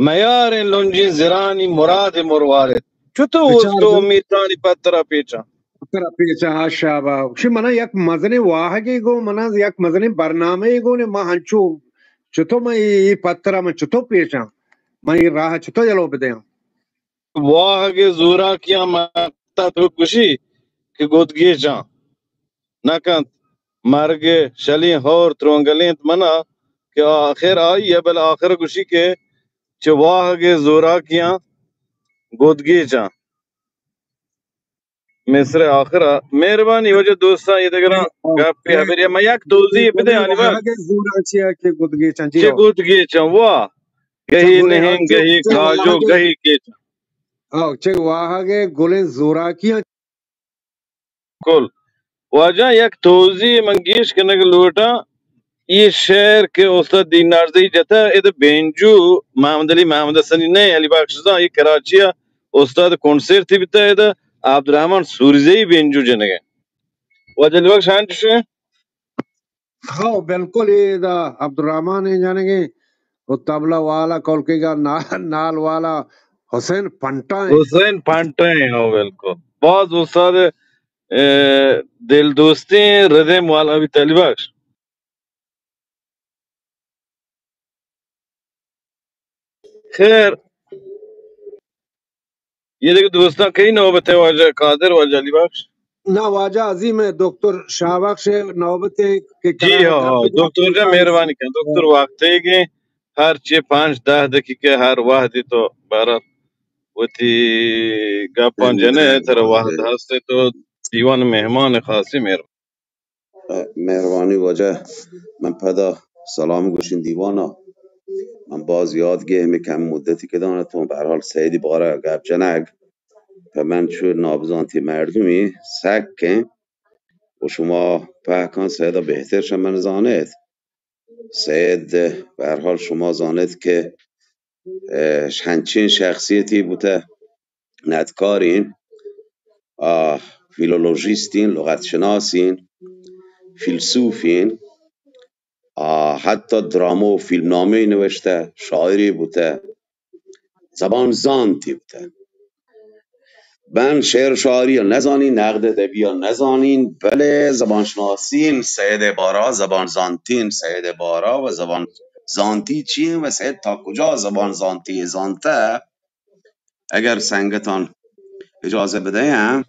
میاریں لنجیں زرانی مراد مروارد۔ چتو بچار اوست و بل۔ امیتانی پترا پیچاں۔ پترا پیچاں، ہا شابا۔ گوشی منا یک مزنیں واہگے گوں، منا یک مزنیں برنامہ گوں، ما ہنچو چتو من اے، اے پترا من چتو پیچاں؟ من اے راہ چتو یلو بدیاں؟ واہگ ءِ زوراکیاں متا تو گوشی کہ گدگیجاں نہ کنت۔ مرگ ءِ شلیں ہور ترونگلینت منا کہ آخر آئی ءَ، بلے آخر گوشی کہ چہ واہگ ءِ زوراکیاں گدگیجاں۔ مصر ءِ آخر ءَ۔ مہربانی واجہ دوستاں، اے دگراں گپے ہبرے۔ من یک توضیح بدے، آنی بعد۔ واہگ ءِ زوراکیاں کہ گدگیجاں، جی چہ ہو۔ گدگیجاں، واہ۔ گہی چہ گلیں نہنگ، ہور، گہی چہ، چہ کاجو، واہگ ءِ، گہی کیچ۔ ہاں، چہ واہگ ءِ گلیں زوراکیاں۔ کل۔ واجہ یک توضیح من گیش کنگ لوٹاں۔ اے شعر کہ استاد دینارزئی جتا، ادا بینجو محمد علی محمد حسنی نہ، علی بخش زاں، اے کراچی ءَ استاد کنسرٹے بیتا، ادا عبدالرحمن سوریزئی بینجو جنگ ءَ۔ واجہ علی بخش ہاں چشیں؟ ہو، بالکل، اے دا عبدالرحمن ایں جنگیں، او طبلہ والا کولکیگا نا-، نال والا حسین پنٹا ایں۔ حسین پنٹا ایں، ہو، بالکل۔ باز استاد، اے، دل دوستیں ردم والا بیتا علی بخش۔ خیر، اے دگہ دوستاں کئی نوبت ءَ، واجہ قادر، واجہ علی بخش؟ نہ، واجہ عظیم ءِ، دکتر شاہ بخش ءِ نوبت ءَ کہ جی ہاں، ہاں، دکتر جان مہربانی کن، دکتر وقت ءَ گے، ہر چے پانچ دہ دقیقہ ہر وہدی تو بہرحال وتی گپاں جنے، ترا وہد ہست تو دیوان مہمان خاصی مہربانی۔ مہربانی واجہ، من پدا سلام گوشین دیوانا۔ من باز یاد گیہ ہمے کم مدتی کہ دانتون، بہرحال سیدی بارہ گپ جنگ پہ من چو نابزانتی مردمی سکیں و شما پہکان سیدا بہتر شہ من زانت۔ سید، بہرحال شما زانت کہ، اه، ہنچین شخصیتی بوتہ، ندکارین، آ، فیلولوژیستین، لغت شناسین، فیلسوفین، آ، حتی درامہ و فیلم نامے نوشتہ، شاعری بوتہ، زبان زانتی بوتہ۔ من شعر و شاعری نزانین، نقد ادبی نزانین، بلے زبان شناسین سید بارا، زبان زانتین سید بارا و زبان زانتی چیئے و سید تا کجا زبان زانتی زانتہ، اگر سنگتان اجازہ بدیاں،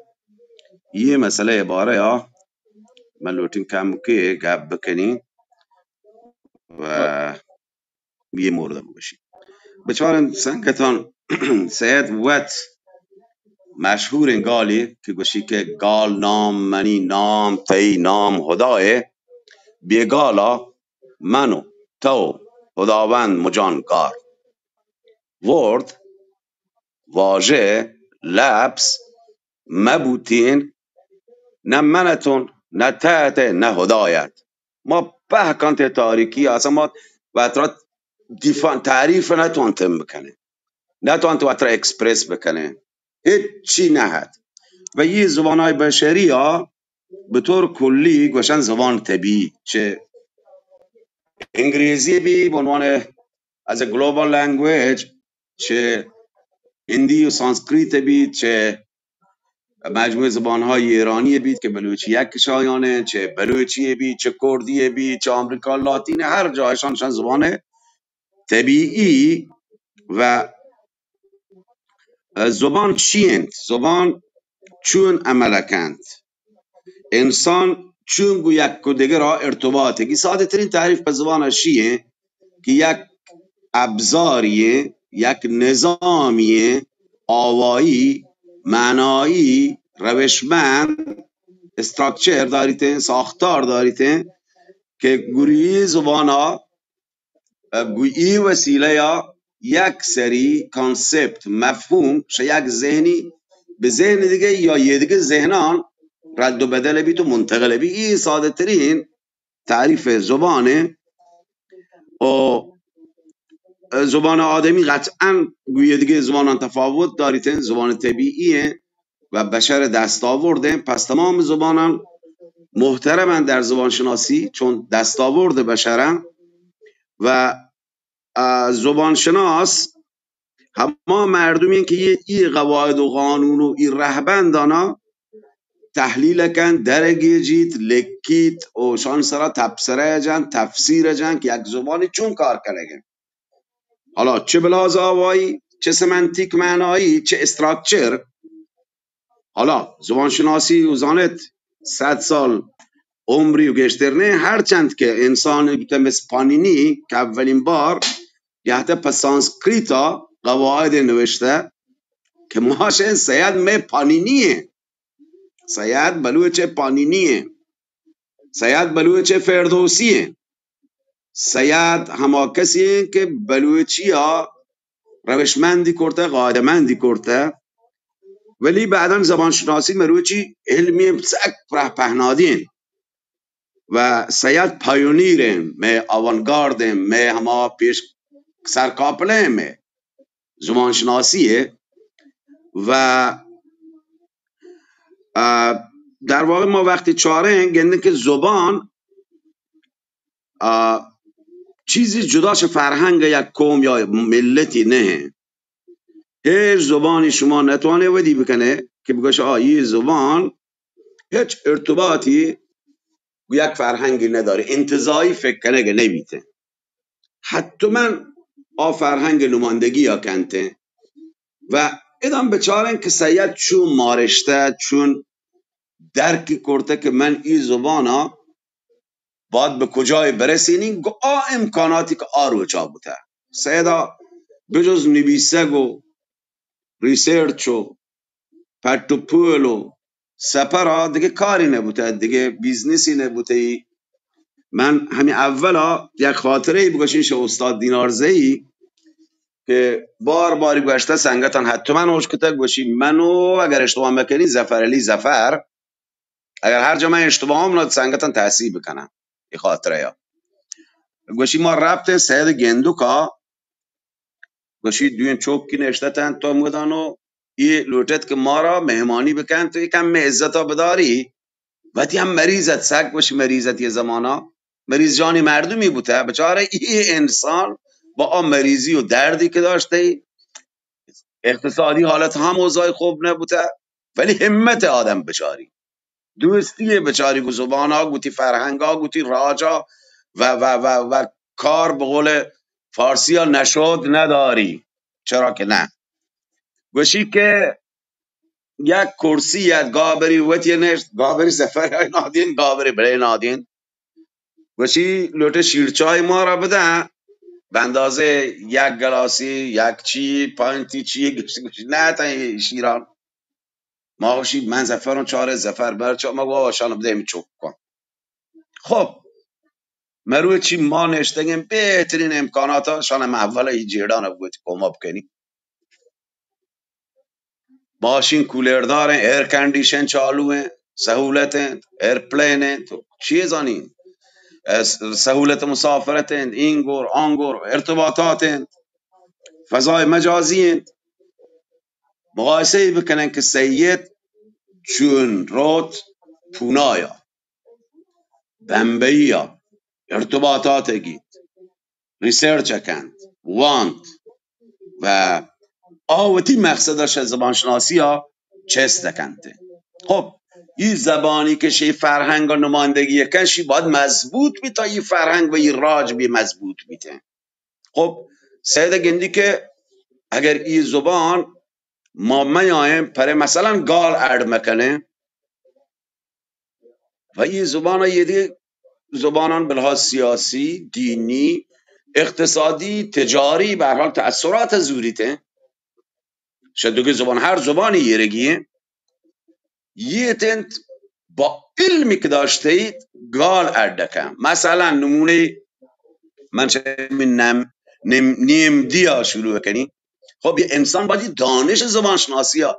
یہ مسئلہ بارہ یا من لوٹین کم کہ گپ بکنین و یہ مورد بگوشی۔ بچارن سنگتان، سید وت مشہوریں گالی کہ گوشی کہ گال نام منی نام تئی نام ہدائے، بے گالا من و تو ہداوند مجان گار۔ ورد، واژہ، لبز، مہ بوتین، نہ منتون، نہ تحت، نہ ہدایت۔ ما پہکان تے تاریکی آسا ما وترا دیفان تعریف نہ توانتن بکنیں، نہ توانت وترا ایکسپریس بکنیں، ہچی نہ ہت۔ و یہ زبانهای بشری ها به طور کلی گوشن زبان طبیعی، چه انگریزی بی به عنوان از گلوبال لنگویج، چه هندی و سانسکریت بی، چه مجموعهٔ زبان‌های ایرانی بید که بلوچی یک شایانه، چه بلوچی بید، چه کردی بید، چه آمریکا لاتین، هر جایشان شان زبان طبیعی و زبان چی انت؟ زبان چون عمل کنت؟ انسان چون گو یک و دگر را ارتباط؟ که ساده ترین تعریف به زبان شیه که یک ابزاری، یک نظامی آوایی، معنایی، روشمند، استراکچر داریتیں، ساختار داریتیں که گوری زبانا گو ای وسیلہ یا یک سری کانسپت، مفہوم، شہ یک ذہنی بہ ذہن دگہ یا یہ دگہ ذہنان رد و بدل بیت و منتقل بیت۔ ای سادہ ترین تعریف زبان انت۔ و زبان آدمی قطعاً گو یہ دگہ زبانان تفاوت داریت، زبان طبیعی انت و بشر دستاورد انت۔ پس تمام زبانان محترمن در زبان شناسی، چون دستاورد بشرن و اه، زبان شناس ہما مردمی کہ یہ ای قواعد و قانون و ای رہبندانا تحلیل کن، درگیجیت، لکیت و شان سرا تبصرہ جن، تفسیر جن کہ یک زبانی چون کار کنگے۔ حالا چہ بلاز آوائی، چہ سمنتیک معنائی، چہ استراکچر، حالا زبان شناسی و زانت صد سال عمری و گیشتر نہ، ہر چند کہ انسان بوتہ مثل پانینی کہ اولین بار گہتہ پہ سانسکریتا قواعد نوشتہ کہ ماشین سید مئے پانینی ہیں، سید بلوچ پانینی ہیں، سید بلوچ فردوسی ہیں۔ سید ہما کسی ہیں کہ بلوچی آ روشمندی کرتہ، قاعدہ مندی کرتہ، ولی بعداً زبان شناسی مروچی علمی سک پرہ پہنادین و سید پایونیر ہیں، مئے آوانگارد ہیں، مئے ہما پیش سرکاپلہ ہیں، مئے زبان شناسی ہے و، آ، در واقع ما وقتی چاریں گندیں کہ زبان آ، چیزی جدا چہ فرہنگ یک قوم یا ملتی نہ انت۔ ہیچ زبانی شما نتوانے ودی بکنے کہ بگوش آ، یہ زبان ہیچ ارتباطی گو یک فرہنگی نداری، انتزاعی فکر کنگ نبیتے۔ حتماً آ فرہنگ نمائندگی آ کنتے۔ و ادام بچاریں کہ سید چون مارشتہ، چون درکی کرتہ کہ من ای زبانا باید بہ کجائے برسینی، گو آ امکاناتی کہ آ روچا بوتہ۔ سیدا بجز نبیسگ و ریسرچ و پٹ و پول و سفر ءَ دگہ کاری نہ بوتہ، دگہ بیزنسی نہ بوتہ. من ہمے اول ءَ یک خاطرہ ای بگوشین شہ استاد دینارزئی کہ بار باری گوشتہ، سنگتان حتما اشکتگ، گوشی منو اگر اشتباہ مکنی ظفر علی ظفر، اگر ہر جا من اشتباہ ہم نہ سنگتان تحصیل بکنن. اے خاطرہ یا گوشی ما رپتیں سید گندکا، گوشی دوئیں چوکی نشتتن تو مدانو، اے لوٹت کہ مارا مہمانی بکنت، اے کم عزتا بداری. وتی ہم مریض ات، سک وش مریض ات یہ زمانہ. مریض جانی مردمی بوتہ، بچارہ اے انسان با آ مریضی و دردی کہ داشتہ، اقتصادی حالت ہم اوضاع خوب نبوتہ، ولی ہمت آدم بچاری، دوستی بچاری گو زبانا، گو تی فرہنگا، گو تی راجا و، و، و، و کار بقول فارسیا نشود نداری. چرا کہ نہ. گوشی کہ یک کرسی ات، گابری وتی نشت، گابری ظفر نادین، گابری بلے نادین. گوشی لوٹے شیرچای مارا بدن، بہ اندازہ یک گلاسی، یک چی، پنج تی چی، گوشی، گوشی، نہ تا شیران. ما گوشی من ظفرم، چارے ظفر بر چا، ما گوا شان بدیم چوک کن. خب، مروچی ما نشتگیں بہترین امکانات، شان ما اول ای جیڑان بوت کوما بکنی. ماشین کولر داریں، ایئر کنڈیشن چالو ہیں، سہولت ہیں، ایئرپلین ہیں، تو چیزانی، اه، سہولت مسافرت ہیں، اینگور، آنگور، ارتباطات ہیں، فضای مجازی ہیں. مقایسہ بکنن کہ سید چون روت پونایا، بمبئیا ارتباطات گیت، ریسرچ کنت، وانت و آ وتی مقصد شہ زبان شناسی ءَ چست کنت. خب، ای زبانی کہ شی فرهنگ ءَ نمایندگی کن، شی باید مضبوط بیت تا ای فرهنگ و ای راج بی مضبوط بیت. خب، سید گندی کہ اگر ای زبان ما میایں پرے مثلاً گال اڈ مکنیں، و ای زبان ءَ یہ دی زبانان بلحاظ سیاسی، دینی، اقتصادی، تجاری، بہ ہر حال تأثرات زوریت ہیں. شہ دگہ زبان، ہر زبانی ایرگی ہیں. یہ تنت با علمی کہ داشتہ ایت، گال اڈ کن. مثلاً نمونے من چہ من نم-، نیم-، نیم دیا شروع کنی. خب، یہ انسان باید دانش زبان شناسی ءَ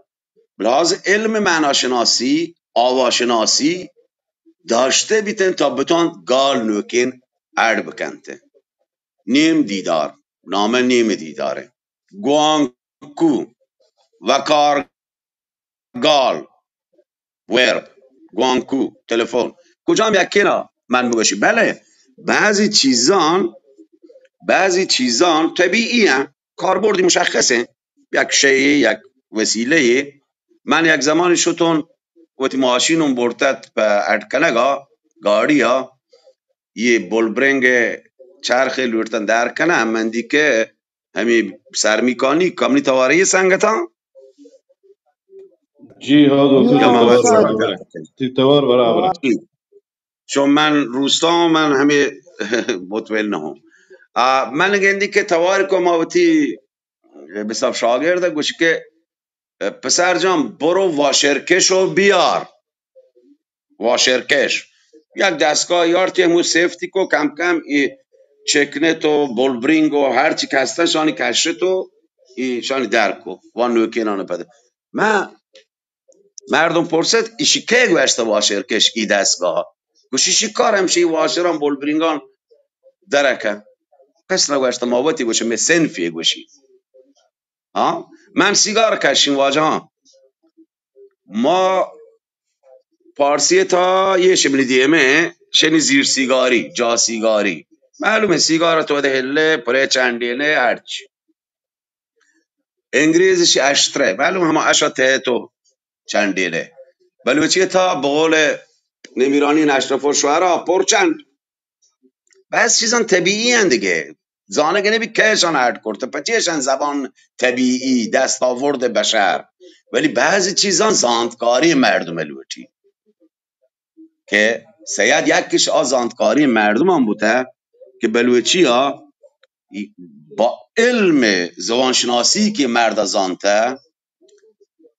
بلحاظ علم معنا شناسی، آوا شناسی داشتہ بیتن تا بتوان گال نوکین اڈ بکنت. نیم دیدار، نامہ نیم دیدار. گوانکو، وقار گال، ویرب، گوانکو، تلفن. کجام یکینا من بگوشی؟ بلے بعضی چیزان، بعضی چیزان طبیعی ہیں، کاربردی مشخص ہیں. یک شئی، یک وسیلہ. من یک زمانی شتون وتی ماشینم برتت پہ اڈ کنگا، گاڑیا، یہ بلبرنگ چرخ لوٹتن در کنن، من دی کہ ہمے سرمیکانی کمنی توارے سنگتاں. جی ہاں، دوستو، جی، تئی توار برابر ہے. تئی توار برابر ہے. جی. چون من روستا ہوں، من ہمے مطمئن نہ ہوں. آ، من گندی کہ توار کو ما وتی بساف شاگرد گوش کہ پسر جان، برو واشرکش و بیار. واشرکش. یک دستگاہ یارتی، ہمو سیفتی کو، کم کم ای چکنت و بلبرینگ و ہر چی کہ ہستن شانی کشت و ای شانی در کو و نوکینان پد. من مردم پرسد، ایشی کئے گوشتہ واشرکش ای دستگاہ؟ گوشی، ایشی کار ہمشی واشران بلبرینگان درکہ. کس نگوشتہ، ما وتی گوشی، مے صنفی گوشی. ہاں، من سیگار کشین واجہ ہاں. ما پارسی تا یہ شمنی دیمے، شنی زیر سیگاری، جا سیگاری. معلوم ہے، سیگار تو دے ہلے، پرے چانڈینے، ہرچ. انگریزش اشترے، معلوم ہم اشا تہ تو چانڈینے. بلوچی تا بقول نمیرانی اشرف و شعرا پر چانڈ. بس چیزان طبیعی ہیں دیگہ. زانگ نبی کیشان اڈ کرتہ، پچیشان زبان طبیعی، دستاورد بشر. ولی بعضی چیزان زانتکاری مردم لوٹی. کہ سید یکیش آ زانتکاری مردمان بوتہ کہ بلوچی آ با علم زبان شناسی کہ مرد زانتہ،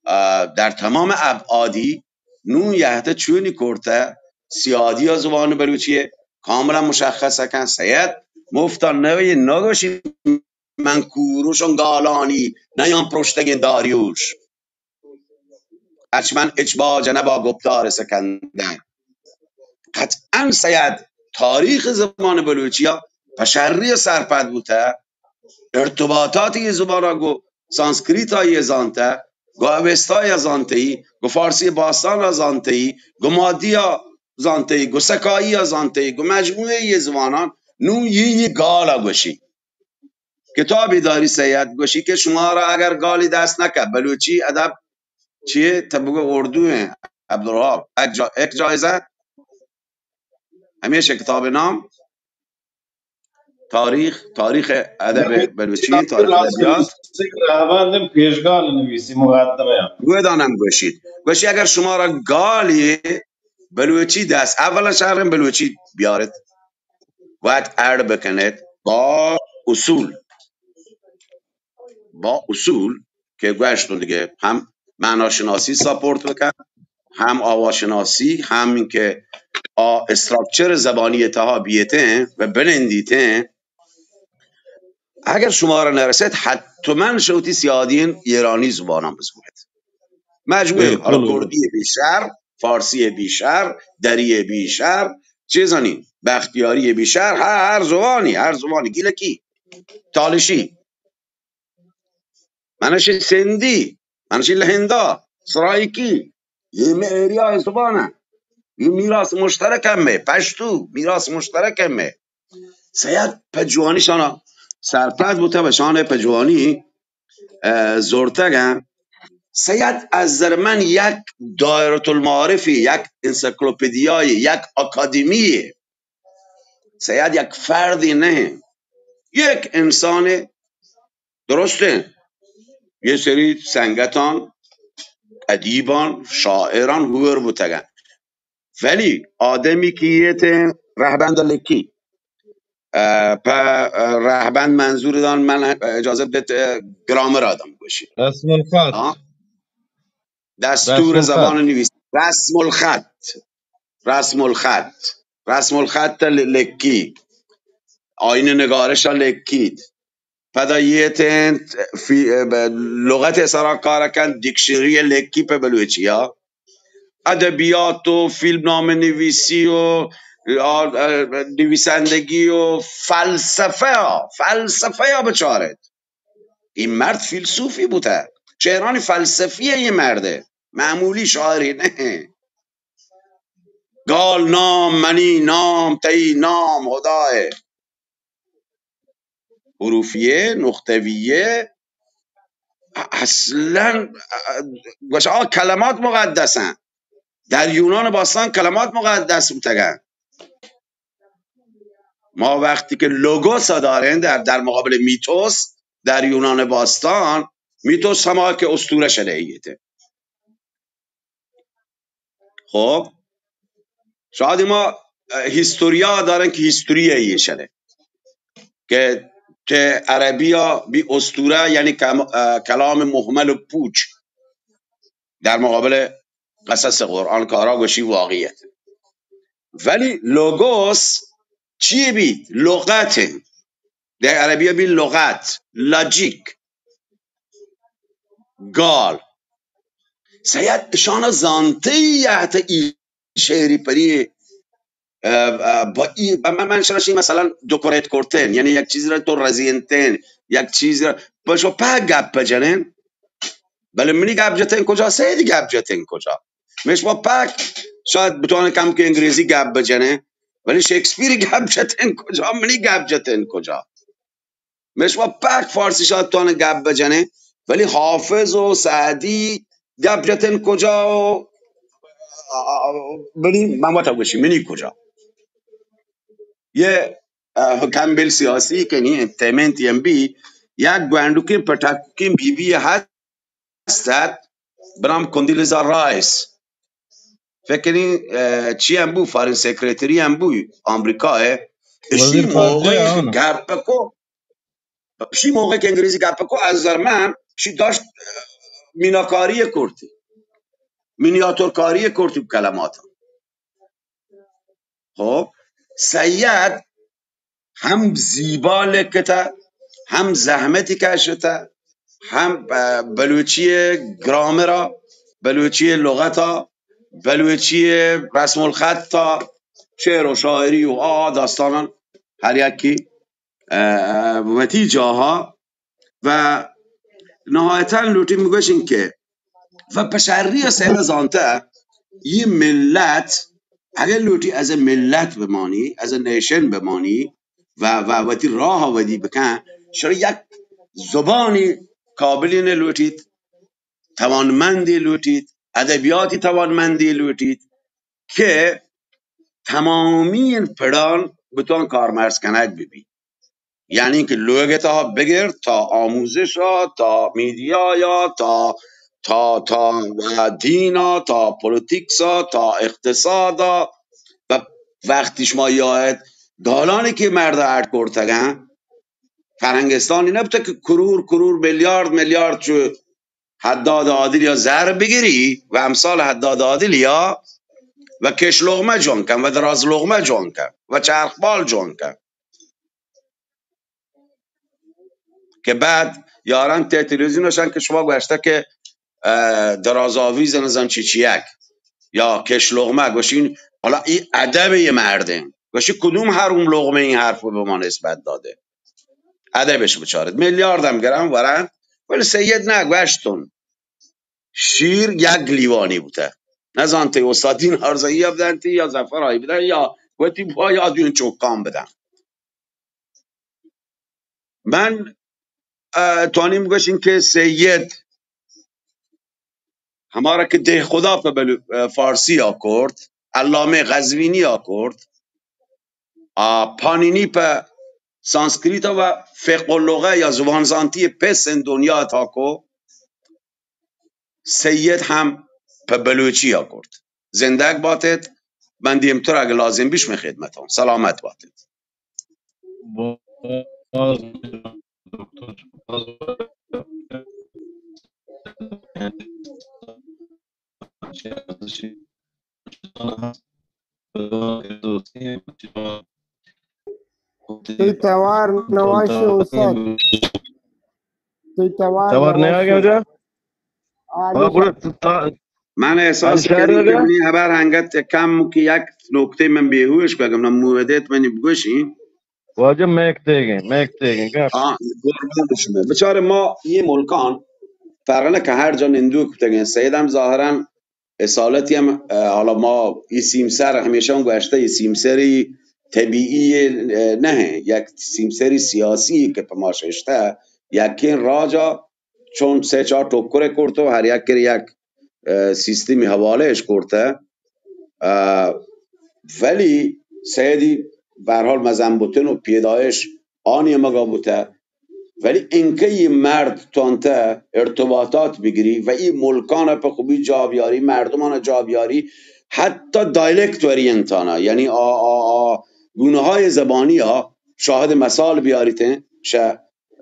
اه، در تمام ابعادی نون یهته چونی کرته سیادی ها زبان بلوچی کاملا مشخص کن. سید مفتا نوی نگوشی من کوروشون گالانی نیان پرشتگین داریوش. اچ من اچ با جنبا گپتار سکندر. قطعا سید تاریخ زبان بلوچی ها پشری سرپد بوته، ارتباطاتی زبان ها گو سانسکریت ها یه زانته، گو اوستا یا زانته ای، گو فارسی باستان ها زانته ای، گو مادی ها زانته ای، گو سکایی ها زانته ای، گو مجموعه یه زبانان نون یه یه گال ها گوشی. کتابی داری سید گوشی که شما را اگر گالی دست نکه بلوچی ادب چیه؟ تبگو اردو ہیں. عبدالوهاب، یک جا-، یک جایزه همیشه کتاب نام تاریخ، تاریخ ادب بلوچی، تاریخ ادبیات. رهبند پیشگال نویسی مقدمه هم. گوه دانم گوشید. گوشی اگر شما را گالی بلوچی دست، اولا شهر بلوچی بیارت. باید اڑ بکنیت با اصول، با اصول که گوشتون دیگه، هم معناشناسی ساپورت بکن، هم آواشناسی، هم اینکه آ استراکچر زبانی تها بیتن و بنندیتن. اگر شما را نرسید، حتما شوتی سیادین ایرانی زبانان بزگوید. مجموعه، حالا کردی بیشتر، فارسی بیشتر، دری بیشتر، چیزانی، بختیاری بیشتر، هر، هر زبانی، هر زبانی، گیلکی، تالشی، منشی سندی، منشی لهندا، سرایکی، یه می ایریا زبانه، یه میراث مشترک همه، پشتو، میراث مشترک همه. سید په جوانی شانا سرپد بوته و شانه په جوانی، اه، زورتگن. سید از نظر من یک دایرة المعارفی، یک انسیکلوپدیای، یک آکادمیه. سید یک فردی نه، یک انسان. درسته، یه سری سنگتان، ادیبان، شاعران هور بوتگن، ولی آدمی که یه ته رهبند لکی، اه، په، اه، رهبند منظور دان من اجازه بدت، اه، گرامر آدم گوشی. رسم الخط. آه؟ دستور رسم الخط. زبان نویسی. رسم الخط. رسم الخط. رسم الخط ل-، لکی. آینه نگارش لکید. پدا یه تن فی-، ب-، لغت سرا کار کن، دیکشنری لکی په بلوچی ها. ادبیات و فیلم نام نویسی و آ-، اه، نویسندگی و فلسفه ها، فلسفه ها بچارت. این مرد فیلسوفی بوته. شعرانی فلسفی یه مرده. معمولی شاعری نه. گال نام، منی نام، تئی نام، خدائے. حروفیه، نقطویه، اصلاً، گوش، آ کلمات مقدسن. در یونان باستان کلمات مقدس بوتگن. ما وقتی که لوگوس داریم در، در مقابل میتوس، در یونان باستان، میتوس هما که اسطوره شده ایته. خب، شاید ما، اه، هیستوریا دارن که هیستوری ایه شده. که ته عربی ها بی اسطوره، یعنی کم-، اه، کلام مهمل و پوچ در مقابل قصص قرآن کارا گوشی واقعیت. ولی لوگوس چی بی؟ لغت. در عربی بی لغت، لاجیک. گال. سید شانا زانته ای احت ای شعری پری، اه، اه، با ای، با من، من شرشی مثلاً دکورت کرتن، یعنی یک چیزی را تو رزینتن، یک چیزی را، پشو په گپ بجنن. بله منی گپ جتن کجا، سیدی گپ جتن کجا؟ مش ما پاک شاید بتوانن کم که انگریزی گپ بجنن، ولی شکسپیر گپ جتن کجا، منی گپ جتن کجا؟ مش ما پاک فارسی شاید بتوانن گپ بجنن، ولی حافظ و سعدی گپ جتن کجا و، آ، آ، منی، من وتا گوشی، منی کجا؟ یه، اه، کمبل سیاسی کنی، انترتینمنت ام بی، یک گوانڈوکین پٹاکوکین بی بی هست، است ات، بنام کندیلیزا رایس. فکر کنی، اه، چی هم بو، فارین سیکرتری هم بو آمریکا. اشی وزیر خارجه موقع آن. گپ کو، اشی موقع که انگریزی گپ کو، از نظر من، اشی داشت، اه، میناکاری کرتی، مینیاتورکاری کرتی کلمات. خب، سید ہم زیبا لکھتا، ہم زحمتی کشتا، ہم، اه، بلوچی گرامرا، بلوچی لغتا، بلوچی رسم الخطا، شعر و شاعری و آ داستانان ہر یکی، اه، وتی جاہا و نہایتاً لوٹیں بگوشیں کہ و پہ شری ء سیل زانتہ یہ ملت اگر لوٹی از ملت بمانی، از نیشن بمانی و، و وتی راہ ودی بکن، شر یک زبانی قابلین لوٹیت، توانمندی لوٹیت، ادبیاتی توانمندی لوٹیت کہ تمامی پڑان بتوان کارمرز کنگ ببی. یعنی کہ لوگ تہا بگر تا آموزش ء، تا میڈیا یا، تا، تا، تا دین ء، تا پولیٹکس ء، تا اقتصاد ء. و وقتی شما یاید گالانی کہ مرد اڈ کرتگن، فرنگستانی نبوته که کرور کرور، میلیارد میلیارد چو حداد عادل یا زر بگیری و امثال حداد عادل یا و کش لغمه جوان کن و دراز لغمه جوان کن و چرخبال جوان کن. که بعد یاران ته تلویزیون روشن که شما گوشته که، اه، دراز آویز نزان چی چیک یا کش لغمه گوشین. حالا این ادب یه مردم گوشی کدوم حروم لغمه این حرف رو به ما نسبت داده؟ ادبش بچارید، میلیارد هم گرم ورند، ولی سید نه گوشتون شیر یک لیوانی بوته. نزانتی استادین ارزهی بدنتی یا زفرایی بدن یا وتی با یا دوین چوکان بدن. من، اه، توانیم گوشین که سید ہمارا کہ دہ خدا پہ بلو-، فارسی ء کرت، علامہ قزوینی ء کرت، آ، پانینی پہ سانسکریت ء و فقہ و لغہ یا زبان زانتی پس ان دنیا ء تاکو، سید ہم پہ بلوچی ء کرت. زندگ باتت، من دیمتر اگہ لازم بیش من خدمت ہوں. سلامت باتت. باز دکتر، باز تئی توار نواش استاد. تئی توار توار نواش نواش. آگے جا. آگے ہاں، جا. گڑا تا-، من احساس کنی کہ منی ہبر انگت کم کہ یک نکتے من بیہوش بگم، نہ موہدیت منی بگوشی. واجہ میک دیگیں، میک دیگیں، گپ. ہاں، قربان شما. بچارے ما یہ ملکان فرق نہ کہ ہر جا نندوک کتگیں. سید ہم ظاہراً اصالتی ہم، اه، حالا ما یہ سیمسر ہمیشہ ہم گوشتہ، یہ سیمسری طبیعی، اه، نہ ہیں، یک سیمسری سیاسی کہ پہ ما ششتہ، یکیں راجا چون سہ چار ٹکرے کرت و ہر یکے یک، اه، سیستمی حوالہ اش کرتہ. اه، ولی سیدی بہ ہر حال مزن بوتن و پیدایش آ نیمگا بوتہ. ولی انکہ یہ مرد تانتہ ارتباطات بگری و ای ملکان پہ خوبی جا بیاری، مردمان جا بیاری، حتی ڈائلیکٹ ویرینٹانا، یعنی آ، آ، آ گونہ‌های زبانی ءَ شاهد مثال بیاریتیں، شہ،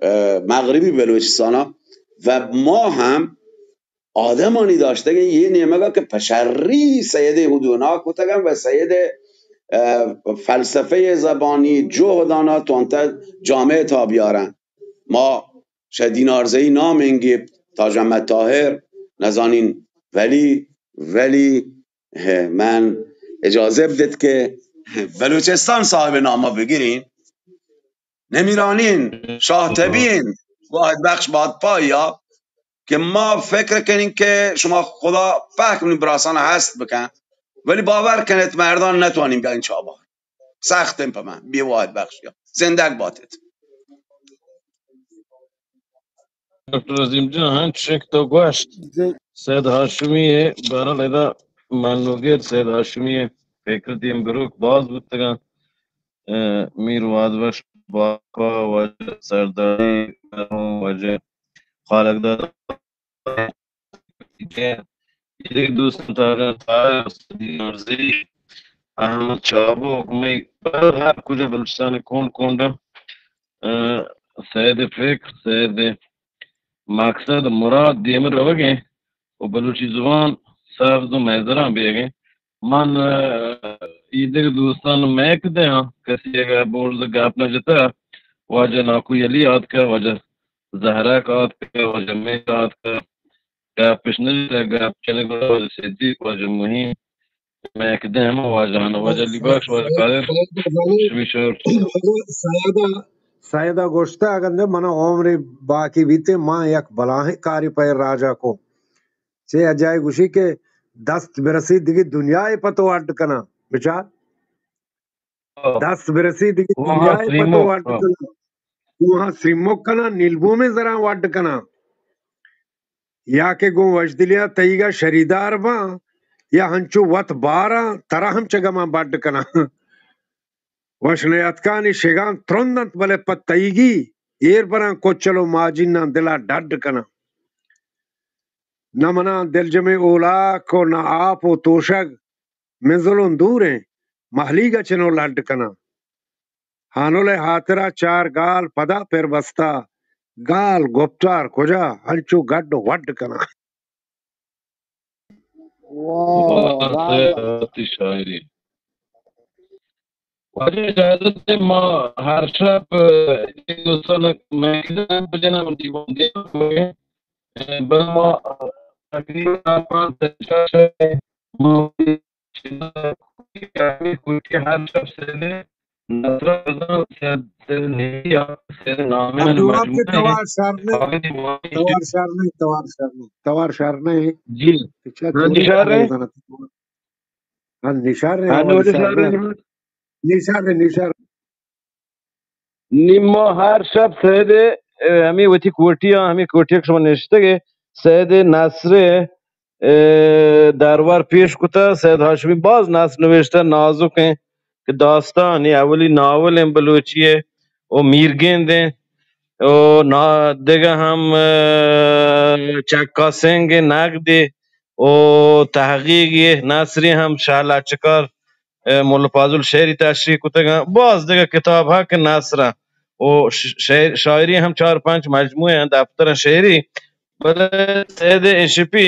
اه، مغربی بلوچستان ءَ و ما ہم آدمانی داشتگیں یہ نیمگا کہ پشری سید ہدونا کتگن و سید، اه، فلسفهٔ زبانی جهدانا توانتہ جامعہ تا بیارن. ما شہ دینارزئی نام انگیپت، تاج محمد طاهر، نزانین ولی، ولی، اه، من اجازہ بدت کہ بلوچستان صاحب نامہ بگیرین. نمیرانین، شاہ طبیعین، واحد بخش بادپایا کہ ما فکر کنین کہ شما خدا پاک منی براسان ہست بکن، ولی باور کنت مردان نتوانین بیاین چابار. سختیں پہ من، بی واحد بخشیا. زندگ باتت. ڈاکٹر عظیم جان، ہنچ شک تو گوشت. جی. سید ہاشمی ءِ، بہرحال ادا منوگر سید ہاشمی ءِ فکر دیم بروک باز بوتگاں. اه، میر واد بخش باپا، واجہ سرداری، مرحوم واجہ خالق دادا، ایدگہ دوستاں، تاجان طاہر، استادی نورزئی، احمد چابک، مئی، ہر کجا بلوچستان کونڈ کونڈا، اه، سید فکر، سید مقصد مراد دیم روگ ء و بلوچی زبان سبز و مہزراں بیگ ء۔ من، اه، ایدگہ دوستان مئیک دیاں، کسی اگہ برز گپ نہ جتا، واجہ ناکو علی آتکا، واجہ زہرک آتکا، واجہ میر آتکا، گپش نہ جتا، گپ چنگ واجہ صدیق، واجہ مہین، مئیک دیم واجہان، واجہ علی بخش، واجہ قادر، شمی شور۔ سیدہ، سیدہ گوشتہ، اگندے من عمر باقی بیتے، ما یک بلاہیں کاری پہ راجا کو۔ چے اجائے گوشی کہ دست برسی دگہ دنیا پہ تو اڈ کناں۔ بچار، دست برسی دگہ دنیا پہ تو اڈ کناں۔ کوہاں سریمک کناں، نیلبومیں زراں وڈ کناں۔ یا کہ گوں وشدلیا تئیگا شریدار باں، یا ہنچو وت باراں، ترا ہم چہ گماں بڈ کناں۔ وش نیاتکانی شگان ترند انت، بلے پہ تئیگی ایر براں، کچل و ماجیناں دلا ڈڈ کناں۔ نہ مناں دلجمیں اولاک و نہ آپ و توشگ، من ظلم دوریں، مہلیگ ء چنو لڈ کناں۔ ہانل ء ہاترا چار گال پدا پر بستا، گال گپتار کجا، انچو گڈ و وڈ کناں۔ واہ، واہ، واہ۔ وتی شاعری۔ واجہ اجازت دے، ما ہر شپ، اه، یک دوستان مہکدان بجناں، دیوان دیوان، اه، بل ما، اه، تقریباً پانچ شش شپ، ما کوٹی ہر شپ سیدے نصرہ بزاں، سید، سید نیکی آ، سید نامے من مجموعہ توار شر نے، توار شر نے، توار شر نے، توار شر نے۔ جی۔ ہاں جی، شر نے۔ ہاں، نشار رہے، ہاں، ہاں، نشار رہے۔ نشار رہے، نشار۔ نی ما ہر شپ سید، اه، ہمیں وتی کوٹی آ، ہمیں کوٹی کہ شما نشتگے، سید نصر، اه، دربار پیش کتا۔ سید ہاشمی باز نصر نوشتہ، نازک ہیں کہ داستان، یہ اولی ناول ہیں بلوچی ہے، وہ میرگند ہیں، وہ نا-، دگہ ہم، اه، چکاسنگ نقد ہے، و تحقیق یہ نثری ہم شاہ لاچکار، اه، ملا فاضل شعری تشریح کتگاں۔ باز دگہ کتاب ہا کہ نثر و ش-، شعر، شاعری ہم چار پنچ مجموعے ہیں، دفتر شعری۔ بلے سید اشپی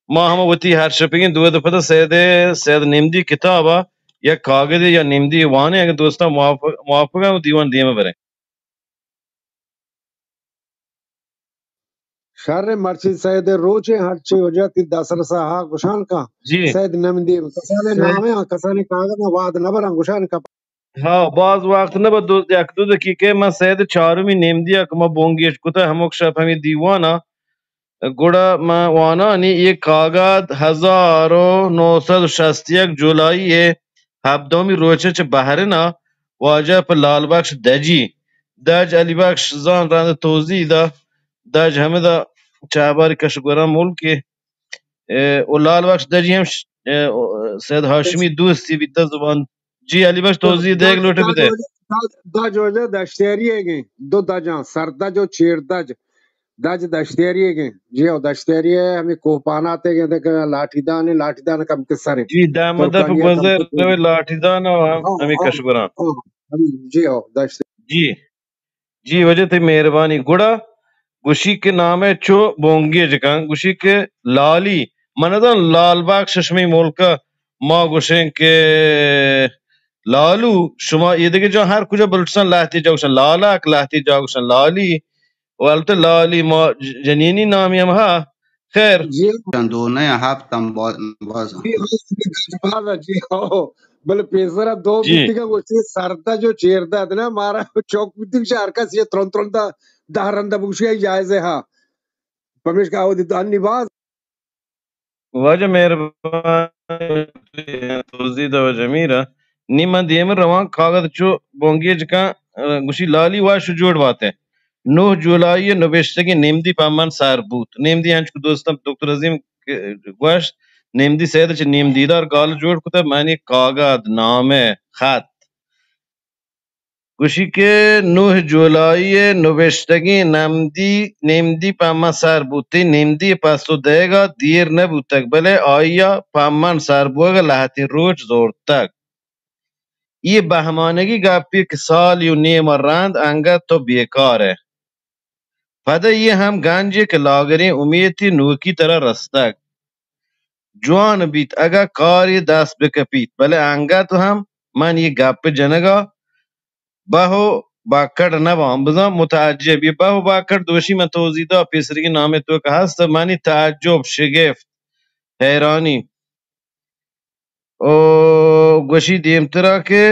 ما ہم وتی ہر شپگیں دود پدا سید، سید نمدی کتاب یک کاغذ یا نمدی وانے، اگر دوستاں موافق، موافق ہیں، دیوان دیمہ بریں۔ شر مرچی سید روچے ہرچی وجہ تی دسترسا ہا گشان کن۔ جی۔ سید نمدی کسانے جی۔ نامے ہاں، کسانے کاغذ ہاں واد نہ براں گشان کن۔ ہاں، باز وقت نہ بد، یک دو دقیقے من سید چارمی نمدی ء کہ ما بونگیج کتا ہمک شپ ہمیں دیوان ء۔ گڑا من وانانی اے کاگد ہزار و نو سد و شست یک جولائی ء ہبدہمی روچ ء چہ بحرین ء واجہ پہ لال بخش دجی، دج علی بخش زان رند توضیح دا، دج ہمدا چہباری کش گورا ملک ء، ء، و لال بخش دجی ہم ش-، ء، سید ہاشمی دوستی بیتا زبان۔ جی علی بخش توضیح دیگ لوٹے بدے۔ دج واجہ دشتیاری ہے گے، دو دجاں، سردج و چیردج۔ دج دشتیاری ئیگ انت۔ جی ہو، دشتیاری ء ہمے کوہپانات ئیگ انت کہ لاٹی دان ء، لاٹی دان ء کم کہ سر انت۔ جی، دامدہ پہ ترکانی ء کم گوزر کہ روے لاٹی دان ء ہاں، ہمے ہاں، کشگران۔ ہاں، ہمے، جی ہو، دشت۔ جی، جی، واجہ تئی مہربانی۔ گڑا گوشی کہ نام ء چو بونگیج کن، گوشی کہ لالی، من نزان لال بخش شمے ملک ء ما گوشیں کہ لالو، شما ایدگہ جا ہر کجا بلوچستان لہتے جا گوشن لالک، لہتے جا گوشن لالی، و البتہ لالی ما ج-، جنینی نامی ہم ہا۔ خیر۔ جی۔ چندو نہ ہفت ہم باز، باز۔ جی، ہفت باز، جی، ہو۔ بلے پیسرا دو جی۔ بیتگا گوشتی سردج و چیردج نا مارا چوک بیتگ شہ ہر کس یہ ترون ترون دا دہ رندا بگوشی جائزے ہا۔ پمیشکا او دی دانی باز۔ واجہ مہربانی توضیح دا واجہ میر ء۔ نی من دیم روان کاغذ چو بونگیج کن، ء، گوشی لالی وش و جوڑ بات ء۔ نوہ جولائی ء نبشتگیں نمدی پہ من سر بوت۔ نمدی انچو کہ دوستاں دکتر عظیم ء گوشت، نمدی سید چہ نیم دیدار گال جوڑ کتہ، منی کاگد، نامہ، خط۔ گوشی کہ نوہ جولائی ء نبشتگیں نمدی، نمدی پہ من سر بوت۔ تئی نمدی ء پسو دئیگ ء دیر نہ بوتگ، بلے آئی ء پہ من سر بوگ ء لہتیں روچ زرتگ۔ اے بہمانگی گپے کہ سالے و نیم ء رند انگت تو بیکار ئے۔ پدا اے ہم گنجے کہ لاگریں امیتے نوکی ترا رستگ۔ جوان بیت اگاں کارے دست بکپیت، بلے انگت ہم من اے گپ جنگا بہو باکڑ نہ باں، بزاں متعجب۔ اے بہو باکڑ دوشی من توضیح دا، پیسریگیں نامے توکا ہست، منی تعجب، شگفت، حیرانی۔ او گوشی دیمترا کہ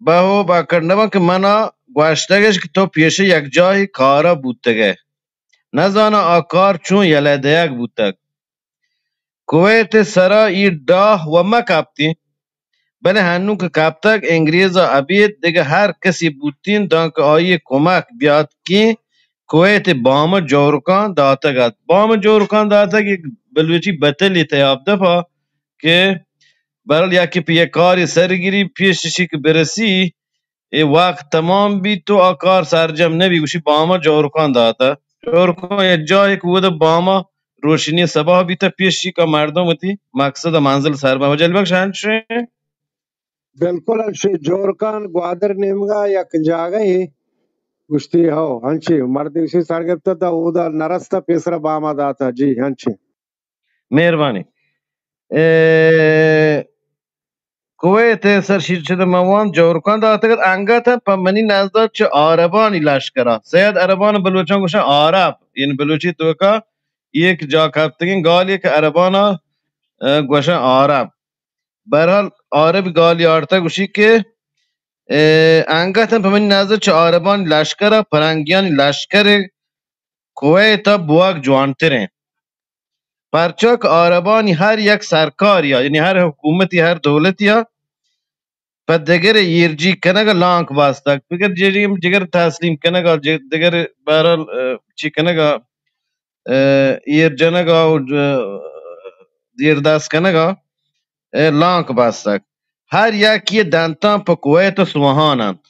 بہو باکڑ نہ باں کہ منا گوشتگش کہ تو پیش یک جاہے کارا بوتگئے۔ نزاناں آ کار چون یلہ دئیگ بوتگ۔ کویت ء سرا اے ڈاہ و مہ کپتیں، بلے ہنوں کہ کپتگ، انگریز ء ابید دگہ ہر کسے بوتیں دانکہ آئی ء کمک بیاتکیں۔ کویت ء بام ء جورکاں داتگ ات۔ بام ء جورکاں داتگ، یک بلوچی بتلے تیاب دپا کہ بہرحال یکے پہ یک کارے سرگری پیش اشی کہ برسی، اے وقت تمام بیت تو آ کار سرجم نہ بی، گوشی بام ء جورکاں داتہ۔ جورکاں یک جاہے کہ اود ء بام ء روشنی سباہ بیتہ، پیشی کہ مردم وتی مقصد ء منزل سر بہ وجل بخش انچیں۔ بالکل انچیں۔ جورکان گوادر نیمگا یک جاگہے گوشتی ہو، انچیں مردے گوشی سرگپتہ تا اودا نرستہ پیسرا بام ء داتہ۔ جی انچیں۔ مہربانی۔ اے، کویت ء سر شیرچد ء من وانت جورکاں داتگ ات، انگت ہم پہ منی نزدا چہ عربانی لشکر ء، سید عربان ء بلوچاں گوشاں عرب، یعنی بلوچی توکا یک جا کپتگیں گالے کہ عربان ء، ء، گوشاں عرب۔ بہرحال عرب گالی آرتگ گوشی کہ، ء، انگت ہم پہ منی نزدا چہ عربانی لشکر ء پرنگیانی لشکر کویت ء بوگ جوانتریں۔ پرچا کہ عربانی ہر یک سرکاریا، یعنی ہر حکومتی، ہر دولتیا پہ دگرے ایرجیگ کنگا لانک بستگ۔ فکر جیڑی ہم جگر تسلیم کنگا، ج-، دگر بہرحال، ء، چی کنگا، ء، ایر جنگا و ج-، دیر دست کنگا، ء، لانک بستگ۔ ہر یکی دنتان پہ کویت و سوہان انت۔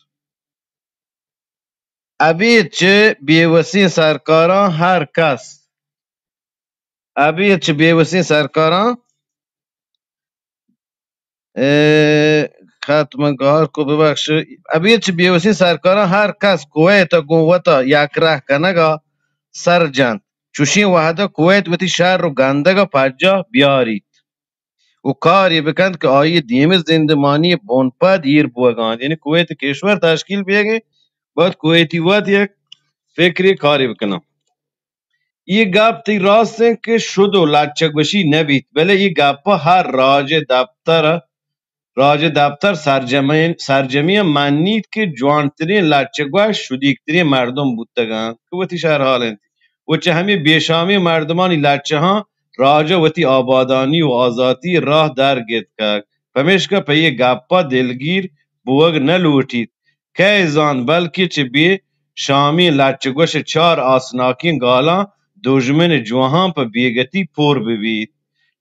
ابید چہ بے وسیں سرکاراں ہر کس، ابید چہ بے وسیں سرکاراں، اے، خط من گار کو ببخش، ابید چہ بے وسیں سرکاراں ہر کس کویت ء گوں وت ء یک رہ کنگ ء سر جنت۔ چوشیں وہد ء کویت وتی شر و گندگ ء پجاہ بیاریت۔ و کارے بکنت کہ آئی ء دیمی زندمانی ء بنپد ایر بوگ ء انت۔ یعنی کویت کشور تشکیل بیگ ء بعد کویتی وت یک فکرے کارے بکناں۔ اے گپ تئی راست انت کہ شد و لچہ گوشی نہ بیت، بلے اے گپ ء ہر راج ء دپتر، راج ء دپتر سرجمیں، سرجمی ء منیت کہ جوانتریں لچہ گوش شدیگتریں مردم بوتگ انت کہ وتی شر حال انت۔ و چہ ہمے بے شامیں مردمانی لچہاں راج ء وتی آبادانی و آزاتی ء راہ در گیتکگ۔ پمیشکا پہ اے گپ ء دلگیر بوگ نہ لوٹیت۔ کئے زانت بلکیں چہ بے شامیں لچہ گوش ء چار آسناکیں گالاں دژمن ء جوہاں پہ بیگتی پر بہ بیت۔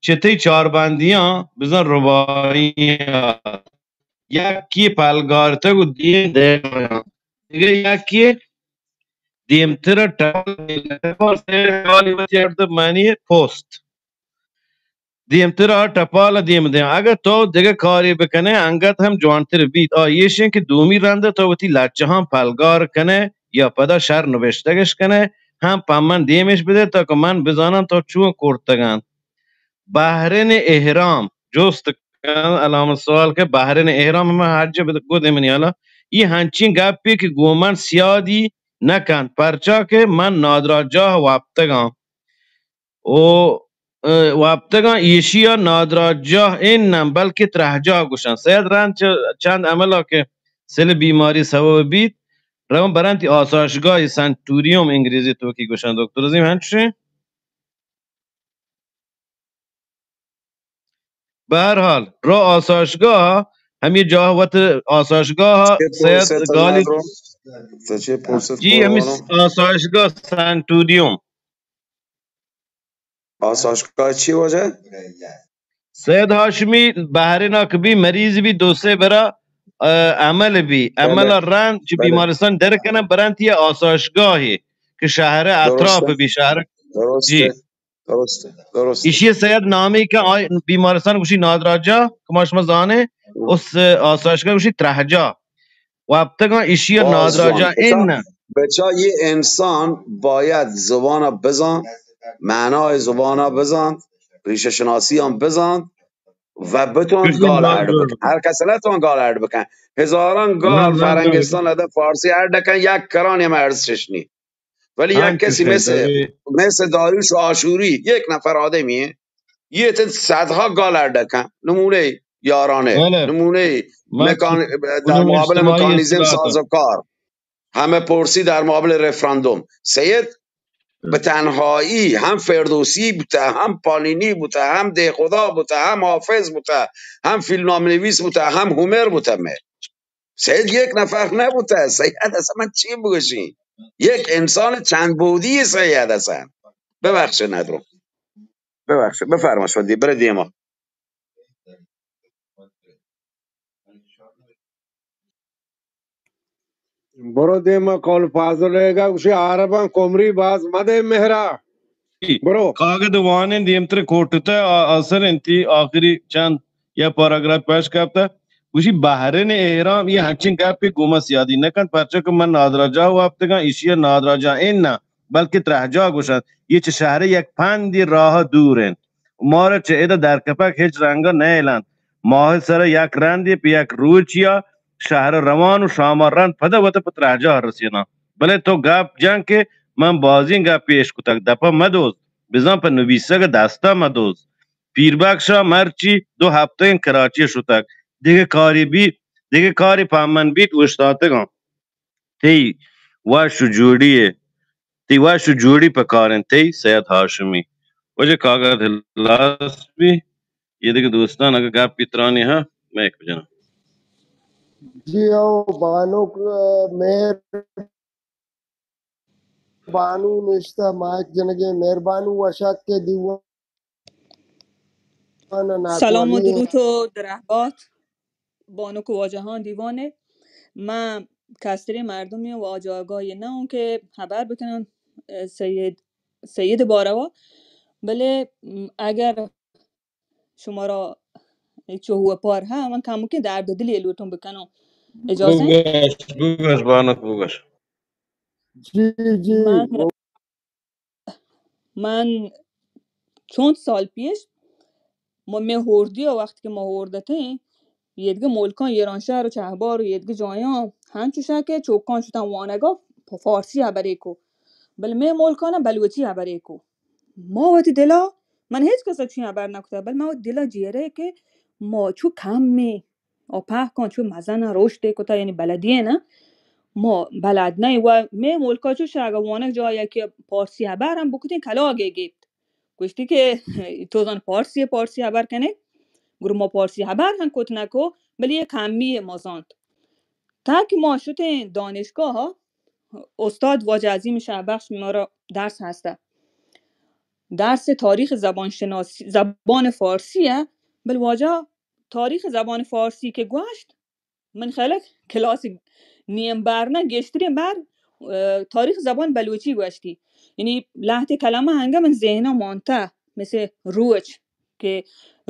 چہ تئی چاربندیاں بزاں رباعیاں یکے پلگارتگ و دیم دئیگ ء انت۔ دگہ یکے دیمتر ء ٹپال، ٹپال سیل ء گالی وتی ارد ء منی پوست۔ دیمتر ء ٹپال ء دیم دیاں۔ اگاں تو دگہ کارے بکنئے، انگت ہم جوانتر بیت۔ آ ایش انت کہ دومی رند ء تو وتی لچہاں پلگار کنئے یا پدا شر نبشتگش کنئے، ہم پہ من دیمش بدئے، تاکہ من بزاناں تو چون کرتگ انت۔ بحرین احرام جست کنت، علامت سوال کہ بحرین احرام ہمے حج ء بد-، گد ء منی حالا، اے ہنچیں گپے کہ گوں من سیادی نہ کنت، پرچا کہ من نادراہجاہ وپتگاں۔ او، ء، وپتگاں ایشی ء نادراہجاہ اناں، بلکہ ترہجاہ گوشاں۔ سید رند چ-، چند عمل ء کہ سل بیماری سبب بیت، رواں برنتی آسایشگاہ سنٹوریوم انگریزی توکی گوشاں۔ دکتر عظیم ہنچشیں؟ بہرحال، رو آسایشگاہ، ہمے جاہ وت آسایشگاہ چے سید پرسے تو گالی۔ نادرو؟ تو چے پرسے جی، ہمے پروانو؟ آسایشگاہ سینٹوریوم۔ آسایشگاہ چی وجہ؟ سید ہاشمی بحرین ء کہ بی مریض بی دو سے برا، ء، عمل بی، بلے۔ عمل ء رند چہ بلے۔ بیمارستان در کنن برنت یہ آسایشگاہی کہ شہر اطراف درسته۔ بی شہر۔ درسته۔ جی۔ درسته۔ درسته۔ ایشی سید نامی کہ آ-، بیمارستان گوشی نادراجا کہ ما شما زانے، او۔ اس آسایشگاہ گوشی ترہجا۔ و ہفتگاں ایشی باز نادراجا جوان۔ ان۔ بچا، یه انسان باید زبان بزان، معنای زبان بزان، ریشه شناسی هم بزان و بتون گال اڈ بکن. هر کس نتون گال اڈ بکن. هزاران گال فرنگستان لده فارسی اڈ کن، یک کرانی هم ارزشش نی. ولی یک کسی مثل، مثل داریوش آشوری، یک نفر آدمیه، یه ته صدها گال اڈ کن. نمونه یارانه، نمونه مکان-، در مقابل مکانیزم سازوکار، همه پرسی در مقابل رفراندوم. سید به تنهایی هم فردوسی بوته، هم پانینی بوته، هم دهخدا بوته، هم حافظ بوته، هم فیلمنامه نویس بوته، هم هومر بوته. مه سید یک نفر نبوته. سید اصلاً من چی بگوشین؟ یک انسان چند بعدی سید اصلاً. ببخشید ندرو. ببخشید، بفرما شدی، بره دیما. برو دیما قول فاضل ریگا، گوشی عرباں کمری باز مدے مہرا. برو. کاگد وانیں دیمتر کوٹتہ آ-، آسر انتی آخری چند یا پاراگراف پیش کپتہ. گوشی بحرین احرام یہ ہنچین گپی گوما سیادی نکنت، پرچہ کہ من نادراجاہ وپتگاں، ایشی نادراجاہ این نہ، بلکہ ترہجاہ گوشنت. یہ چہ شہر یک پندی راہ دور انت. مارا چہ ادا درکپگ ہچ رنگا نئیلنت. ماہ سر یک رندی پہ یک روچیا شہر روان و شاما رند پدا وت پہ ترہجاہ رسیناں. بلے تو گپ جن کہ من بازیں گپے اشکتگ، دپا مدوز، بزاں پہ نبیسگ دستا مدوز. پیربکشا مرچی دو ہپتگیں کراچی شتگ، دگہ کاری بیت، دگہ کاری پہ من بیت اوشتاتگاں. تئی وش و جوڑی ء، تئی وش و جوڑی پہ کاریں تئی سید ہاشمی. واجہ کاگد ہلاس بی، یہ دگہ دوستان اگہ گپ بیت ترانی ہاں، مئے بجناں. جی او بانک، ء، مہر بانو نشتہ مائک جنگیں، مہربانو وشاتکے دیوان ء سلام و ناکوانی ء. دروت و درہبات بانک و واجہاں دیوان ء. من کستریں مردمے و آجاگاہے نہ اوں کہ ہبر بکناں، ء، سید، سید باروا، بلے، م، اگر شمارا چو و پار ہا، من کمکیں درد دلی لوٹوں بکنوں. اجازہ؟ بگش، بگش، بانک بگش. جی، جی. من، من چند سال پیش، ما، مئے ہوردی ء وقت کہ ما ہوردتیں، یدگہ ملکاں ایرانشہر و چہبار و یدگہ جایاں ہنچوشاں کہ چوکاں شتاں وانگا پہ فارسی ہبرے کو، بلے مئے ملکاں بلوچی ہبرے کو. ما وتی دلا، من ہچ کس ء چی ہبر نہ کتہ، بل ما وتی دلا جیرے کہ ما چو کم ایں، آ پہکاں چو مزن ء رشد ء کتہ، یعنی بلدی ء نہ، ما بلد نہ ایں. و مئے ملکا چوش اگہ وانگ جاہ یکے پارسی ہبر ہم بکتیں، کلاگے گیپت، گوشتی کہ تو زان پارسی، پارسی ہبر کنے. گڑا ما پارسی ہبر ہم کت نہ کو، بلے یک کمی ما زانت. تا کہ ما شتیں دانشگاہ، استاد واجہ عظیم شہبخش مارا درس ہستہ، درس تاریخ زبان شناسی، زبان فارسی ء، بل واجہ تاریخ زبان فارسی کہ گوشت، من خیال ء کلاس نیم بر نہ، گیشتریں بر، ء، تاریخ زبان بلوچی گوشتی. یعنی لہتے کلمہ انگہ من ذہن ء مانتہ، مثل روچ، کہ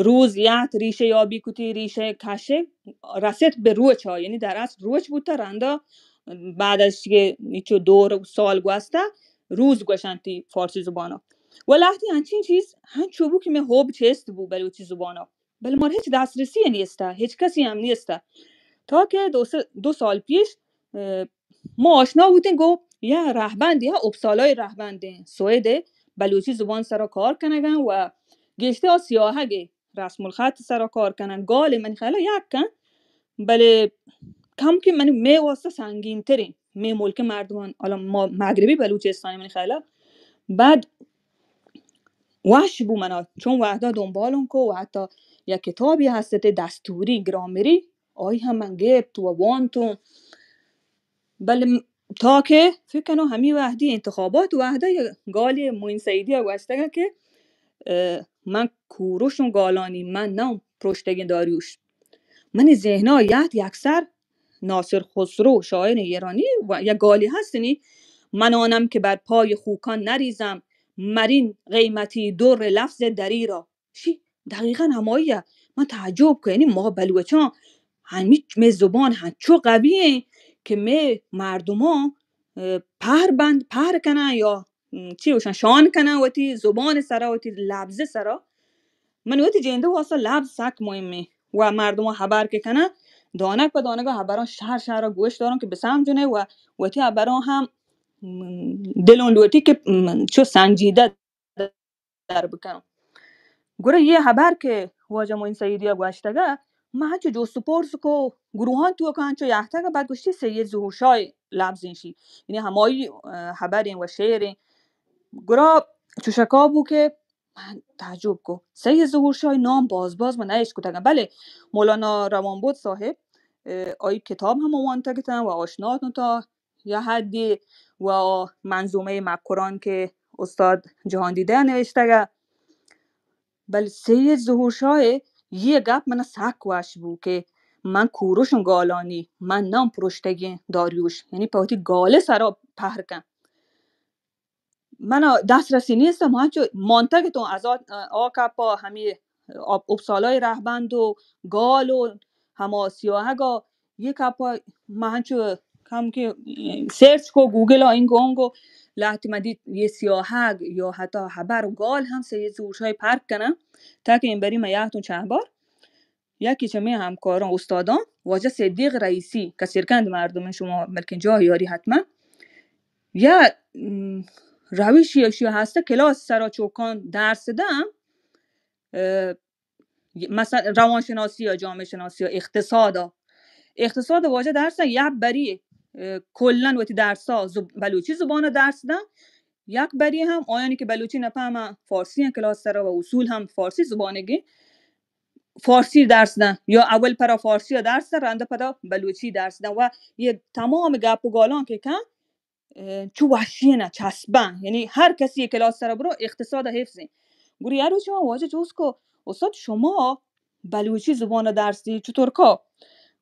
روز یات ریشہ یابی کتی، ریشہ کشے، رسیت بہ روچ ء، یعنی در اصل روچ بوتہ، رندا بعد از کہ چو دور سال گوستہ، روز گوشنتی فارسی زبانا. و لہتی ہنچین چیز ہنچو بو کہ مئے ہوب چست بو بلوچی زبانا. بل مارا ہچ دسترسی نیستا، ہچ کسی ہم نیستا. تا کہ دو س-، دو سال پیش، اه، ما آشنا بوتیں گو یا رہبند، یا اپسالای رہبند، سوئد بلوچی زبان سرا کار کنگن و گیشتر آ سیاہگ رسم الخط سرا کار کنن. گال من خیال یک کن، بلے کم کہ من مئے واسطہ سنگین ترین، مئے ملک مردمان، حالا ما مغربی بلوچستان من خیال بعد وش بو منا، چون وہدا دنبالم کو و حتی یک کتابی ہستتے دستوری گرامری، آئی ہم من گپت و وانتوں. بلے م-، تا کہ فکر کنوں ہمی وہدی انتخابات وہدا یک گالی معین سعیدی ء گوشتگ کہ، اه، من کوروشوں گالانی، من نہ پروشتگیں داریوش. منی ذہنا یات یکسر ناصر خسرو، شاعر ایرانی، و یک گالی ہستنی، من آنم که بر پای خوکان نریزم، مرین قیمتی در لفظ دری را. شی دقیقاً ہمائی ء. من تعجب کہ یعنی ما بلوچاں ہمیچ مئے زبان ہنچو قوی ایں کہ مئے مردماں اه، پہر بند، پہر کناں یا، م، چی گوشاں، شان کناں وتی زبان سرا، وتی لبز سرا. من وتی جند واسطہ لبز سک مہمیں. و مردماں ہبر کہ کناں، دانگ پہ دانگا ہبراں شہر شہرا گوش داراں کہ بسمجنیں و وتی ہبراں ہم، م، دلوں لوٹی کہ، م، چو سنجیدہ در بکناں. گڑا یہ ہبر کہ واجہ معین سیدی ء گوشتگ ء، من ہنچو جست و پرس کو، گروہاں توکا ہنچو یہتگ ء، بعد گوشتی سید ظہور شاہ لبز انشی، یعنی ہمائی، اه، ہبریں و شعریں. گڑا چوشکا بو کہ من تعجب کو، سید ظہور شاہ نام باز باز من نہ اشکتگ، بلے مولانا روانبد صاحب، اه، آئی کتاب ہم وانتگ اتاں و آشنا اتاں یا حدی و منظومهٔ مکران که استاد جهاندیده نوشتگ. بل سید ظهور شاه یه گپ من سک وش بو که من کوروشم گالانی، من نام پروشتگین داریوش، یعنی په وتی گاله سرا پهر کن. من دسترسی نیست، من چو مانتگ تو از آ، آ کپا همی اپسالای رهبند و گال و ہما سیاہگا، یہ کپا من ہنچو کم کہ سرچ کو گوگل ء اینگو اونگو، لہتے من دیت یہ سیاہگ یا حتی ہبر و گال ہم سید ظہور شاہ پرک کنن، تاکہ این بری من یاتون چہبار یکی چہ مئے ہمکاراں استاداں واجہ صدیق رئیسی، کسرکند مردم شما بلکن جاہ یاری حتما، یا، م، روشی اشی ہست کلاس سرا چوکان درس دم، اه، مثلا روانشناسی یا جامعه شناسی یا اقتصاد ها. اقتصاد واجہ درس دن یک بری، اه، کلاً وتی درس ها زب-، بلوچی زبان درس دن، یک بری ہم آیانی کہ بلوچی نفهمن فارسی ان کلاس سرا و اصول ہم فارسی زبانگی فارسی درس دن یا اول پرا فارسی درس دن، رنده پدا بلوچی درس دن و یہ تمام گپ و گالان کہ کن اه، چو وشین ء چسباں، یعنی ہر کسی کلاس سرا برو اقتصاد ء حفظ انت. گڑا یک روچے من واجہ جست کو، استاد شما بلوچی زبان ء درس دی چطور کا؟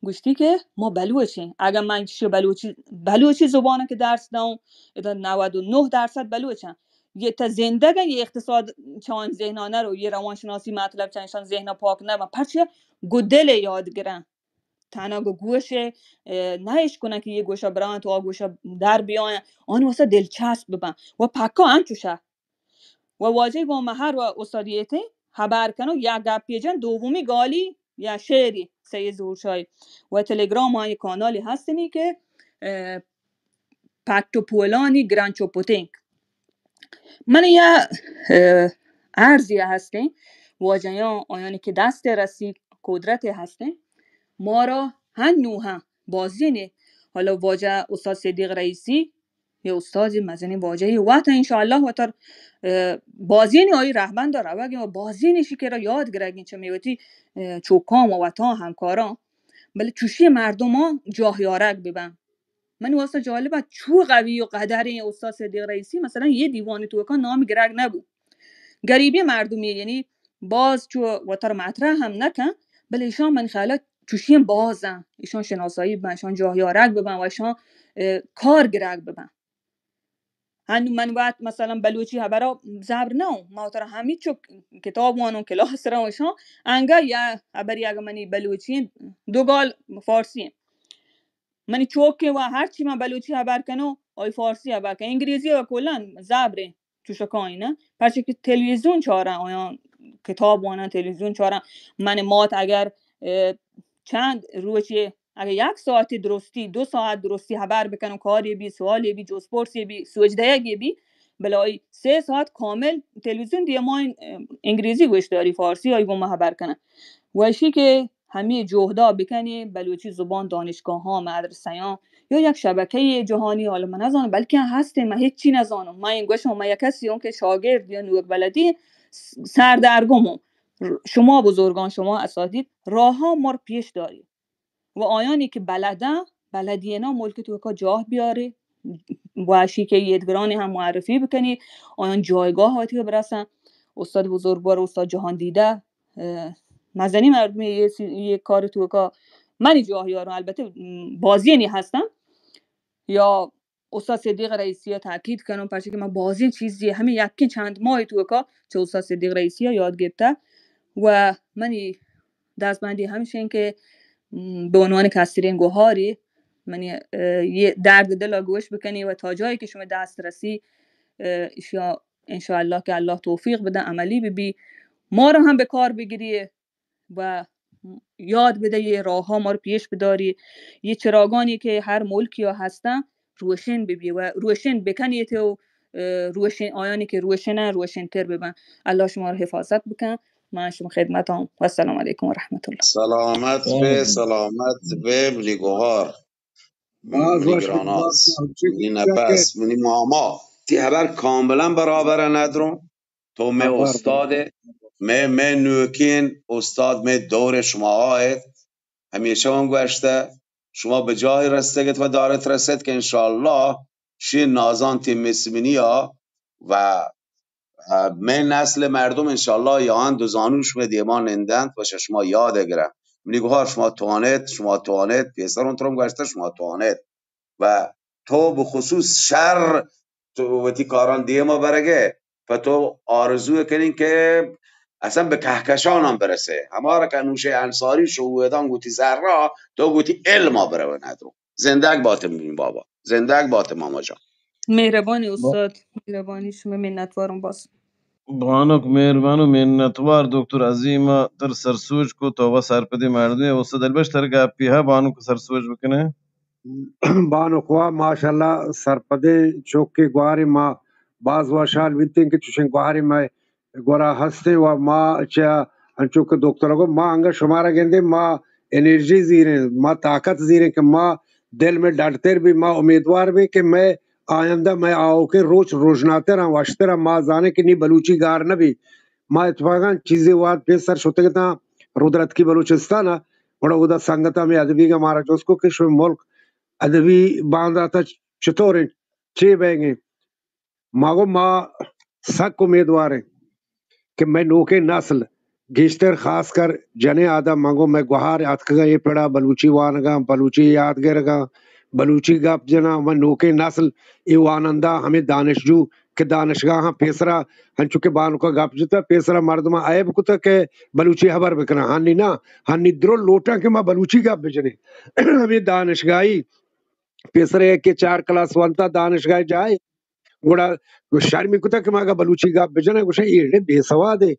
گوشتی کہ ما بلوچ ایں، اگر من چی بلوچی، بلوچی زبان ء کہ درس داؤں، ادا نود و نه درصد بلوچ ایں. یہ تا زندگ ایں، یہ اقتصاد چان ذہنانہ رو، یہ روانشناسی مطلب چانشان ذہن پاک نہ بن، پرچہ گو دل یاد گرن. تنها گو گوش ء، اه، نہ اشکنن کہ یہ گوشا برانت و آ گوشا در بیاین، آن واسه دلچسب ببن و پکا انچوشا. و واجه گو من ہر و استادیت ہبر کنو، یا گپی جن، دومی گالی یا شعری سید ظہور شاہی و تلگرام آئی کانالی ہستنی کہ، اه، پٹ و پولانی گرنچ و پتنگ. من یا، اه، عرضی هستیم واجهان، آیانی که دست رسی قدرت هستیم، ما را هنو هم بازینی. حالا واجه استاد صدیق رئیسی یا استاد مزنی واجهی وت انشاءالله وتر، اه، بازینی آئی رهبند روگی و بازینی شی که را یاد گرگی چه میوتی، اه، چوکان و وطن همکاران. بله چوشی مردمان جاه یارگ ببن. من واسه جالبه چو قوی و قدر این استاد صدیق رئیسی، مثلا یه دیوانی توکا نام گرگ نبو. غریبی مردمی، یعنی باز چو وتر مطرح هم نکن، بله ایشان من خیالا چوشین بازن، ایشان شناسایی ببن، ایشان جاه یارگ ببن و ایشان، اه، کار گرگ ببن. هنو من وقت مثلا بلوچی خبرا زبر نه، ما ترا همی چو کتاب وانو کلاس رو ایشان، انگا یا خبری اگه منی بلوچی دو گال فارسی. منی چوک و ہرچی من بلوچی خبر کنو، آئی فارسی خبر کن. انگریزی و کلا زبریں چوشکائی نه. پرچه که تلویزیون چارن، آیان کتاب وانن، تلویزیون چارن. من مات اگر، اه، چند روچی، اگر یک ساعتی درستی، دو ساعت درستی خبر بکنو، کاری بی، سوالی بی، جست پرسی بی، سوج دیگی بی، بلای سه ساعت کامل تلویزیون دیما این، اه، انگریزی گوش داری، فارسی آئی گوما خبر کنن. و اشی که همی جهدا بکنی، بلوچی زبان دانشگاه‌ها، مدرسه‌ها یا یک شبکهٔ جهانی، حالا من نزانم، بلکه هستین، من هیچی نزانم. من این گوشم، من یک کسی اون که شاگرد یا نوک بلدی س-، سردرگمم. شما بزرگان، شما اساتید، راه‌ها ما رو پیش داری. و آیانی که بلدن، بلدی اینا ملک توکا جاه بیاری، و اشی که یدگرانی هم معرفی بکنی، آیان جایگاه آتی برسن. استاد بزرگوار، استاد جهان دیده، اه، مزنی مردمی یه سی-، یه کار توکا منی جاه یارم، البته، م، بازینی هستن. یا استاد صدیق رئیسی ء تاکید کنم، پرچه که من بازین چیزی همین یکین چند ماه توکا چه استاد صدیق رئیسی ء یاد گرفته و منی دستبندی همشین که، م، به عنوان کسترین گوهاری منی، اه، یه درد دل گوش بکنی و تا جایی که شما دست رسی، اه، اشیا انشاءالله که الله توفیق بده، عملی ببی، ما رو هم به کار بگیری و یاد بده، یه راه ها ما رو پیش بداری، یه چراگانی که هر ملکی ها هستن روشن ببی و روشن بکنیت و، اه، روشن، آیانی که روشنن روشن‌تر ببن. الله شما رو حفاظت بکن. من شما خدمتم. و السلام علیکم و رحمت الله. سلامت به، سلامت به منی گوهار. باز منی وش گراناز، باز وش. منی نپس، منی ماما. تی هبر کاملاً برابر ندرم. تو مئے استاد ئے، مئے، مئے نوکین استاد، مئے دور شما آئیت. همیشه من گوشته، شما به جای رستگت و دارت رسید که انشاءالله شی نازان تی مسمنیا و، اه، مئے نسل مردم انشاءالله یا آن دو زانو شما دیما نندنت و شما یاد گرن. منی گوهار شما توانید، شما توانید، پیسر اون ترم گوشته شما توانید. و تو بخصوص شر تو وتی کاران دیما برگے، پہ تو آرزو کنی کہ اصلاً بہ کہکشاناں برسے. ہمارا کہ نوشے انصاری شو ودان گوتی زرا، تو گوتی علما برو ندرو. زندگ بات منی بابا، زندگ بات ماما جان. مهربانی استاد، مهربانی شما، منتوارم باز. بانک مهربان و منتوار دکتر عظیم تر سرسوج کو تو و سرپدی مردمی استاد البش تر گپی ها بانک سرسوج بکنه. بانک وا ماشاءاللہ سرپدیں چوکے گوارے ما باز وشحال بیتیں کہ چوشیں گوارے مئے گورا ہستیں و ما چہ انچو کہ دکتر گو ما انگا شمارا گندیں ما انرژی زیریں، ما طاقت زیریں کہ ما دل میں ڈٹتر بی، ما امیدوار بی کہ مئے آیندہ مئے آؤکیں روچ روژناتر آں، وشتر آں، ما زانیں کہ نی بلوچی گار نہ بی. ما اتفاقاً چیزے وہد پیسر شتگ اتاں رودرتکی بلوچستان ء، گڑا اودا سنگتاں ہمے ادبیگ ء مارا جست کو کہ شمئے ملک ادبی باندات ء چطور انت، چے بئیگ انت؟ ما گو ما سک امیدوار ایں کہ مئے نوکیں نسل گیشتر خاص کر جنیں آدم، من گو مئے گوہار اتکگاں اے پڑا بلوچی وانگاں، بلوچی یات گرگاں، بلوچی گپ جناں، مئے نوکیں نسل اے وانندہ ہمے دانشجو کہ دانشگاہاں پیسرا انچو کہ بانکا گپ جتا، پیسرا مردماں عیب کتا کہ بلوچی ہبر بکناں۔ ہنی نا، ہنی درو لوٹاں کہ ما بلوچی گپ بجنیں۔ ہمے دانشگاہی پیسرا یکے چار کلاس وانتا دانشگاہ جاہے، گڑا شرمی کتا کہ ما اگاں بلوچی گپ بجنیں، گوشاں ایڑے بے سوادے۔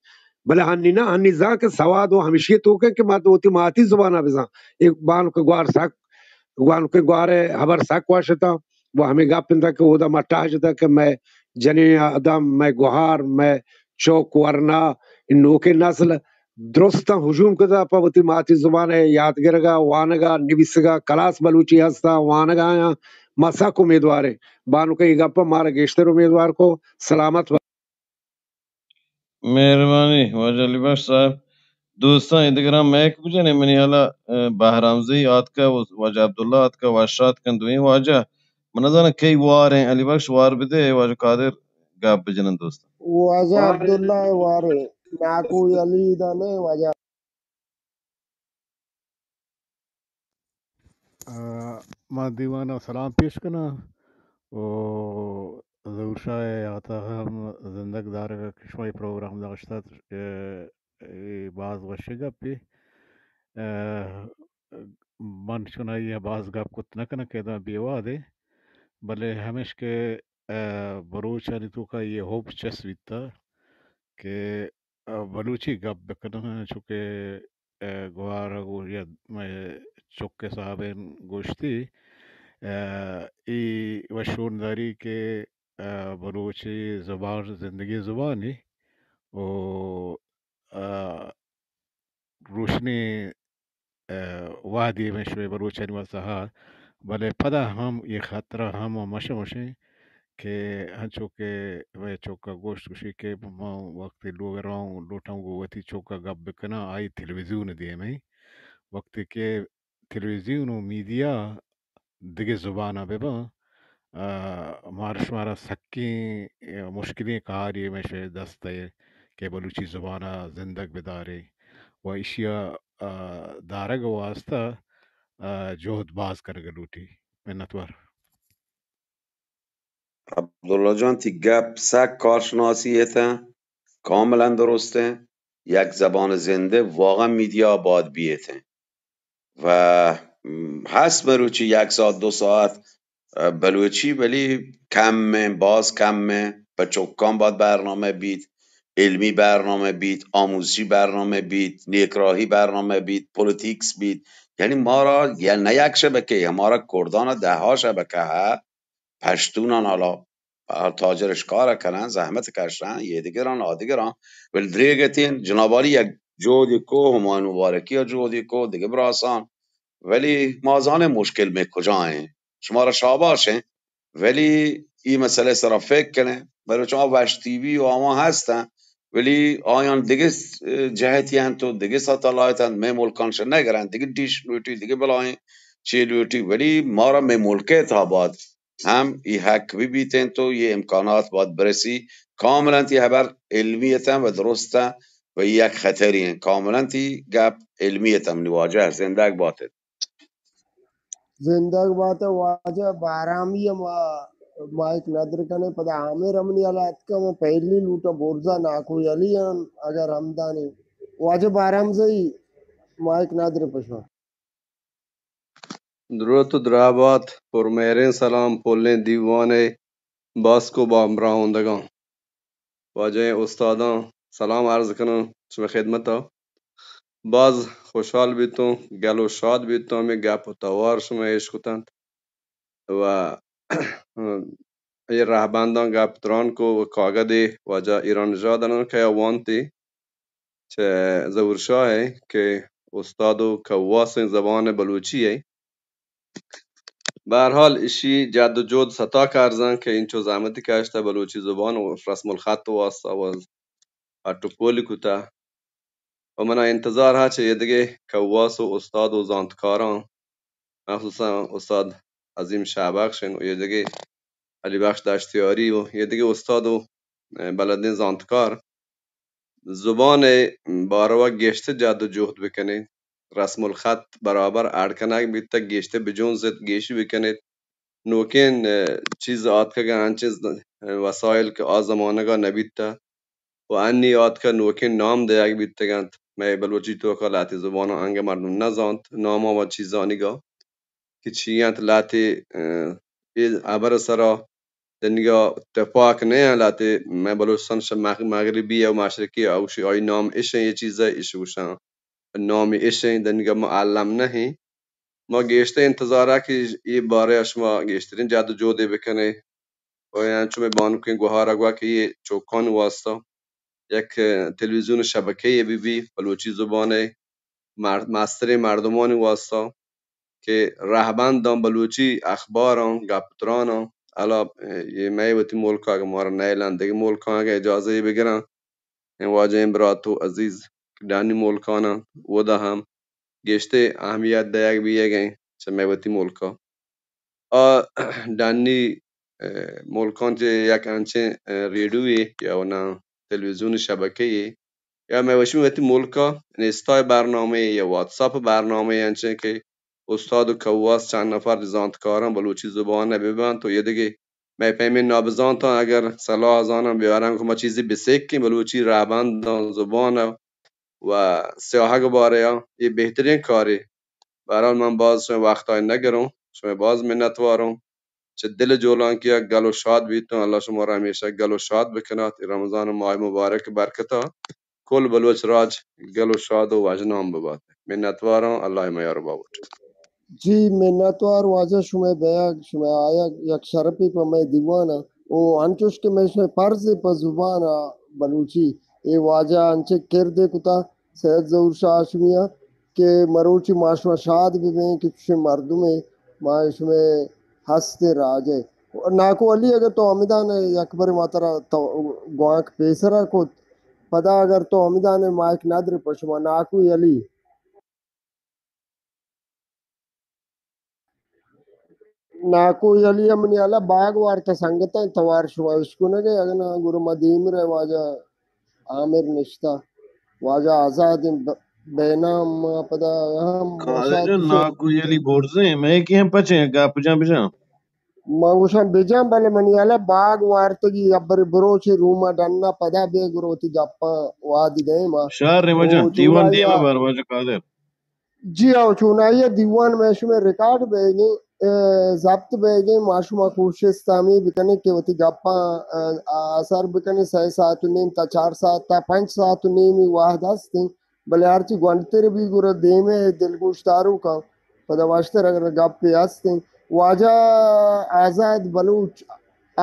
بلے ہنی نا، ہنی زان کہ سواد و ہمشی توکے کہ ما تو وتی ماتی زبانا بزان۔ اے بانک گوار سک، بانک گوار ہبر سک وش اتاں۔ و ہمے گپ انت کہ اودا ما ٹاہ جتا کہ مئے جنین آدم، مئے گوہار، مئے چوک ورنا، نوکیں نسل درستاں ہجوم کتا پہ وتی ماتی زبان ء یات گرگا، وانگا، نبیسگا، کلاس بلوچی ہستا، وانگا آیاں۔ ما سک امیدواریں۔ بانک ء اے گپ ء مارا گیشتر امیدوار کو۔ سلامت بات۔ مہربانی واجہ علی بخش صاحب۔ دوستاں، اے دگراں مائیک بجنے، منی ہیالا، ء، بہرام زئی آتکہ و واجہ عبداللہ آتکہ، وش آتکن دوئیں واجہ۔ من نزاناں کئی واریں، علی بخش وار بدے، واجہ قادر گپ بجنن دوستاں۔ واجہ عبداللہ واریں، ناکو علی دا نہ واجہ۔ ء، من دیوان ء سلام پیش کناں و ظہور شاہ ء یات ء ہم زندگ دارگ ء کہ شما اے پروگرام داشتگ، ء، اے باز وشیں گپے۔ ء، من چونائی ء باز گپ کت نہ کناں کہ ادا بے وہد ء، بلے ہمیش کہ، ء، بلوچانی توکا اے حب چست بیتگ کہ ء، بلوچی گپ بکناں، چونکہ، ء، گوار ء گو-، یا مئے چک ء صاحب ء گوشتی، ء، اے وشونداری کہ، ء، بلوچی زبان زندگی زبانی و، ء، روشنی ء، وہدے مئے شمئے بلوچانی واستہ ہا، بلے پدا ہم اے خطرہ ہم مش مشیں کہ انچو کہ مئے چک ء گوشت گوشی کہ من وقتی لوگ ء رواں لوٹاں گوں وتی چک ء گپ بکناں، آئی تلویزیون ء دیمیں۔ وقتی کہ تلویزیون و میڈیا دگہ زبان ء بہ باں، ء، مارا شمارا سکیں، ء، مشکلیں کارے مئے شے دست ء کہ بلوچی زبان ء زندگ بدارے و ایشی ء، ء، دارگ ء واستہ، ء، جہد باز کنگ ء لوٹی۔ منتوار۔ عبداللہ جان، تی گپ سک کارشناسی اتاں، کاملاً درستیں۔ یک زبان زندہ واقعاً میڈیا باید بیتیں۔ و م، هست مروچی یک ساعت، دو ساعت، اه، بلوچی، ولی کم ء، باز کم ء. پہ چکاں باید برنامہ بیت، علمی برنامہ بیت، آموزشی برنامہ بیت، نیکراہی برنامہ بیت، پولیٹیکس بیت. یعنی ما را یا نہ یک شبکہ، ہمارا کردان ء دہ ها شبکہ ء پشتونان حالا تاجر اشکار کنن، زحمت کشن، یہ دگران، آ دگران. ولی دریگتین جنابالی یک جہدی کو، ہمایون مبارکی ء جہدی کو، دگہ براسان. ولی ما زانیں مشکل میں کجا ہیں. شمارا شاباش ہیں، ولی ای مسئلہ سرا فکر کنیں. بلوچاں وش ٹی وی و آواں ہستن، ولی آیان دگہ جہتی انت و دگہ ساتلائٹ انت، مئے ملکان شہ نگرن، دگہ ڈیش لوٹی، دگہ بلائیں چی لوٹی، ولی مارا مئے ملک ء تہا باید ہم ای حق بہ بیت انت و یہ امکانات باید برسی. کاملاً تی حبر علمی اتن و درست انت و یک خطری انت. کاملاً تی گپ علمی اتن. منی واجہ زندگ باتت. زندگ بات واجہ بارامی. ما مائک ندر کنے، پدا عامر امنی حالا اتکا، ما پہلی لوٹا برزا ناکو علی ان، اگر ہمدانی واجہ بارام زئی مائک ندر پشما. دروت و درابات، پرمہریں سلام پلیں دیوانے باسک و بامراہندگاں. واجہیں استاداں سلام عرض کناں شمئے خدمتا. باز خوشحال بیتوں، گل و شاد بیتوں، ہمے گپ و توار شمئے اشکتنت و اے رہبنداں گپ تران کو و کاگدے واجہ ایران نژاد اناں کہ وانتی. چہ ظہور شاہ ء کہ استاد و کواسیں زبان بلوچی ء. بہرحال، اشی جد و جہد ستا کرزاں کہ انچو زحمتی کشتہ بلوچی زبان و رسم الخط واسطہ و اٹ و پول کتہ. و منا انتظار ہا چہ ایدگہ کواس و استاد و زانتکاراں، مخصوصاً استاد عظیم شہبخش انت و ایدگہ علی بخش دشتیاری و ایدگہ استاد و بلدیں زانتکار زبان ء باروا گیشتر جد و جہد بکنیت، رسم الخط برابر اڈ کنگ بیتگ، گیشتر بجنزیت، گیشی بکنیت. نوکیں، ء، چیز آتکگ، انچیں ز-، وسائل کہ آ زمانگا نبیتہ و انی آتکہ نوکیں نام دیگ بیتگ انت. مئے بلوچی توکا لہتے زباناں انگہ مردم نزانت، ناماں و چیزانیگا کہ چی انت، لہتے، ء، اے ہبر سرا دنیگا تپاک نہ انت، لہتے مئے بلوچستان شہ مغ-، مغربی و مشرقی، اوشی آئی نام اش انت، یہ چیزا اش گوشاں، نامی اش انت، دنیگا ما علم نہ انت. ما گیشتر انتظار ء کہ اے بارے ء شما گیشترین جد و جہدے بکنے و انچو مئے بانکیں گوہار ء گوا کہ اے چوکانی واسطہ یک تلویزیون شبکہ یے بہ بی بلوچی زبان ء مر-، مستریں مردمانی واسطہ کہ رہبنداں بلوچی اخباراں گپ تراناں، حالا اے مئے وتی ملک ء اگہ مارا نیلن، دگہ ملکاں اگہ اجازہ بگراں، اے واجہیں برات و عزیز کہ ڈنی ملکان انت، اودا ہم گیشتر اہمیت دئیگ بیگ انت چہ مئے وتی ملک ء. آ ڈنی، ء، ملکان چہ یک انچیں، ء، ریڈیوے یا نا تلویزیونی شبکہ یے یا مئے وشی وتی ملک ء انستا ء برنامہ یا واتساپ ء برنامہ انچیں کہ استاد و کواس چند نفر زانتکاراں بلوچی زبان ء بہ بنت و ایدگہ مئے پیمیں نابزانتاں اگر صلاح زاناں بیاراں کہ ما چیزی بسکیں بلوچی رہبنداں زبان ء و سیاہگ بارے ء، اے بہترین کارے. بہرحال من باز شمئے وقت ء نہ گروں، شمئے باز منتواروں. چہ دل جولانکی ء گل و شاد بیتوں، اللہ شمارا ہمیشہ گل و شاد بکنات. اے رمضان ماہ مبارک برکتا کل بلوچ راج گل و شاد و وژنام ببات. منتواراں، اللہ میار باوٹ. جی، منتوار واجہ، شمئے بیگ، شمئے آیگ یک شرپے پہ مئے دیوان ء. او انچوش کہ مئے شمئے فرض پہ زبان ء بلوچی، اے واجہ انچیں کردے کتا سید ظہور شاہ ہاشمی ء کہ مروچی ما شما شاد بہ بیں کہ چوشیں مردمے ما شمئے ہست راج ء. ناکو علی، اگر تو ہمدان ء یک برے ما ترا تو گوانک پیسرا کت، پدا اگر تو ہمدان ء مائک ندر پہ شما ناکو علی. ناکو علی ء منی ہیال ء باگ وارتہ سنگتاں، توار شما اشکنگ ء، اگاں ناں گڑا ما دیمر ء واجہ عامر نشتہ، واجہ آزاد انت، ب-، بینام ما پدا ہم قادر وشات جان، کشیں۔ ناکو علی برزیں، مئے کہ ہم پچیں، گپ جان بجان۔ من گوشاں بجان، بلے منی ہیال ء باگ وارتگی، ابرے بروچے روم ء ڈن ء پدا بے گڑا وتی گپاں وادی دئیں ما۔ شر واجہ، او دیوان جولائی دیم ء ء بر واجہ قادر۔ جی ہو، چونائی ء دیوان مئے شمئے ریکارڈ بیگیں، ضبط بیگیں، ما شما کوشست ہمے بکنیں کہ وتی گپاں، ء، آسر بکنیں، سئے ساعت و نیم تا چار ساعت تا پنچ ساعت و نیمی وہد ہستیں، بلے ہرچی گونڈتر بی گڑا دیم ء دلگوش داروکاں پدا وشتر اگر گپے ہستیں۔ واجہ آزاد بلوچ،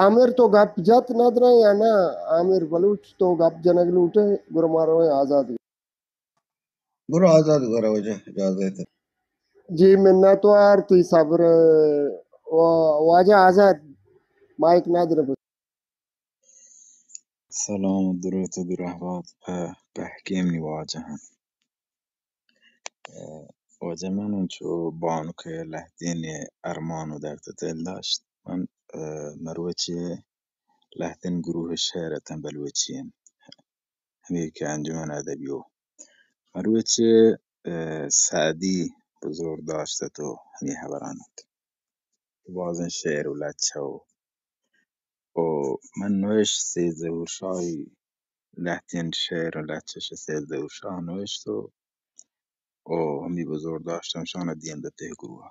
عامر تو گپ جت ندریں یا نہ؟ عامر بلوچ تو گپ جنگ لوٹے، گڑا ما رویں آزاد۔ برو آزاد گورا واجہ، اجازت۔ جی منتوار تئی صبر، وا-، واجہ آزاد، مائک نادر بس۔ سلام و دروت و درہبات پہ، پہ حکیم نی واجہ ہم۔ ء، واجہ من انچو بانک لہتین ارمان و درد دل داشت۔ من، ء، مروچی لہتین گروہ شعر اتن بلوچی انت۔ ہمے کہ انجمن ادبی و مروچی، ء، سعدی بزرگ داشت تو ہمے خبران ات۔ بازیں شعر و لچہ و، و من نوشت سید ظہور شاہی لہتین شعر و لچہ شہ سید ظہور شاہ نوشت و، و ہمے بزرگ داشت ہمشان دیم دتے گروہ۔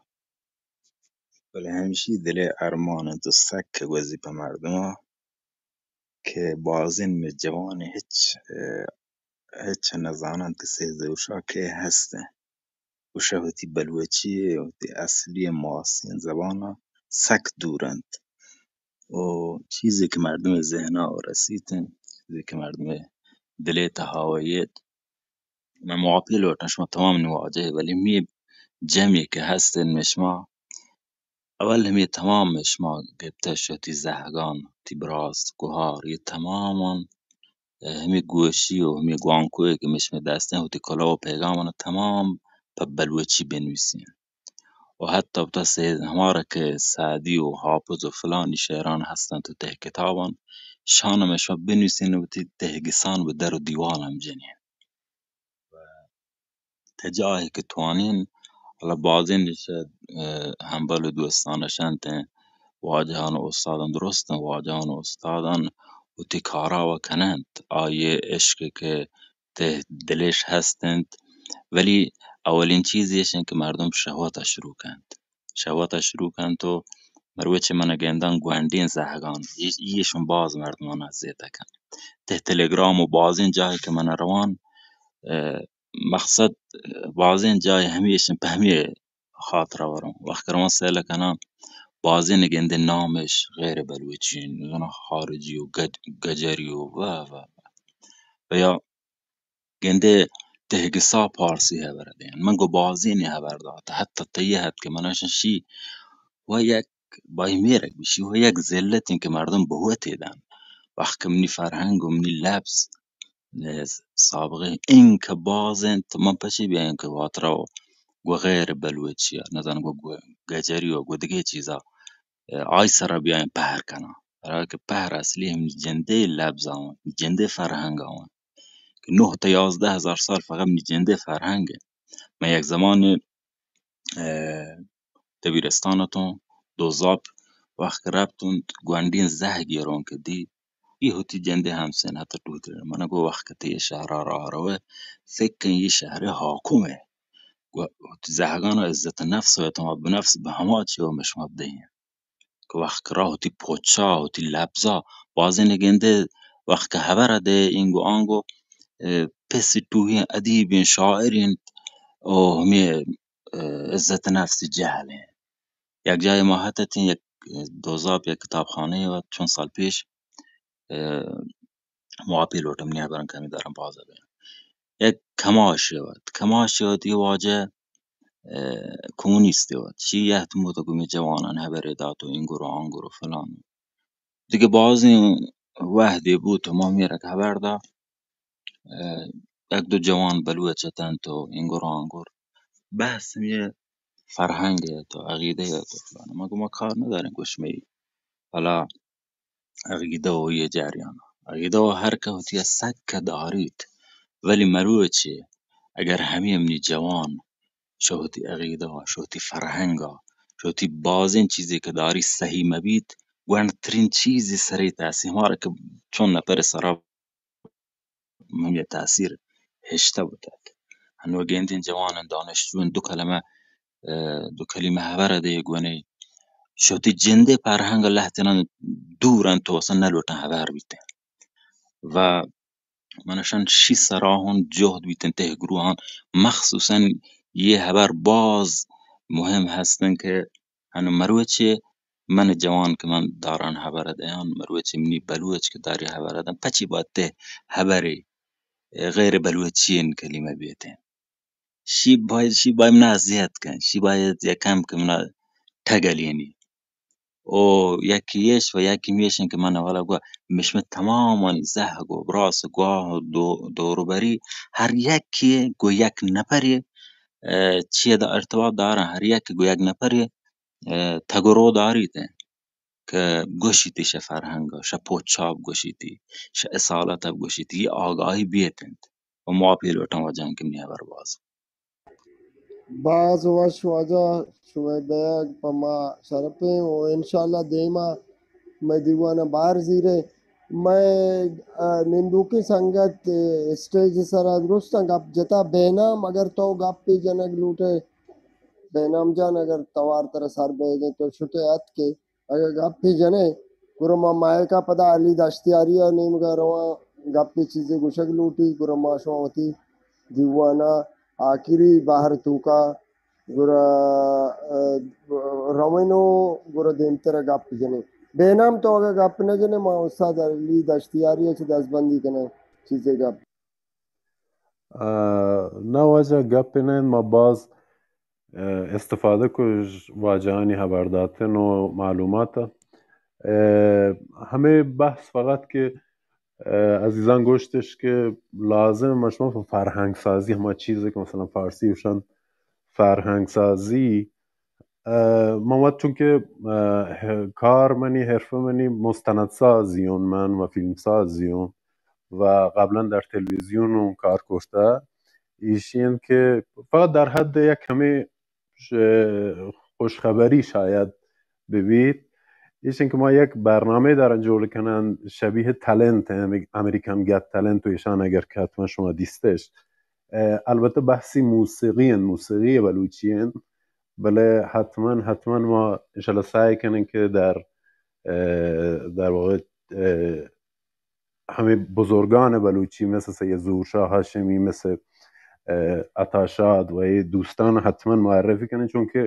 بلے ہمشی دل ء ارمان انت و سک گوزی پہ مردماں کہ بازیں مئے جوان ہچ، ء، ہچ نزاننت کہ سید ظہور شاہ کئے ہست انت۔ گوشہ وتی بلوچی ء وتی اصلی ماسیں زبان ء سک دور انت۔ و چیزے کہ مردم ذہن ء رسیت انت، چیزے کہ مردم دل ء تہا ویت، من معافی لوٹاں شما تمام نی واجہ، ولی می جمعی کہ ہست انت، می شما اول ہمے تمام شما گپتہ شہ وتی زہگان، وتی براس، گہار، یہ تمامان، ء، ہمے گوشی و ہمے گوانکوئے کہ مشمے دستیں وتی کلو و پیغامان تمام پہ بلوچی بنویسیں۔ و حتی وتا سے ہمارا کہ سعدی و حافظ و فلانی شعران ہستن تو تہ کتابان، شان ہمے شما بنویسیں وتی تہ گسان و در و دیوان ہم جنیں۔ و تہ جاہے کہ توانین، حالا بازین شہ، ء، ہمبل و دوستان شنتیں، واجہان و استادان درستیں، واجہان و استادان وتی کارا و کننت، آئی عشق کہ تہ دلش ہستنت، ولی اولین چیز ایش انت کہ مردم شہوت شروع کنت۔ شہوت ء شروع کنت و مروچی من گنداں گونڈیں زہگان، ای-، ایشون باز مردمان اذیت کن۔ تہ تلگرام و بازیں جاہے کہ من روان، ء، مقصد، ء، بازیں جاہے ہمیش پہ ہمے خاطرہ وروں۔ وقت روان سیل کناں، بازیں گندے نامش غیر بلوچی، نزاناں خارجی و گج-، گجری و و و و۔ و یا گندے تہ گسا پارسی ہبر دین۔ من گو بازین ہبر دات۔ حتی تیہ ہت کہ من اشن شی و یک بای میرک بشی و یک ذلتیں کہ مردم بہوتے دن۔ وقت کہ منی فرہنگ و منی لبز، اه، سابقہ انکہ باز انت، من پچی بیاین کہ واترا گو غیر بلوچی، نزان گو، گو گجری و گو دگہ چیزا، اه، آئی سرا بیاین پہر کناں۔ برای کہ پہر اصلی ہم جندے لبز آون، جندے فرہنگ آون۔ کہ نہ تا یازدہ ہزار سال فقط منی جندے فرہنگ انت۔ من یک زمانے، اه، دبیرستان اتوں، دوزاپ وقت رپتوں، گونڈیں زہگے روں کہ دی، ای ہوتی جندے ہمسن حتی ٹوتر۔ من گو وقت تی شہرا راہ روے، فکر کن ای شہر حاکم ہے۔ گو ہوتی زہگانا عزت نفس و اعتماد بنفس بہ ہما چی و مشما بدہیں۔ کہ وقت را ہوتی پوچا، ہوتی لبزا، بازیں گندے وقت کہ ہبر دے، اینگو آنگو، اه، پس ٹوہیں ادیبیں شاعریں او ہمیں، اه، عزت نفس جہلیں۔ یک جاہے ما ہتتیں، یک دوزاپ یک کتابخانہ و چون سال پیش، اه، معافی لوٹم، نی ہبراں کمی دارم باز بین۔ یک کماشے وت، کماشے وت یہ واجہ، اه، کمونیستے وت۔ شی یہت موت گمی جوانان ہبرے دات و اینگور و آنگور و فلان۔ دگہ بازیں وہدے بوت، ما میرک ہبر دا، اه، یک دو جوان بلوچ اتنت و اینگور و آنگور۔ بحث یہ فرہنگ ہے تو عقیدہ ہے تو فلان۔ ما گو ما کار نداریں گوش میں۔ حالا عقیدہ و یہ جریان۔ عقیدہ و ہر کہ ہوتی ہے سک داریت، ولی مروچی اگر ہمیں ہمنی جوان شہ ہوتی عقیدہ، شہ ہوتی فرہنگا، شہ ہوتی بازیں چیزے کہ داری صحیح مبیت، گونڈترین چیزی سرے تاثیر ہمارا کہ چون نپر سرا ہمیں تاثیر ہشتہ بوتگ۔ انو گندین جوان انت، دانشجو انت، دو کلمہ، اه، دو کلمہ ہبر دے گونے، شوتی جندے پرہنگ لہتنان دور انت، تو اصلا نلوٹن ہبر بیتن۔ و من اشان شی سرا ہون جہد بیتن تہ گروہان، مخصوصا یہ ہبر باز مہم ہستن کہ ہنو مروچی من جوان کہ من داران ہبر دیان، مروچی منی بلوچ کہ داری ہبر دن، پچی باید تہ ہبری غیر بلوچی ان کلمہ بیتن۔ شی باید، شی باید منا اذیت کن، شی باید یک کم کہ منا ٹگلینی۔ او یکی ایش و یکی میشن کہ من اولا گوا مشمه تمامانی زہگ و براس و گواه و دو-، دوروبری ہر یکی گو یک نفری، اه، چیه دا ارتباط دارن، ہر یکی گو یک نفری، اه، تگرو داریت انت کہ گوشیتی شہ فرہنگ، شہ پوچاپ گوشیتی، شہ اصالت گوشیتی، یہ آگاہی بیت انت۔ و معافی لوٹاں واجہاں کہ منی ہبر باز۔ باز وش واجہ، شمئے بیگ پہ ما شرپیں و انشاءاللہ دیما مئے دیوان ء بہر زیرے۔ مئے، ا، نندوکیں سنگت، ا، اسٹیج ء سرا درستاں گپ جتا۔ بہنام اگر تو گپے جنگ لوٹے، بہنام جان اگر توار ترا سر بیگیں تو شتے اتکے۔ اگہ گپے جنئے، گڑا ما مائیکا پدا علی دشتیاری ء نیمگا رواں، گپے چیزے گوشگ لوٹی، گڑا ما شما وتی دیوان ء آخری بہر توکا گڑا، ء، روین و گڑا دیمتر ء گپ جنیں۔ بہنام تو اگہ گپ نہ جنئے، ما استاد علی دشتیاری ء چہ دزبندی کنیں چیزے گپ۔ ء، نہ واجہ، گپے نہ انت، ما باز، ء، استفادہ کو واجہانی ہبر داتن و معلومات ء۔ ء، ہمے بحث فقط کہ، ء، عزیزان گوشتش کہ لازم ما شما پہ فرہنگ سازی، ہما چیزے کہ مثلاً فارسی گوشن فرہنگ سازی، ء، من وت چونکہ، ء، ہ-، کار منی، حرفہ منی مستند سازی اوں من و فیلم سازی اوں و قبلاً در تلویزیون اوں کار کرتہ۔ ایشی انت کہ فقط در حد یک ہمے ش-، خوشخبری شاید ببیت، ایش انت کہ ما یک برنامہ دارن جوڑ کنن، شبیہ تلنت، امریکن گت تلنت و ایشان اگر کہ حتماً شما دیستش۔ اه، البتہ بحثی موسیقی انت، موسیقی بلوچی انت، بلے حتماً، حتماً ما انشاءاللہ سعی کنیں کہ در، اه، در واقع، اه، ہمے بزرگان بلوچی مثل سید ظہور شاہ ہاشمی، مثل، اه، عطا شاد و اے دوستان حتماً معرفی کنیں، چونکہ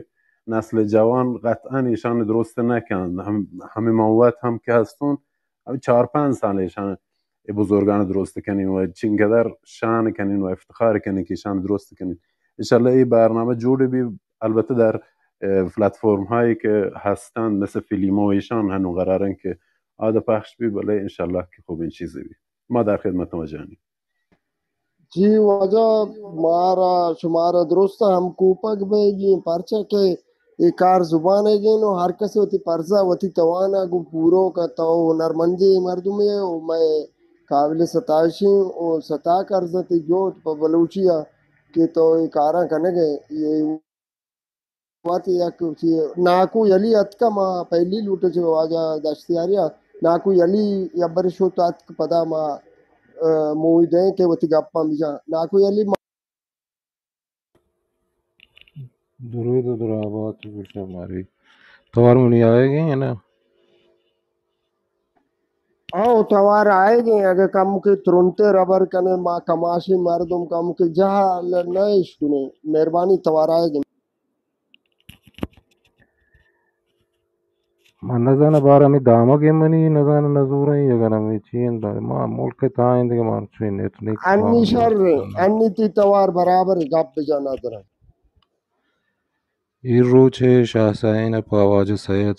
نسل جوان قطعاً ایشان درست نہ کنن۔ ہم، ہمے ما وت ہم کہ ہستون، ہمے چار پنج سال ایشان اے بزرگان درست کنیں و چنقدر شان کنیں و افتخار کنیں کہ ایشان درست کنیں۔ انشاءاللہ اے برنامہ جوڑ بی، البتہ در، اه، پلتفرم ہایی کہ ہستن مثل فیلیما و ایشان ہنو قرارن کہ آ دہ پخش بی، بلے انشاءاللہ کہ خوبیں چیزے بی۔ ما در خدمت واجہانی۔ جی واجہ، مارا شمارا درست ہم کوپگ بیگی، پرچہ کہ اے کار زبان ء گین و ہر کس وتی پرزا وتی توانا گوں پورو کا۔ تو ہنرمندی مردمے و مئے قابل ستائشی و ستا کرزتی جوت پہ بلوچی ء کہ تو اے کاراں کنگ ء۔ اے وت یک چی ناکو یلی اتکا، ما پہلی لوٹے چہ واجہ دشتیاری ء۔ ناکو یلی یبر شوت اتک، پدا ما، اه، موئی دیں کہ وتی گپاں بجاں۔ ناکو یلی ما درود و درابات بشہ ماری۔ توار منی آئے گئے ہیں نا؟ او توار آئے گئے، اگہ کم کے ترنتے ربر کنے، ما کماشی مردم کم کے جہل نہ اشکنے۔ مہربانی، توار آئے گئے۔ من نزاناں بار ہمے دامگ ء منی، نزاناں نزوریں، اگاں ہمے چی انت، ما ملک ء تہا ایں دگہ، ما چوئیں نیٹ نیک انی شر، انی تی توار برابر گپ بجا ندرن۔ اے روچ ء شاہ سائین ء پہ واجہ سید،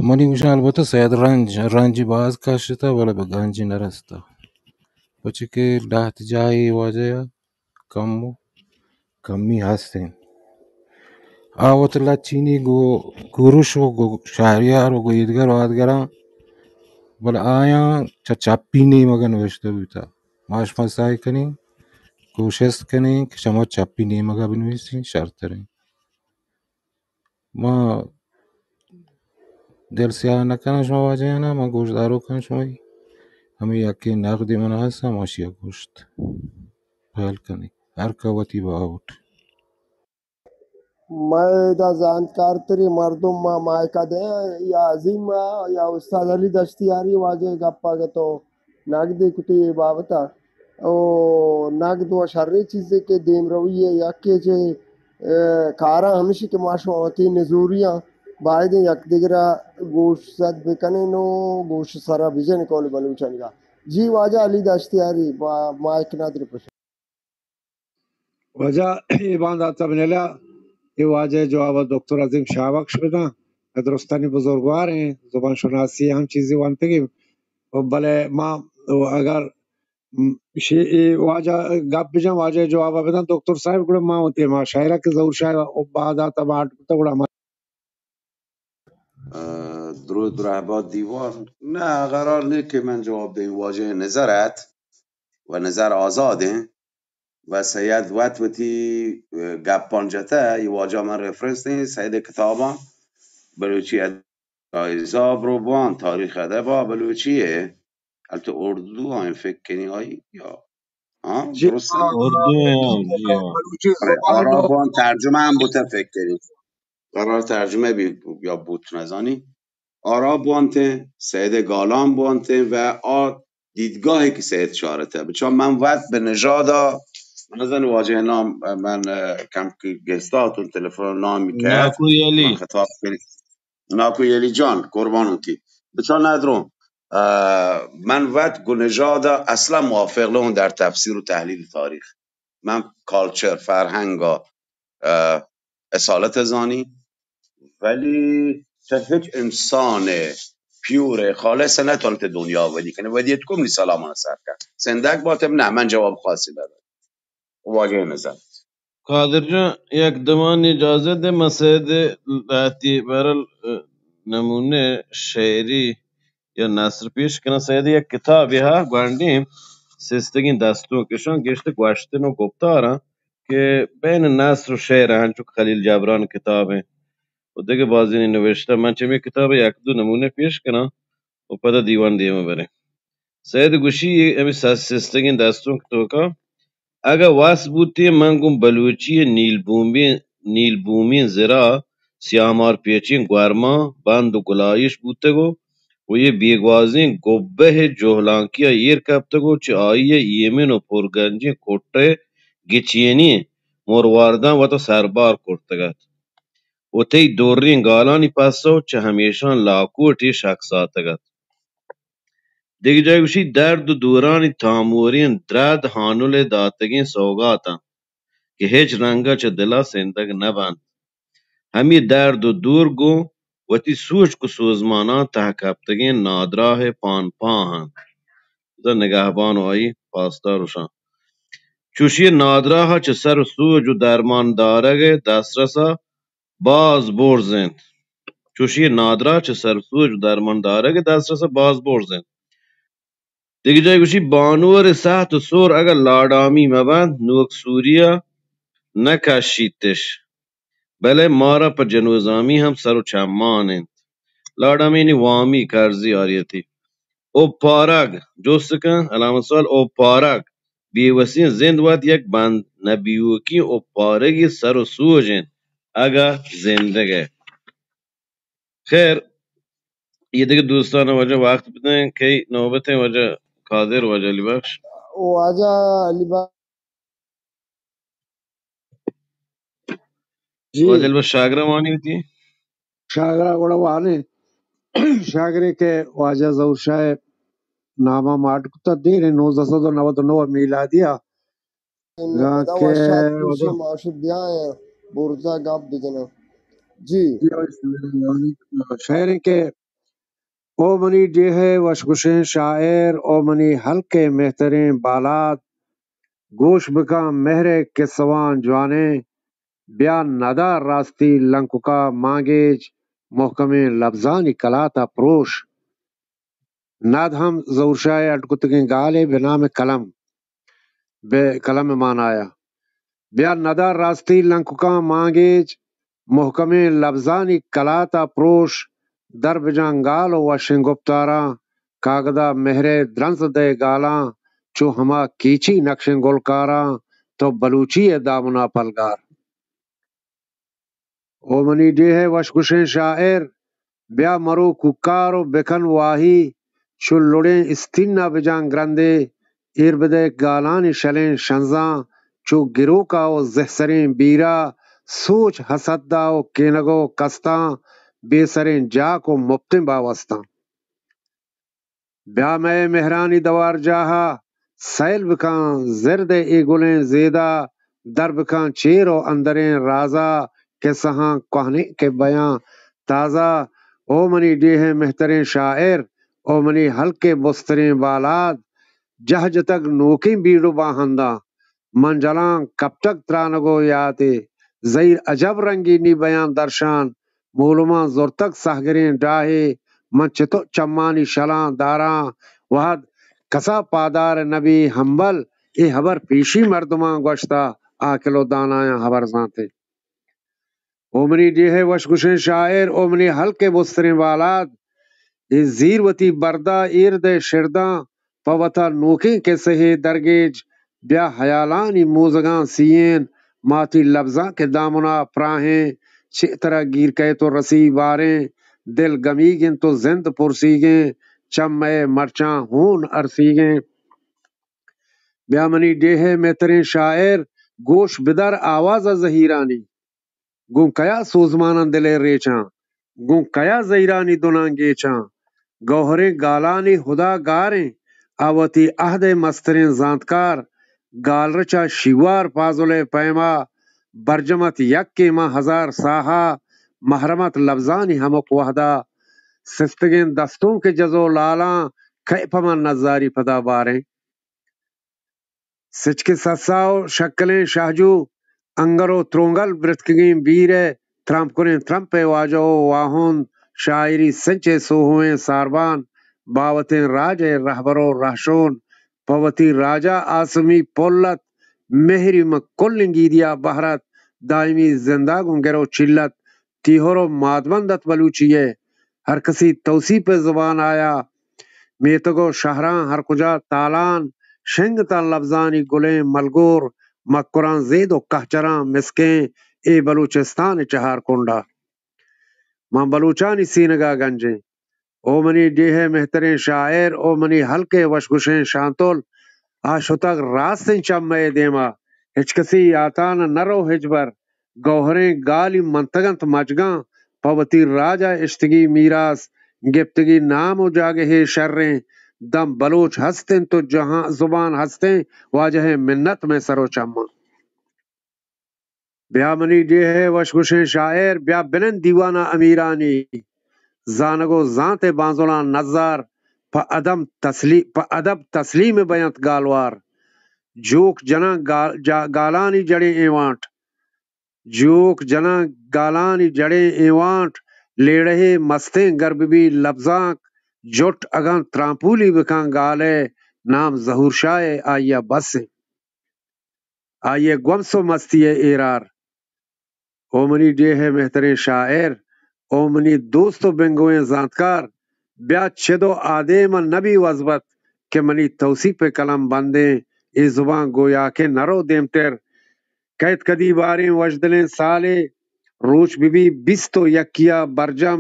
منی گوشاں البتہ سید رنج، رنجی باز کشتہ، بلے بہ گنجی نرستہ۔ پچکہ لہت جاہی واجہ ء کم و کمی ہست انت۔ آ وت لچینی گوں کوروش و گوں شہریار و گوں ایدگر و آدگراں، بلے آیاں چہ چپی نیمگ ء نوشتہ بوتہ۔ ما شما سعی کنیں، کوشست کنیں کہ شما چپی نیمگ ء بنویسیں، شرتریں۔ ما دل سیاہ نہ کناں شما واجہانا، ما گوشداروکاں شمئی۔ ہمے یکیں نقدے من ہستاں، ما اشیا گوشت۔ پہل کنیں، ہر کہ وتی باہوٹ۔ مئے ادا زانتکارتریں مردم ما مائکا دیں، یا عظیم ءَ یا استاد علی دشتیاری، واجہ گپ ءَ کہ تو نگدے کتی اے بابت ءَ۔ او نگد و شریں چیزے کہ دیمروی ءِ یکے چہ، اے، کاراں ہمیشی کہ ما شما وتی نزوریاں بایدیں یک دگرا گوش زد بکنیں و گوش سرا بجنیں قول بلوچانیگا۔ جی واجہ علی دشتیاری، با-، مائک ندر پش۔ واجہ اے باندات ءَ بنیلا، اے واجہ جواب ءَ دکتر عظیم شاہ بخش بداں، کہ درستانی بزرگوار ایں، زبان شناسی ہم چیزی وانتگی، بلے ما اگر، م، شی-، اے واجہ گپ بجاں، واجہ جواب ءَ بداں، دکتر صاحب، گڑا ما وتی ما شاعرہ کہ ظہور شاہ ءَ بعد ءَ تباہ کتہ، گڑا ما اه، درود رہبات دیوان۔ نہ، قرار نہ کہ من جواب دیں، واجہ نظر ات و نظر آزاد ایں و سید وت وتی، اه، گپان جتہ، ای واجہ من ریفرنس دیں، سید کتابان بلوچی اد-، جائزہ برو بوان، تاریخ ادبا بلوچی ءِ، البتہ اردو آئیں فکر کنی آئی یا، ہاں، جی، درست ایں؟ اردو ایں، ہاں، جی، ہاں۔ بلوچی آرا زبان بوان ترجمہ ہم بوتہ فکر کنی۔ قرار ترجمہ بی یا بوت نزانی۔ آرا بوانتیں، سید گالان بوانتیں و آ دیدگاہی کہ سید چارتہ۔ بچا من وت بہ نژادا، من نزانی واجہ نام، من، اه، کم کہ گستا اتون تلفن نامی کہ ناکوی علی۔ من خطاب کنی۔ ناکوی علی جان، قربان وتی۔ بچا ندروں، اه، من وت گو نژادا اصلاً موافق نہ اوں در تفسیر و تحلیل تاریخ۔ من کالچر، فرهنگا، اه، اصالت زانی، ولی چه هیچ انسان پیور خالص نتونت دنیا ودی کنه۔ ودیت کم نی سلامان سر کن۔ سندگ باتم نه، من جواب خاصی ندارم۔ واجه نظر۔ قادر جان، یک دمانی اجازت دے، من سید لہتی بہرحال، اه، نمونے شعری یا نثر پیش کناں۔ سید یک کتابے ہا گوانڈیں سستگیں دستونک، اشاں گیشتر گوشتن و گپتاراں کہ بین نثر و شعر ہنچو کہ خلیل جبران کتاب ایں و دگہ بازینی نوشتہ۔ من چمی کتاب یک دو نمونے پیش کناں و پدا دیوان دیما بریں۔ سید گوشی، ہمے سستگیں دستونک توکا اگاں وس بوتیں، من گوں بلوچی ءِ نیل بومیں، نیل بومیں زرا سیاہ مار پیچیں گورماں بند و گلائیش بوتگ و، و اے بیگوازیں گبہ ءِ جہلانکی ءَ ایر کپتگ و چہ آئی ءِ ایمن و پرگنجیں کٹ ءِ گچینی مروارداں وتا سربار کرتگ ات و تئی دریں گالانی پسو چہ ہمیشاں لاکوٹے شکساتگ ات۔ دگہ جاہے گوشی، درد و دورانی تاموریں درد ہانل ءِ داتگیں سوگات انت کہ ہچ رنگ ءَ چہ دل ءَ سندگ نہ بنت۔ ہمے درد و دور گوں وتی سوچک و سوزماناں تہ کپتگیں نادراہ ءِ پانپاہ انت۔ بزاں نگہبان و آئی پاسدار وشاں۔ چوشی نادراہ ءَ چہ سر و سوج و درمان دارگ ءِ دسترس ءَ باز برز انت۔ چوشی نادراہ چہ سر سوج و درمان دارگ ءِ دسترس ءَ باز برز انت۔ دگہ جاہے گوشی، بانور ءِ سہت و سور اگاں لاڈامی مہ بنت، نوک سوری ءَ نہ کشیتش، بلے مارا پہ جنوزامی ہم سر و چمان انت۔ لاڈامی یعنی وامی، قرضی آریتی۔ اوپارگ، جست کن، علامت سوال، اوپارگ، بیوسیں زند وت یک بند نہ بیوکیں اوپارگی سر و سوج انت، اگاں زندگ ءَ۔ خیر، یہ دگہ دوستان واجہ وقت بدیں، کئی نوبت ہیں واجہ قادر، واجہ علی بخش۔ واجہ علی بخش۔ جی۔ واجہ علی بخش شاگرہ وانی ہوتی۔ شاگرہ گڑا وانے۔ شاگرے کہ واجہ ظہور شاہ نامہ ماڈ کتا دیر نوزدہ سد و نود و نو میلادی ءَ۔ گاں پدا کہ وشات وشی ودا ماشی بیائیں برزا گپ بجناں۔ جی۔ شعریں کہ او منی ڈیہہ ءِ وشگوشیں شاعر، او منی ہلک ءِ مہتریں بالاد، گوش بکن مہر ءِ کسہواں جوانیں، بیا ندار راستی لنککا مانگیج، مہکمیں لبزانی کلات ءَ پروش۔ ند ہم ظہور شاہ ءِ اڈ کتگیں گالے بہ نام قلم، بہ قلم ءِ مانایا۔ بیا ندار راستی لنککاں مانگیج، مہکمیں لبزانی کلات ءَ پروش، در بجاں گال و وشیں گپتاراں، کاگد ءَ مہر ءِ درنز دئے گالاں، چو ہما کیچی نقشیں گلکاراں، تو بلوچی ءِ دامنا پلگار۔ او منی ڈیھ ءِ وشگوشیں شاعر، بیا مرو کوکار و بکن واہی، چو لڑیں استین ءَ بجان گرندے، ایر بدئیک گالانی شلیں شنزاں، چو گروکا و زہسریں بیرا، سوچ حسدا و کینگ و کستاں، بے سریں جاک و مپتیں باوستاں۔ بیا مئے مہرانی دوارجاہ ءَ سیل بکن، زرد ءِ اے گلیں زیدا، در بکن چیر و اندریں رازا، کسہاں کوہنیں کہ بیاں تازہ۔ او منی ڈیھ ءِ مہتریں شاعر، او منی ہلک ءِ بستریں بالاد، جہ جتگ نوکیں بیڑ و باہنداں، من جلاں کپٹگ ترانگ و یاتے، زہیر عجب رنگینی بیاں درشان، مولماں زرتگ سہگریں ڈاہے، من چتو چمانی شلاں داراں، وہد کسا پادار نبی ہمبل، اے ہبر پیشی مردماں گوشتا، عاقل و دانایاں ہبر زانتے۔ او منی ڈیھ ءِ وشگوشیں شاعر، او منی ہلک ءِ بستریں بالاد، اے زیر وتی بردا ایر دئے شرداں، پہ وتا نوکیں کسہے درگیج، بیا ہیالانی موزگاں سیئین، ماتی لبزانک ءِ دامنا پراہیں، چے ترا گیر کئیت و رسی باریں، دل گمیگ انت و زند پرسیگیں، چم مئے مرچاں ہون ارسیگیں۔ بیا منی ڈیھ ءِ مہتریں شاعر، گوش بدار آواز ءِ زہیرانی۔ گوں کیا سوزماناں دل ءِ ریچاں، گوں کیا زہیرانی دناں گیچاں۔ گوہریں گالانی ہدا گاریں، آ وتی عہد ءِ مستریں زانتکار۔ گالرچ ءَ شیوار پازل ءِ پیما، برجم ات یکے ماں ہزار ساہا۔ محرم ات لبزانی ہمک وہدا، سستگیں دستونک ءِ جز و لالاں، کئے پہ من نزاری پدا باریں۔ سچکیں سسا و شکلیں شہجو، انگر و ترونگل برتکگیں بیر ءِ ترمپ کنیں ترمپ ءِ واجہ و واہند، شاعری سنچ ءِ سوہوئیں ساربان، باوتیں راج ءِ رہبر و رہشون، پہ وتی راج ءَ آسمی پل ات، مہری من کلیں گیدی ءَ بہر ات، دائمی زند ءَ گوں گر و چل ات، تیہر و مادمند ات بلوچی ءِ۔ ہر کسی توسیپ ءِ زبان آیا۔ میتگ و شہراں ہر کجا تالان، شنگ تاں لبزانی گلیں ملگور، مکراں زید و کہچراں مسکیں، اے بلوچستان ءِ چہار کنڈا۔ من بلوچانی سینگا گنجیں۔ او منی ڈیھ ءِ مہتریں شاعر، او منی ہلک ءِ وشگوشیں شانتل، آ شتگ راستیں چم ءِ دیما، ہچ کسی یاتان نہ رو ہچبر۔ گوہریں گالی منتگ انت مجگاں، پہ وتی راج ءَ اشتگی میراث، گپتگی نام و جاگہے شریں۔ دم بلوچ ہست انت و جہاں زبان ہستیں، واجہ ءِ منت مئے سر و چماں۔ بیا منی ڈیھ ءِ وشگوشیں شاعر، بیا بنند دیوان ءَ امیرانی، زانگ و زانت ءِ بانزلاں نزار، پہ ادب تسلی-، پہ ادب تسلیم بینت گالوار۔ جوک جناں گال-، جا-، گالانی جڑیں ایوانٹ، جوک جناں گالانی جڑیں ایوانٹ، لیڑہے مستیں گر بہ بی لبزانک، جٹ اگاں ترامپولی بکاں گال ءِ، نام ظہور شاہ ءِ آئی ءَ بس انت۔ آئی ءِ گومس و مستی ءِ ایرار۔ او منی ڈیھ ءِ مہتریں شاعر، او منی دوست و بنگویں زانتکار، بیا چد و آدیم ءَ نبی وزبت کہ منی توسیپ ءِ قلم بندیں، اے زبان گویاکیں نہ رو دیمتر۔ کئیت کدی باریں وشدلیں سالے، روچ بہ بی بیست و یکی ءَ برجم،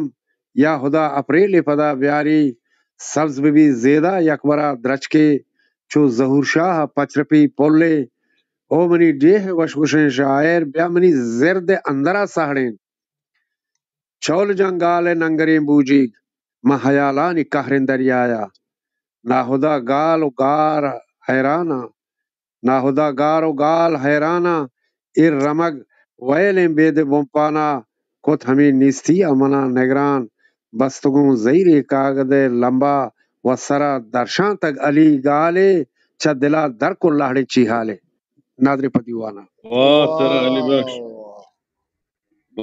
یا ہدا اپریلے پدا بیاری، سبز بہ بی زیدا یکبرا درچکے، چو ظہور شاہ ءَ پچرپی پلے۔ او منی ڈیھ ءِ وشگوشیں شاعر، بیا منی زرد ءِ اندرا سہڑین۔ چول جنگال ءِ ننگریں بوجیگ، من ہیالانی قہریں دریایا۔ ناہدا گال و گار حیراناں، ناہدا گار و گال حیراناں، اے رمگ ویلیں بید بنپانا، کت ہمے نیستی ءَ منا نگران۔ بستگوں زہیرے کاگد ءِ لمبا، و سرا درشانتگ علی گالے، چہ دلا در کو لہڑیں چیہالے۔ نادرے پہ دیوانا۔ واہ، سر علی بخش۔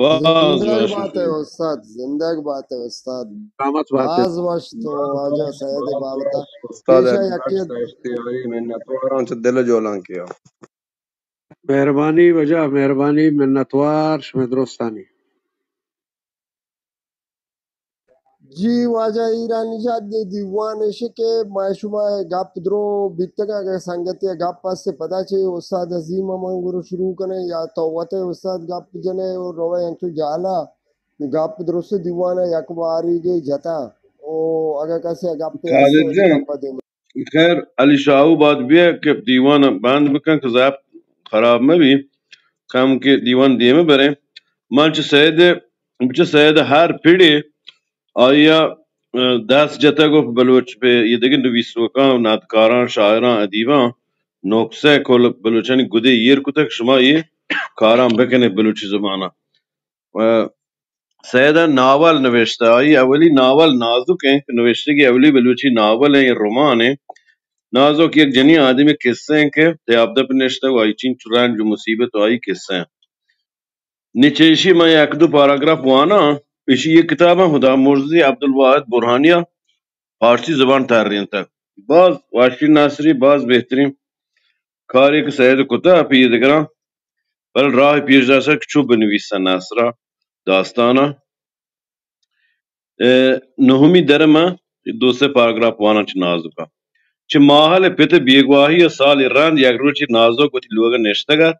واہ، واہ۔ باز زندگ وش بات ئے استاد، زندگ بات ئے استاد۔ سلامت بات ئے۔ باز وش تو واجہ سید بابتا۔ استاد پیشا علی بخش یکی صاحب، تیاری منتواراں چہ دل جولان کیا۔ مہربانی واجہ، مہربانی، منتوار شمئے درستانی۔ جی واجہ ایرانی جاد، اے دیوان اش کہ ما شما گپ درو بیتگ، اگر سنگتی گپ است پدا چہ استاد عظیم من گرو شروع کنیں، یا تو وت استاد گپ جنے و روے انچو جالا گپ درست دیوان یک باری گے جتا۔ او اگر کسی گپ است، خالد جان، گپ دیں۔ خیر، علی شاہو بات بیا کہ دیوان بند بکن کہ ضبط خراب مہ بی، کم کہ دیوان دیمہ بریں۔ من چہ سید، چہ سید ہر پڑے آئی ء دست جتگ و بلوچ پہ یہ دگہ نویسوکاں، نادکاراں، شاعراں، ادیباں نقصہ کل بلوچانی گدے ایر کتگ، شما یہ کاراں بکنے بلوچی زبان ء۔ سید ء ناول نوشتہ، آئی اولی ناول نازک انت، نوشتگی اولی بلوچی ناول انت، رمان انت۔ نازک یک جنین آدمی قصہ انت کہ تیاب دپ نشتہ و آئی چین رنج و مصیبت و آئی قصہ انت۔ نی چہ ایشی من یک دو پاراگراف واناں۔ ایشی یہ کتاب ء ہدا مرزی عبدالواحد برہانی ء فارسی زبان ترینتگ۔ باز واشی ناصری باز بہترین کارے کہ سید کتہ پہ یہ دگراں، بل راہ پیش داشتہ کہ چو بنویسہ ناصرا داستانا۔ ء نہمی در ء من دو سے پاراگراف واناں چہ نازک ء۔ چہ ماہل ء پت ء بیگواہی ء سالے رند یک روچے نازک وتی لوگ ء نشتگ ات۔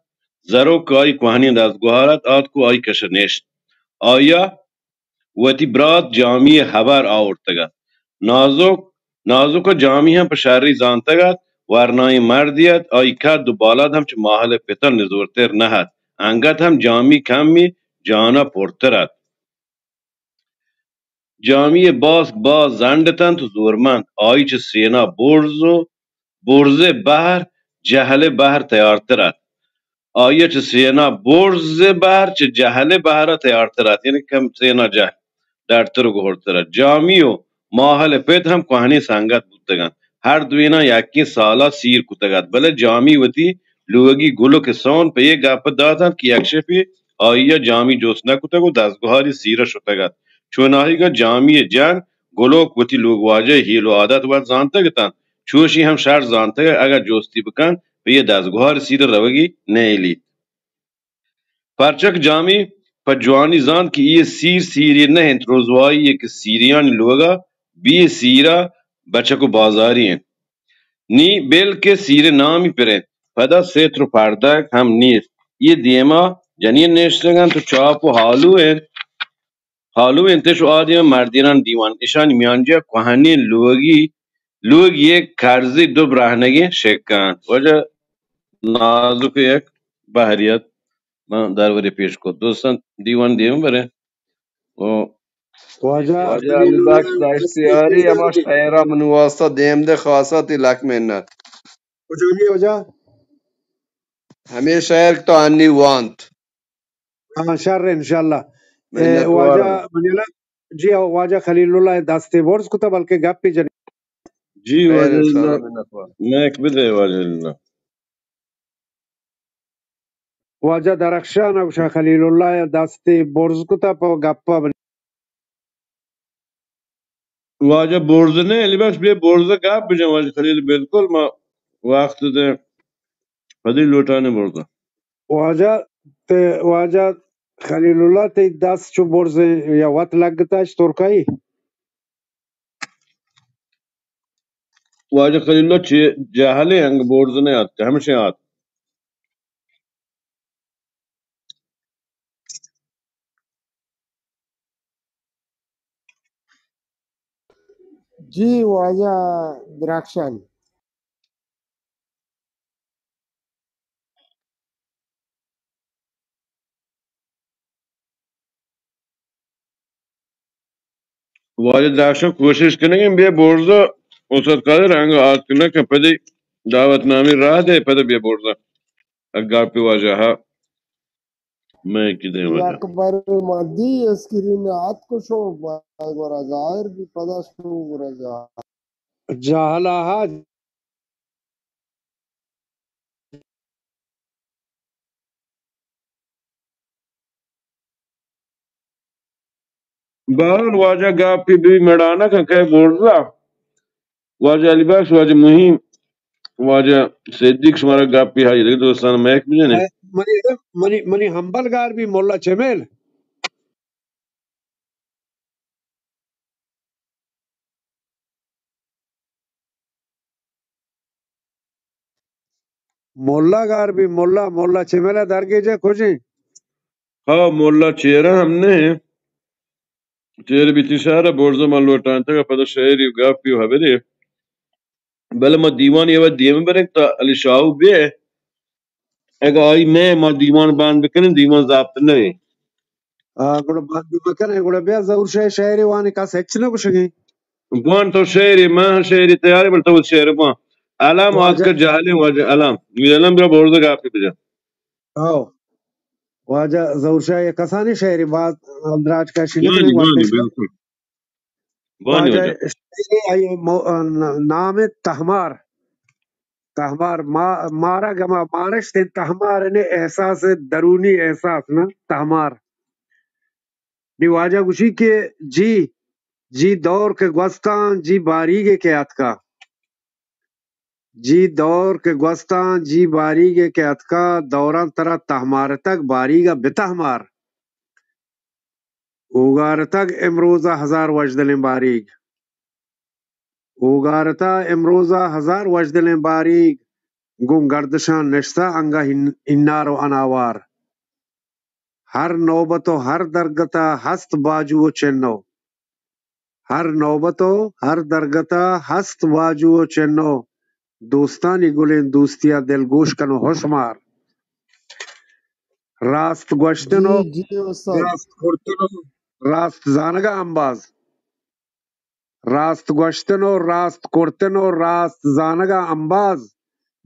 زروک آئی کوہنیں دزگوہار ات، آتک و آئی کش ء نشت۔ آئی ء وتی برات جامی ء ہبر آورتگ ات۔ نازک، نازک ء جامی ہم پہ شری زانتگ ات، ورنائیں مردے ات، آئی کد و بالاد ہم چہ ماہل ء پت ء نزورتر نہ ات، انگت ہم جامی کمی جان ء پرتر ات۔ جامی ء باسک باز زنڈ اتنت و زورمند۔ آئی چہ سینا برز و برز ء بہر جہل ء بہر تیارتر ات۔ آئی ء چہ سینا برز ء بہر چہ جہل ء بہر ء تیارتر ات، یعنی کم سینا جہل ڈڈتر و گہرتر ات۔ جامی و ماہل ء پت ہم کوہنیں سنگت بوتگ انت۔ ہر دویناں یکیں سال ء سیر کتگ ات، بلے جامی وتی لوگی گلک ء سون پہ اے گپ ء دات انت کہ یک شپے آئی ء جامی جست نہ کتگ و دزگوہاری سیر ء شتگ ات۔ چوناہیگ ء جامی ء جن گلوک وتی لوگواجہ ء ہیل و عادت وت زانتگ اتنت۔ چوشی ہم شر زانتگ ات اگاں جستی بکنت، پہ اے دزگوہار سیر ء روگی نئیلیت۔ پرچک جامی پہ جوانی زانت کہ اے سیر سیرے نہ انت، رزوائی ء کہ سیریانی لوگ ء بے سیر ء بچک و بازاری انت۔ نی بل کہ سیر ء نامی پر انت، پدا ستر و پردگ ہم نیست۔ اے دیما جنین نشتگ انت و چاپ و ہالو انت۔ ہالو انت اش و آ دیما مردینان دیوان۔ اشانی میانجی ء کوہنیں لوگی، لوگ یک کرزی دو برہنگیں شکان۔ واجہ نازک یک بحریت من درورے پیش کت۔ دوستان دیوان دیم برے۔ و واجہ واجہ علی بخش دشتیاری ہما شعرا من واسطہ دیم دے خاصا تی لک منت۔ کجامی واجہ؟ ہمیں شعر تو انی وانت۔ ہاں، شر انشاءاللہ۔ اے، منت واجہ وارم۔ منی لا-، جی، واجہ خلیل اللہ دستے برز کتا، بلکہ گپی جنی۔ جی، خیر واجہ انشاءاللہ، اللہ۔ منت وار۔ میک بدے واجہ اللہ۔ واجہ درخشان ء گوشاں خلیل اللہ ء دستے برز کتا پہ گپ ء بن-، واجہ برز نے، علی بخش بے برز گپ بجن واجہ خلیل، بالکل ما وقت دے پدی لوٹانے برز۔ واجہ تے، واجہ خلیل اللہ تے دست چو برز یا وت لگتا اش ترکائی؟ واجہ خلیل اللہ چے جاہلے انگ برز نے آت، ہمشے آت۔ جی واجہ درخشان۔ واجہ درخشان کوشش کنگیں بے برزا استاد قادر انگا آتک نہ کن پدی دعوت نامی راہ دے پدی بے برزا اگا پہ واجہ ہا میں کی دے واجہ۔ یک بر مدی اسکرین آتک شو گورا ظاہر بھی پدا شو گورا ظاہر۔ جہلا ہا۔ بہرحال واجہ گاپی بی مڑانہ کن کئے برزا۔ واجہ علی بخش، واجہ مہیم، واجہ صدیق شمارا گاپی ہائی دگہ دوستان میک بجنے۔ منی، منی، منی ہمبل گار بی ملا چمیل۔ ملا گار بی، ملا، ملا چملا درگیجے کجیں؟ ہاں، ملا چیرا ہم نے۔ چیر بیتی شہر برز من لوٹانتگ، پدا شہری گپی و حبرے۔ بلے ما دیوان یہ وقت دیم بریں تا علی شاہو بے۔ اگہ آئی نے ما دیوان بند بکنیں، دیوان ضابط نہیں۔ آ، گڑا بند مکنیں، گڑا بیا ظہور شاہ شہری وانی کس ہچ نہ گوشگیں۔ بوان تو شعری، من شعری تیاری، بل تو شعر بوان۔ علام واجہ آتکر جہلیں واجہ علام۔ میر علام بیا برز گپی بجا۔ او۔ واجہ ظہور شاہ یک کسانی شعری باز اندراج کشی نہ بانی، کنی، بانی، واجہ بالکل۔ بانی واجہ واجہ۔ شعری آئی مو-، ن-، نام تہمار۔ تہمار ما-، مارا گما مارشتیں تہمار نے احساس درونی احساس نہ تہمار۔ نی واجہ گوشی کہ جی، جی دور کہ گوستاں، جی باریگے کہ اتکا۔ جی دور کہ گوستاں، جی باریگے کہ اتکا، دوراں ترا تہمارتگ، باریگا بتہمار۔ اوگارتگ امروزا ہزار وژدلیں باریگ۔ اوگارتا امروزا ہزار وژدلیں باریگ، گوں گردشاں نشتہ انگہ ہن-، ہنار و اناوار۔ ہر نوبت و ہر درگتا ہست باجو و چنو۔ ہر نوبت و ہر درگتا ہست باجو و چنو۔ دوستانی گلیں دوستیا دل گوش کن و ہوش مار۔ راست گوشتن و جی، جی استاد۔ راست کرتن و راست زانگا امباز۔ راست گوشتن و راست کرتن و راست زانگا امباز،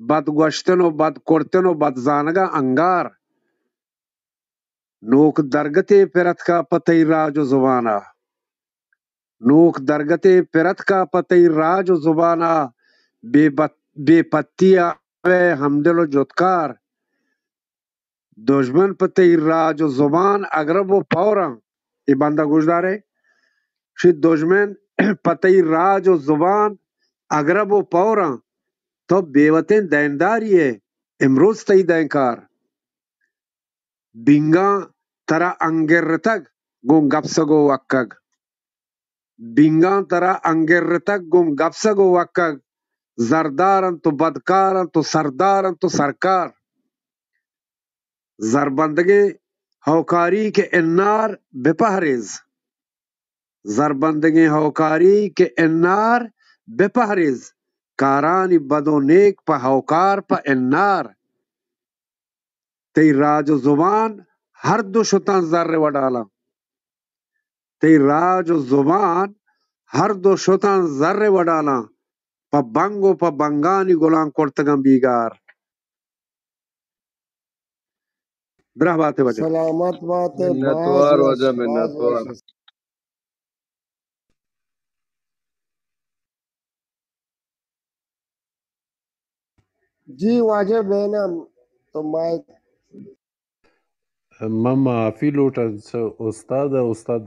بد گوشتن و بد کرتن و بد زانگا انگار۔ نوک درگتے پرتکا پہ تئی راج و زبانا۔ نوک درگتے پرتکا پہ تئی راج و زبانا، بے بت-، بے پتی آوے ہمدل و جتکار۔ دژمن پہ تئی راج و زبان اگرب و پوراں۔ اے بندا گوشدارے، شی دژمن پہ تئی راج و زبان اگرب و پوراں۔ تو بے وتیں دینداری ئے، امروز تئی دینکار۔ بینگاں ترا انگرتگ گوں گپسگ و وکگ۔ بینگاں ترا انگرتگ گوں گپسگ و وکگ، زردار انت و بدکار انت و سردار انت و سرکار۔ زربندگیں ہوکاری کہ انار بپہریز۔ زربندگیں ہوکاری کہ انار بپہریز، کارانی بد و نیک پہ ہوکار پہ انار۔ تئی راج و زبان ہر دو شتاں زر وڈالاں۔ تئی راج و زبان ہر دو شتاں زر وڈالاں، پہ بنگ و پہ بنگانی گلاں کرتگاں بیگار۔ براہ باتے واجہ۔ سلامت باتے، منتوار باز واجہ، وش، باز منتوار۔ وش۔ جی واجہ بینم تو مائک۔ من معافی لوٹاں چہ استاد، استاد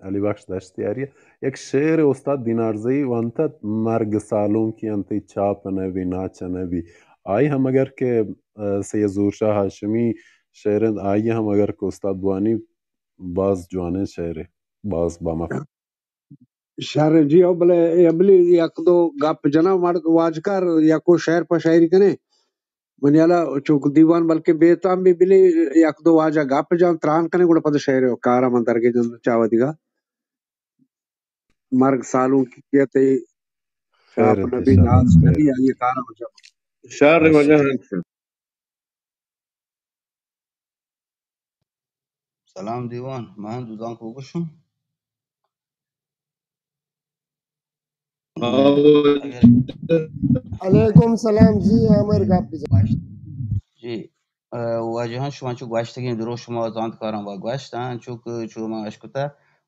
علی بخش دشتیاری۔ یک شعر استاد دینارزئی وانتت، مرگ سالونکی انت، چاپ نہ بی، ناچ نہ بی۔ آئی ہم اگر کہ، اه، سید ظہور شاہ ہاشمی شعر انت، آئی ہم اگر کہ استاد بوانی، باز جوانیں شعرے، باز بامف۔ شر جی، او بلے، اے بلے یک دو گپ جناں مرد واجکار، یکو شعر پہ شاعری کنے۔ منی حالا چوک دیوان بلکہ بیتام بی، بلے یک دو واجہ گپ جان تران کنے، گڑا پد شعر کارا من درگے جن چاوہ دیگا۔ مرگ سالونکی ات، شاپ نبی، ناز نبی، آئی کارا وجہ۔ شر وجہ ہنچ۔ سلام دیوان، من دودان کو گوشم۔ علیکم سلام جی، عامر گپ بزن۔ جی، اه، واجہاں شما چو گوشتگیں درو شما زانتکاراں و گوشتن، چو کہ چو من اشکتہ،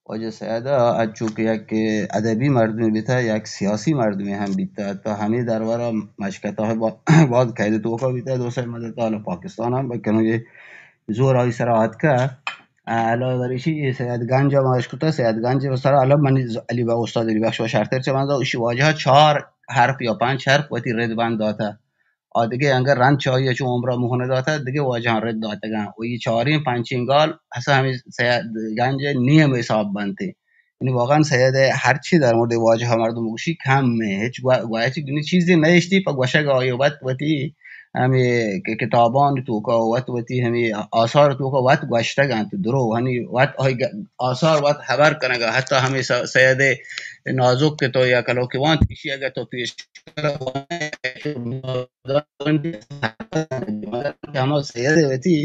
واجہ سید ء انچو کہ یک ادبی مردمے بیتہ، یک سیاسی مردمے ہم بیتہ، تا ہمے درور ء مشکتہ با-، باز قید توکا بیتہ، دو سئے مدت حالا پاکستان ہم بکنو یہ زور آئی سرا آتکہ۔ علاوہ بر ایشی یہ سید گنج ء ما اشکتہ، سید گنج ء سرا حالا منی ز-، علی با-، استاد علی بخش و شرتر چہ بندہ ایشی واجہ چار حرف یا پنچ حرف وتی رد بند داتہ۔ آ دگہ انگہ رند چہ آئی ء چو عمر ء موہ نہ داتگ، دگہ واجہاں رد داتگاں و اے چاریں پنچیں گال ہسا ہمے سید گنج ء نیم حساب بنت۔ یعنی واقعاً سید ء ہرچی در مورد واجہ ء مردم گوشی کم ء، ہچ گوا-، گواچی دنی چیزے نہ اشتی پہ گوشگ آئی ء وت وتی ہمے کہ کتابانی توکا وت وتی ہمے آثار توکا وت گوشتگ انت، درو ہنی وت آئی گ-، آثار وت ہبر کنگا، حتی ہمے س-، سید نازک کہ تو یا کلوکوان پیشی اگر تو پیش ہما سید وتی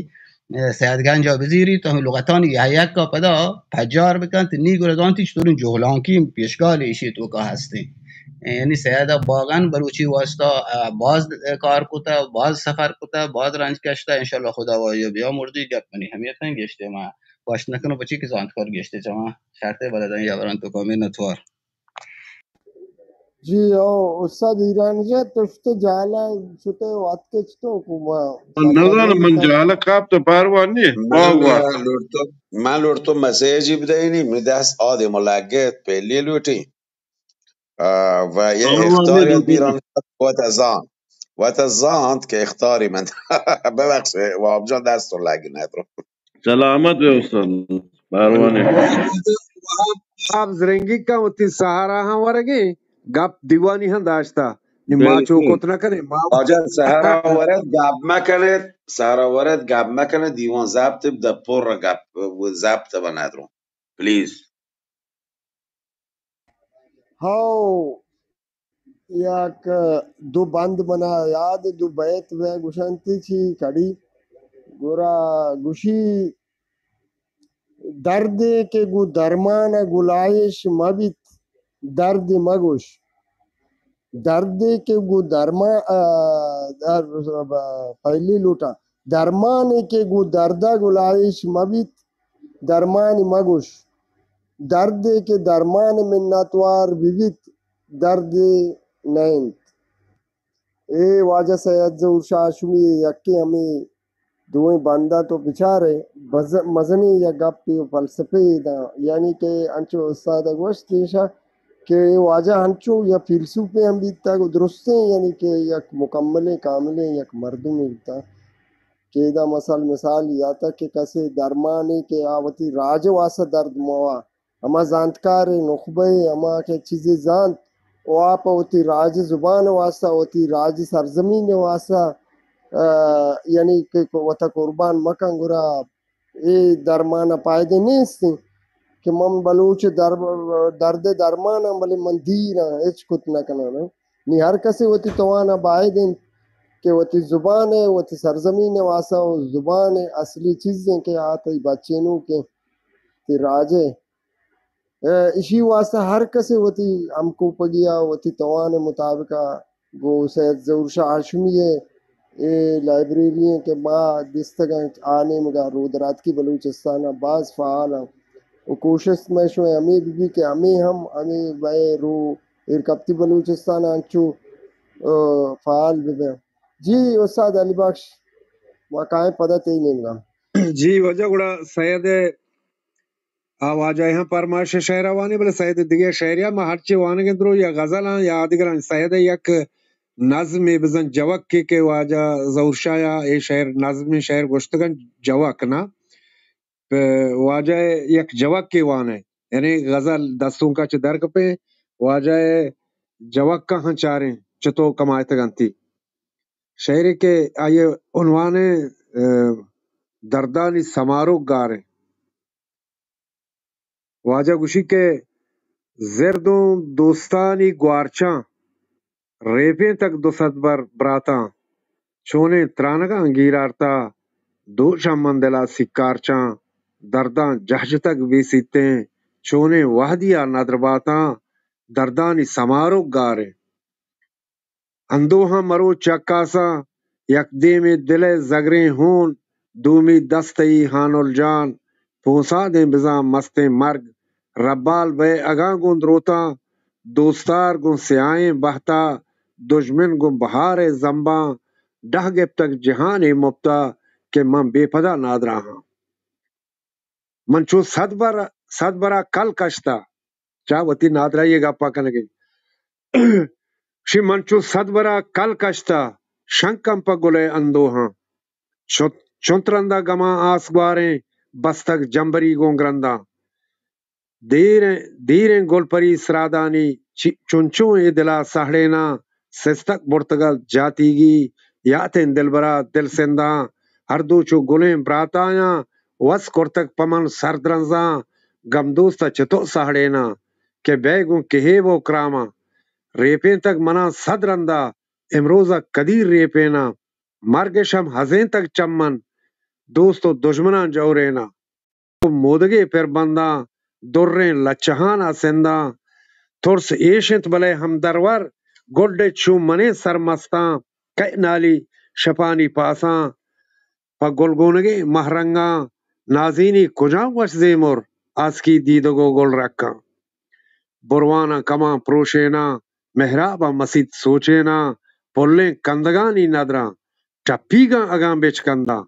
سید گنجا بزیری تو ہمے لغتانی یک یک ءَ پدا پجار بکنت، نی گڑا زانتی چطوریں جہلانکی پیشگال ایشی توکا ہستیں۔ یعنی سید باغن بلوچی واسطہ، آ، باز کار کتا، باز سفر کتا، باز رنج کشتا۔ انشاءاللہ خدا واجہ بیا مردی گپ منی ہمیتاں گشتے ما گوشت نکنو بچی کہ زانتکار گشتے چما شرطے بلدن یا ورن تو کمی نتوار۔ جی، او استاد ایرانی جان، تو شتے جہلا شتے واتکے چتو کو ما من نزانم، من جہلا کاپ تو پاروان نی۔ من، واہ، واہ۔ من لوٹتو، من لوٹتو مسیجی بدینی، من دست آدم لگت پہلی لوٹی۔ آ، و یہ پاروان اختاری نی، بیران وت زانت، وت زانت کہ اختاری من۔ ببخش، واب جان دست تو لگی ندرو۔ سلامت بے استاد، مہربانی۔ وہاب، وہاب زرنگی کا وتی سہارا ہاں ورگے، گپ دیوانی ہاں داشتا۔ نی ما چو کت نہ کنے، ما واجہ سہارا ورد گپ مہ کنے، سہارا ورد گپ مہ کنے، دیوان ضبط دپور گپ ضبط بنا درو، پلیز۔ ہاؤ، یک دو بند منا یاد، دو بیت بہ گوشنتی چی کڑی۔ گڑا گوشی، دردے کہ گوں درمان ءَ گلائیش مہ بیت، درد مہ گوش۔ دردے کہ گوں درمان، آ، در-، پہلی لوٹا، درمانے کہ گوں درد ءَ گلائیش مہ بیت، درمان مہ گوش۔ دردے کہ درمان منتوار بہ بیت، دردے نہ انت۔ اے واجہ سید ظہور شاہ ہاشمی یکے ہمے دوئیں بنداں تو بچارے، بز-، مزنیں یک گپے و فلسفے داں، یعنی کہ انچو استاد ءَ گوشت ایشاں کہ اے واجہ انچو یک فیلسوفے ہم بیتگ و درستیں، یعنی کہ یک مکملیں کاملیں یک مردمے بیتگ کہ ادا مثل مثال یاتگ کہ کسے درمانے کہ آ وتی راج ءِ واسطہ درد موا، ہما زانتکارے، نخبہ ءِ، ہما کہ چیزے زانت، و آ پہ وتی راج ءِ زبان ءِ واسطہ، وتی راج ءِ سرزمین ءِ واسطہ، آ، یعنی کہ وتا قربان مکن، گڑا اے درمان ءَ پائدے نیست انت کہ من بلوچ ءِ در-، درد ءِ درمان آں، بلے من دیر آں، ہچ کت نہ کناں۔ نی ہر کسے وتی توان ءَ باید انت کہ وتی زبان ءِ، وتی سرزمین ءِ واسطہ، و زبان ءِ اصلی چیز انت کہ آ تئی بچینوک انت، تئی راج ءِ۔ ءُ ایشی واسطہ ہر کسے وتی ہمکوپگی ءَ وتی توان ءِ مطابق ءَ گوں سید ظہور شاہ ہاشمی ءِ اے لائبریری ایں کہ ما دیستگ ایں آ نیمگ ءَ رودراتکی بلوچستان ءَ باز فعال ایں ءُ کوشست مئے شمئے ہمے بہ بیت کہ ہمے ہم ہمے مئے رو ایر کپتی بلوچستان ءَ انچو، ءُ، فعال بہ بیں۔ جی استاد علی بخش، ما کائیں پدا تئی نیمگ ءَ۔ جی واجہ، گڑا سید ءِ آ واجہ ءِ ہم پرمائش ءِ شعر ءَ وانی، بلے سید ءِ دگہ شعرے ءَ ما ہرچی وانگ ءَ درو یا غزل آں یا آدگراں، سید ءِ یک نظمے بزاں جوکے کہ واجہ ظہور شاہ ءَ اے شعر، نظمیں شعر گوشتگ انت، جوک نا، پہ واجہ ءِ یک جوکے وانئے، یعنی غزل دستونک ءَ چہ در کپیں، واجہ ءِ جوک ءَ ہم چاریں چتو کمائتگ انتی۔ شعرے کہ آئی ءِ عنوان ءَ، ءُ، دردانی سماروک گار انت۔ واجہ گوشی کہ زردوں دوستانی گوارچاں، ریپینتگ دو سد بر براتاں، چونیں ترانگاں گیر آرتا، دوشاں من دل ءَ سیکارچاں، درداں جہجتگ بے سیتیں، چونیں وہدی ءَ ندر باتاں، دردانی سماروک گار انت۔ اندوہاں مروچ چکاساں، یک دیمے دل ءِ زگریں ہون، دومی دست تئی ہانل جان، پونسادیں بزاں مستیں مرگ، ربال بئے اگاں گوں دروتاں، دوستار گوں سیاہیں بہتا، دژمن گوں بہار ءِ زمباں، ڈہ گپتگ جہانے مپتا کہ من بے پدا نادراہاں۔ من چو صد بر، صد برا کل کشتا، چا وتی نادراہی ءِ گپا کنگے۔ شی من چو صد برا کل کشتا، شنکم پہ گل ءِ اندوہاں۔ چنت، چنت رندا گماں آس گواریں، بستگ جمبری گوں گرنداں۔ دیریں، دیریں گلپری سرادانی چی-، چنچو اے دلا سہڑیناں، سستک برتگل جاتیگی، یاتیں دلبرا دل سنداں، ہر دو چو گلیں براتایاں، وس کرتگ پہ من سردرنزاں، گم دوست ء چتو سہڑیناں، کہ بئے گوں کہیب و کراماں، ریپینتگ مناں صد رندا، امروز ء کدی ریپیناں، مرگش ہم ہزینتگ چمن، دوست و دژمناں جوریناں۔ مودگے پر بنداں، دریں لچہان ء سنداں۔ ترس ایش انت بلئے ہمدرور، گڈ ء چو منیں سرمستاں۔ کئے نالی شپانی پاساں، پہ گلگونگیں مہرنگاں۔ نازینی کجام وش زیمر، آسکی دیدگ و گل رکاں۔ برواناں کماں پروشیناں، محراباں مسیت سوچیناں، پلیں کندگانی ندراں۔ ٹپیگاں اگاں بچکنداں۔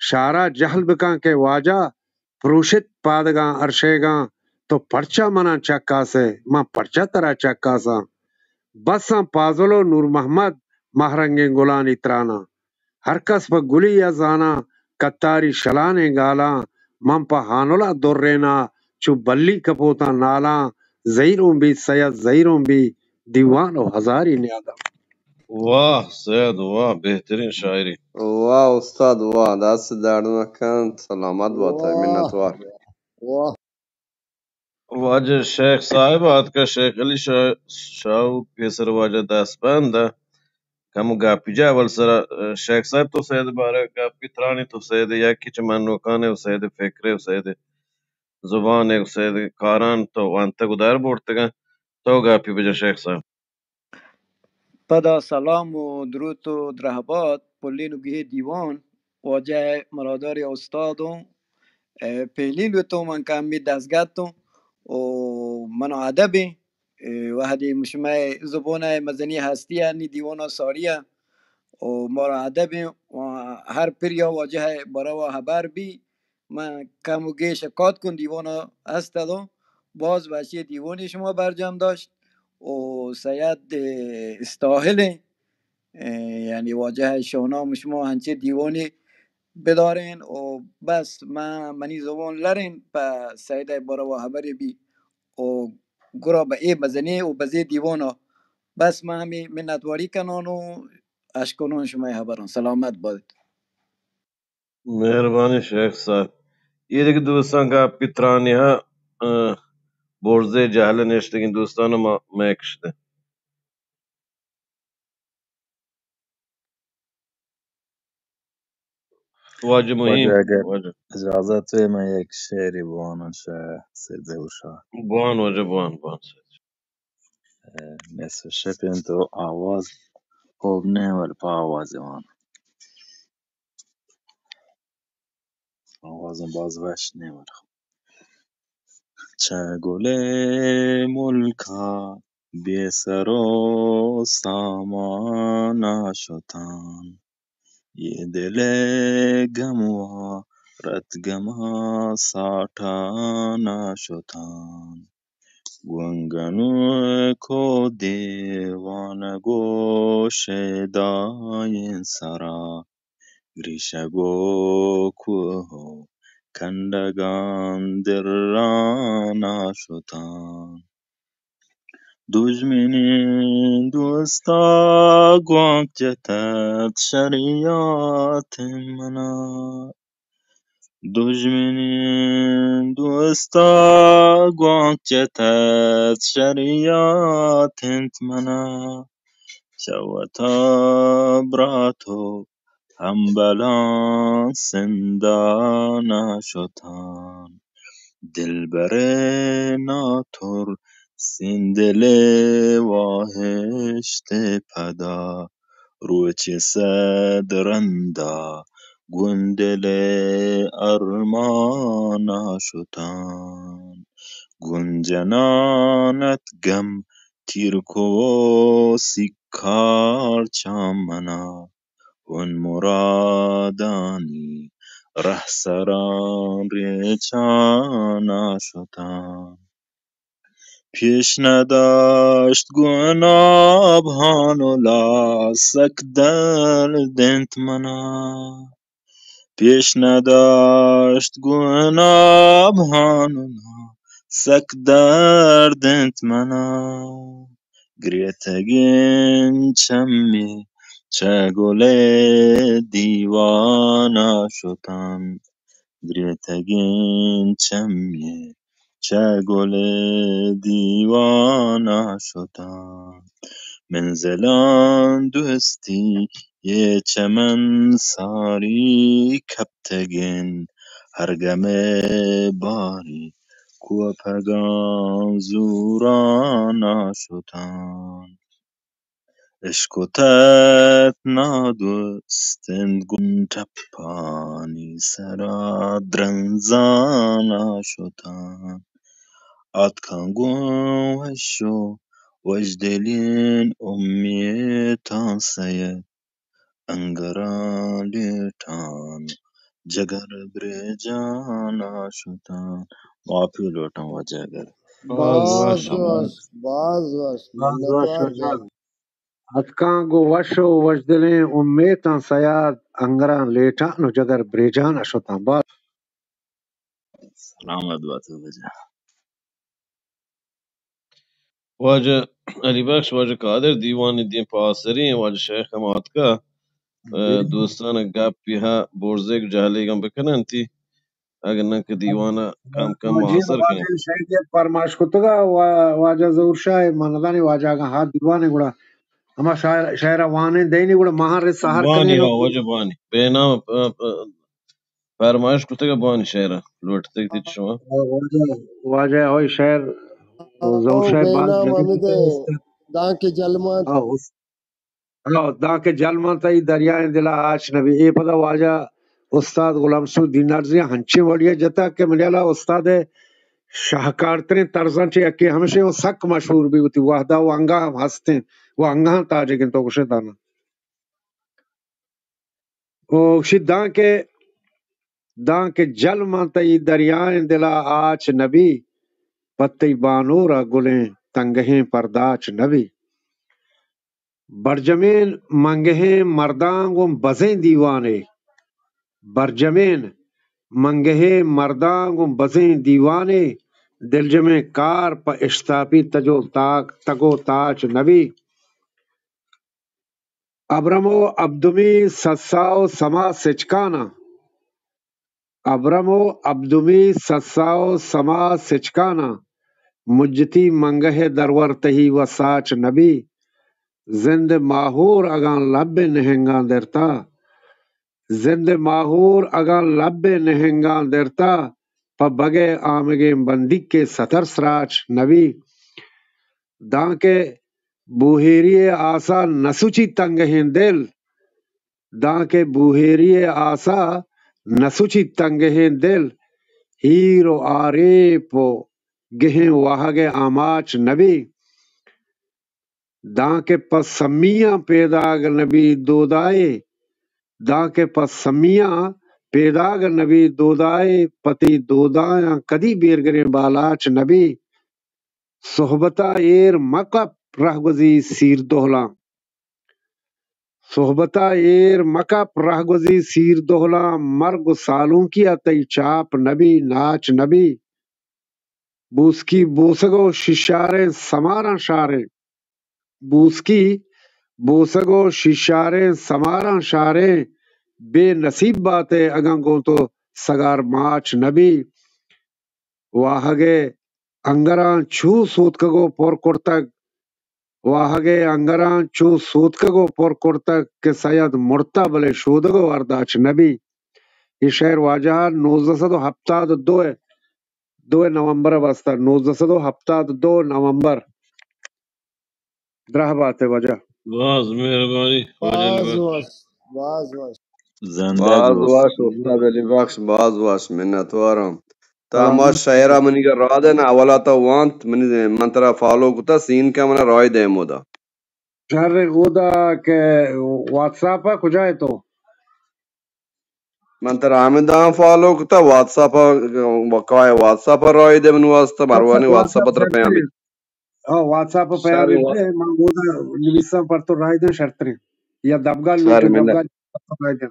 شارا جہل بکاں کہ واجہ پروشت پادگاں ارشیگاں، تو پرچا مناں چکاسئے، من پرچا ترا چکاساں۔ بساں پازل و نور محمد مہرنگیں گلانی تراناں۔ ہر کس پہ گلی ء زاناں، کتاری شلانیں گالاں۔ من پہ ہانل ء دریناں، چو بلی کپوتاں نالاں۔ زہیروں بی سید، زہیروں بی دیوان و ہزاری نیاداں۔ واہ سید، واہ، بہترین شاعری۔ واہ استاد، واہ، دست درد مکن، سلامت بات، واہ، منتوار۔ واہ۔ واجہ شیخ صاحب آتکا، شیخ علی شاہ، شاہو پیسر واجہ دست بند ء کم گپی جا اول سرا۔ شیخ صاحب تو سید بارہ گپی ترانی تو سید یکی چہ منوکانے و سید فکرے و سید زبانے و سید کاران تو وانتگ و در برتگاں، تو گپی بجن شیخ صاحب۔ پدا سلام و دروت و درہبات پلین و گیہ دیوان، واجہ مراداری استاد و، اے، پہلی لوتوں من کمی دستگت و من ادب ایں، اے، وہدی مشمئے زبان مزنی ہستی انی دیوان ساری و مارا ادب ایں و ہر پریا واجہ برا و حبر بی من کم و گیش کات کن دیوان ء ہست ء داں۔ باز وشی دیوانی شما برجم داشت و سید استاہلیں، اے، یعنی واجہ شاہنام شما ہنچے دیوانی بدارین و بس من منی زبان لرین پہ سید ء باروا حبری بی و گرا بہ اے مزنی و بزی دیوان ء بس من ہمی منتواری کنان و اشکنان شمئے حبران۔ سلامت بات۔ مہربانی شیخ صاحب۔ اے دگہ دوستاں گپی ترانی ہا، ء، برزے جہل نشتگیں دوستاں ما میکش دے۔ واجہ مہین، واجہ اگر واجہ۔ اجازت ہے، من یک شعری بواناں شہ سید ظہور شاہ۔ بوان واجہ، بوان، بوان سید۔ ء، نصف شپ انت و آواز خوب نہ، ولی پہ آواز وان۔ آوازاں باز وش نہ، ولی خوب۔ چہ گل ء ملک ء بے سر و سامان ء شتاں۔ اے دل ء گم و رت گم ء ساٹان ء شتاں۔ گوں گنوک و دیوانگ و شیدائیں سرا، گریشگ و کوہ و کنڈگاں دران ء شتاں۔ دژمنیں دوست ء گوانک جتت شریات منا۔ دژمنیں دوست ء گوانک جتت شریات انت منا۔ چہ وتا برات و ہمبلاں سندان ء شتاں۔ دلبر ء ناتر سین دل ء واہشت ء پدا، روچے سد رندا گوں دل ء ارمان ء شتاں۔ گوں جنان ات گم تیر کو سیکار چہ منا، اون مرادانی رہسراں ریچان ء شتاں۔ پیش نداشت گوں نابہان و لاس سک درد انت منا۔ پیش نداشت گوں نابہان و لاس سک درد انت منا۔ گریتگیں چمی چہ گل ءِ دیوان ءَ شتاں، گرتگیں چمے چہ گل ءِ دیوان ءَ شتاں۔ منزلاں دوستی ءِ چمن ساری کپتگ انت، ہر گم ءِ باری کوپگاں زوران ءَ شتاں۔ اشکتت نادوست انت گوں ٹپانی سرا درنزان ءَ شتاں۔ آتکاں گوں وش ءُ وشدلیں امیتاں سید انگراں لیٹان جگر بریجان ءَ شتاں۔ معافی لوٹاں واجہ اگر باز وش، باز وش، باز وش، منتوار جان۔ اتکاں گوں وش ءُ وشدلیں امیتاں سیاد انگراں لیٹان ءُ جگر بریجان ءَ شتاں۔ باز سلامت بات واجہ۔ واجہ علی بخش، واجہ قادر، دیوان ءِ دیم پہ آسری ایں، واجہ شیخ ہم آتکا، ءُ دوستان گپی ہا برزیگ جہلیگاں بکننتی، اگر نہ کہ دیوان ءَ کم کم جی، آسر واجہ کنیں۔ شاعر ءَ فرمائش کتگا، وا-، واجہ ظہور شاہ، من ندانی واجہ اگاں ہا دیوان ءَ گڑا ہما شاعر، شاعر ءَ وانیں دینی گڑا ماہاں رے سحر بانی کنیں۔ ہا واجہ بانی۔ بے نام، ا، ا، فرمائش کتگ بانی شعر ءَ لوٹتگ تئی شما۔ واجہ، واجہ ہوئی شعر ظہور شاہ بے باز نام جگہ حمید جتا ہے۔ دانکہ جلمان۔ ہاں، اس-، ہاں، دانکہ جلمان تئی دریائیں دلا آچ نبی۔ اے پدا واجہ استاد غلام سعود دینارزی ہنچیں وڑیا جتا کہ منی ہیالا استاد شاہکارتریں طرزاں چہ یکے ہمشیں ءُ سک مشہور بی وتی وہدا ءُ انگا ہم ہستیں ءُ انگا ہم تاجگیں تو گوشے دانا۔ ءُ گوشی دانکہ، دانکہ جل من تئی دریائیں دلا آچ نبی، پہ تئی بانور ءَ گلیں تنگہیں پرداچ نبی۔ برجمیں منگہیں مرداں گوں بزیں دیوانے، برجمیں منگہیں مرداں گوں بزیں دیوانے، دلجمیں کار پہ اشتاپی تج ءُ تاک، تگ ءُ تاچ نبی۔ ابرم ءُ ابدمی سسا ءُ سما سچکاناں، ابرم ءُ ابدمی سسا ءُ سما سچکاناں، مجتی منگہ ءِ درور تہی ءُ ساچ نبی۔ زند ءِ ماہور اگاں لب ءِ نہنگاں درتا، زند ءِ ماہور اگاں لب ءِ نہنگاں درتا، پہ بگ ءِ آمگیں بندیک ءِ ستر سراچ نبی۔ دانکہ بوہیری ءِ آسا نہ سچیت تنگہیں دل، دانکہ بوہیری ءِ آسا نہ سچیت تنگہیں دل، ہیر ءُ آریپ ءُ گہیں واہگ ءِ آماچ نبی۔ دانکہ پہ سمیاں پیداگ نبی دودائے، دانکہ پہ سمیاں پیداگ نبی دودائے، پہ تئی دودایاں کدی بیرگریں بالاچ نبی۔ صحبتا ایر مکپ رہگوزی سیر دہلاں، صحبتا ایر مکپ رہگوزی سیر دہلاں، مرگ ءُ سالونکی ءَ تئی چاپ نبی، ناچ نبی۔ بوسکی بوسگ ءُ شیشاریں سماراں شاریں، بوسکی بوسگ ءُ شیشاریں سماراں شاریں، بے نصیب بات ئے اگاں گوں تو سگار ماچ نبی۔ واہگ ءِ انگراں چو سوتکگ ءُ پر کرتگ، واہگ ءِ انگراں چو سوتکگ ءُ پر کرتگ کہ سید مرتا بلے شودگ ءُ ورداچ نبی۔ اے شعر واجہ نوزدہ سد ءُ ہپتاد ءُ دو ءِ، دو نومبر ءِ واستہ، نوزدہ سد ءُ ہپتاد ءُ دو نومبر۔ دراہ بات ئے واجہ۔ باز مہربانی واجہ علی بخش۔ باز وش، باز وش۔ زندہ باز بات۔ وش استاد علی بخش، باز وش، منتوارم۔ تا ہما شعرا منی گا راہ دے نا، اولا تا وانت، منی، من ترا فالو کتا، سین کا منا راہ دے مودا۔ شر اودا کہ واتساپ ءَ کجا ئے تو؟ من ترا ہمدا فالو کتا، واتساپ ءَ، وقائے واتساپ ءَ راہ دے من واسطہ، مروانی واتساپ ءَ ترا پیام۔ ہاں، واتساپ ءَ پیام۔ من اودا نویساں پر تو راہ دے شرتریں۔ یا دبگال لوٹے، دبگال پر تو راہ دے۔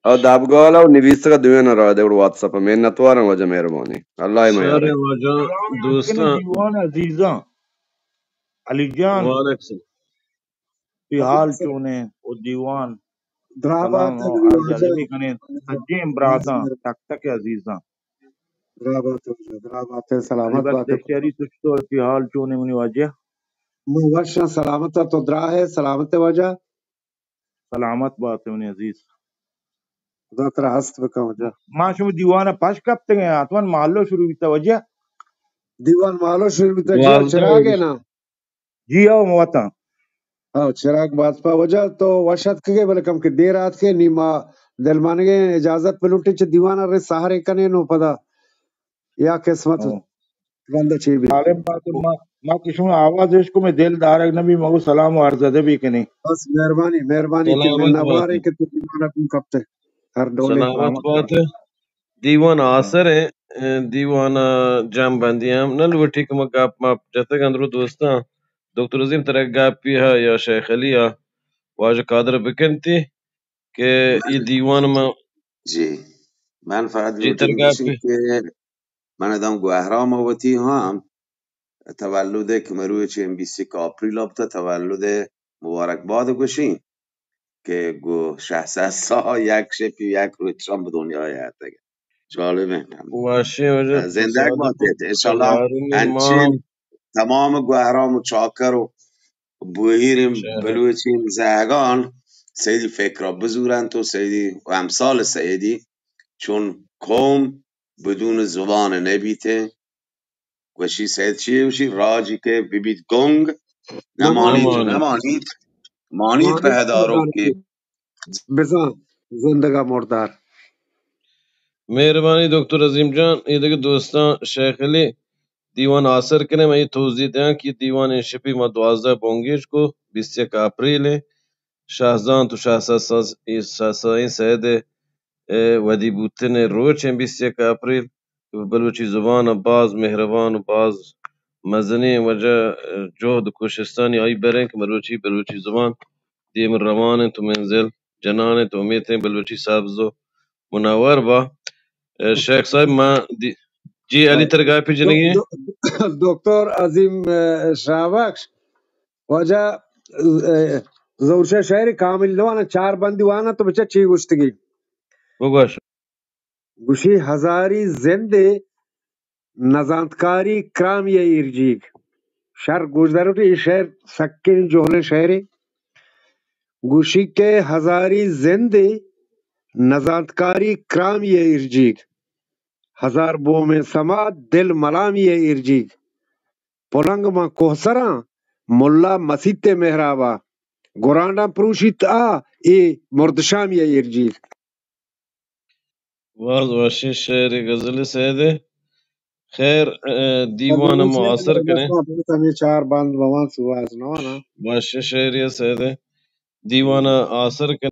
او دبگال او نویسگ دوئیں راہ دے واتساپ ءَ۔ منتوارم واجہ، مہربانی۔ اللہ ءِ میار۔ واجہ دوستاں۔ دیوان عزیزاں۔ علی جان۔ وعلیکم السلام۔ تئی حال چون ایں؟ او دیوان دراہ سلام بات و عرض ادب کنیں سجیں براتاں، تک تک عزیزاں۔ دراہ بات، دراہ بات، سلامت بات۔ بختیاری، تو چطور، تئی حال چون ایں منی واجہ؟ من وش آں، سلامت آں، تو دراہ ئے، سلامت ئے واجہ؟ سلامت بات ئے منی عزیز۔ خدا ترا ہست بکن واجہ۔ ما شمئے دیوان ءَ پش کپتگ ایں، حتماً مہلو شروع بیتا واجہ۔ دیوان مہلو شروع بیتا، جی، چراگ ئے نا؟ جی ہو، من وتاں۔ ہاں، چراگ بات پہ واجہ، تو وش اتکگ ئے، بلے کم کہ دیر آتک ئے، نی ما دلمانگ ایں اجازت بہ لوٹیں چہ دیوان ءَ، رے سحرے کنیں نوں پدا یا قسمت ہاں۔ بندہ چی بی۔ عالم بات، ما، ما کہ شما آواز اش کو میں دل دارگ نبی، مگو سلام و عرض ادبی کنی۔ بس مہربانی، مہربانی کہ سلامت منت بات وارے ئے۔ کہ تو دیوان ءَ کم کپتے۔ ہر ڈولے سلامت بات ئے۔ دیوان آسر ایں، دیوان ءَ جم بندی ہم نہ لوٹی کہ ما گپ مپ جتگ اندرو دوستاں۔ دکتر عظیم ترا گپی ہا یا شیخ علی ہا واجہ قادر بکنتی کہ اے دیوان ما جی، من فقط جی، لوٹیں تر گوشیں گپی۔ کہ من ادم گوہرام وتی ہم تولد کہ مروچی بیست یک اپریل ءَ بوتہ، تولد مبارکباد گوشیں کہ گو شش سد سال یک شپی یک روچ ہم بہ دنیا آتگ۔ جالب ایں۔ وشیں واجہ، زندگ بات ئے۔ انشاءاللہ انچیں تمام گوہرام و چاکر و بوہیریں بلوچیں زہگان سیدی فکر ءَ بزورنت و سیدی و امثال سیدی چون قوم بدون زبان نبیتیں۔ گوشی سید چی گوشی؟ راجی کہ ببیت گنگ، نمانیت، نمانیت۔ نمانیت، مانیت پہداروکی۔ بزاں زندگا مردار۔ مہربانی دکتر عظیم جان۔ اے دگہ دوستاں، شیخ علی دیوان آسر کنے، من اے توضیح دیاں کہ دیوان اے شپی ما دوازدہ بنگیج کو، بیست یک اپریل ایں، شہزانت و شاہ سسا-، شاہ سائیں سید ءِ ودی بوتن ءِ روچ ایں بیست یک اپریل۔ بلوچی زبان ءَ باز مہربان و باز مزنیں واجہ جہد و کوشستانی آئی بر ایں کہ مروچی بلوچی زبان دیم روان انت و منزل جنان انت۔ امیت ایں بلوچی سبز و منور با۔ شیخ صاحب، ما دی-، جی علی، ترا گپے جنگی؟ دو-، دو-، دکتر عظیم، شاہ بخش، واجہ، ظہور شاہ شاعر کامل نوانا، چار بندی وانا تو بچا چی گوشتگی؟ بگوش۔ گوشی ہزاری زندے نزانتکاری کرامی ءَ ایرجیگ۔ شر گوشداروٹی، اے شعر سکیں جہلیں شعرے۔ گوشی کہ ہزاری زندے نزانتکاری کرامی ءَ ایرجیگ۔ ہزار بومیں سما دل ملامی ءَ ایرجیگ۔ پلنگ ماں کوہسراں، ملا مسیت ءِ محرابا، گرانڈاں پروشیت آ، اے مردشامی ءَ ایرجیگ۔ باز وشیں شعرے، غزلے سیدے۔ خیر، دیوان ءَ ما آسر کنیں۔ ہمے چار بند بوان سواز نوانا۔ وشیں شعرے سیدے۔ دیوان ءَ آسر کنیں۔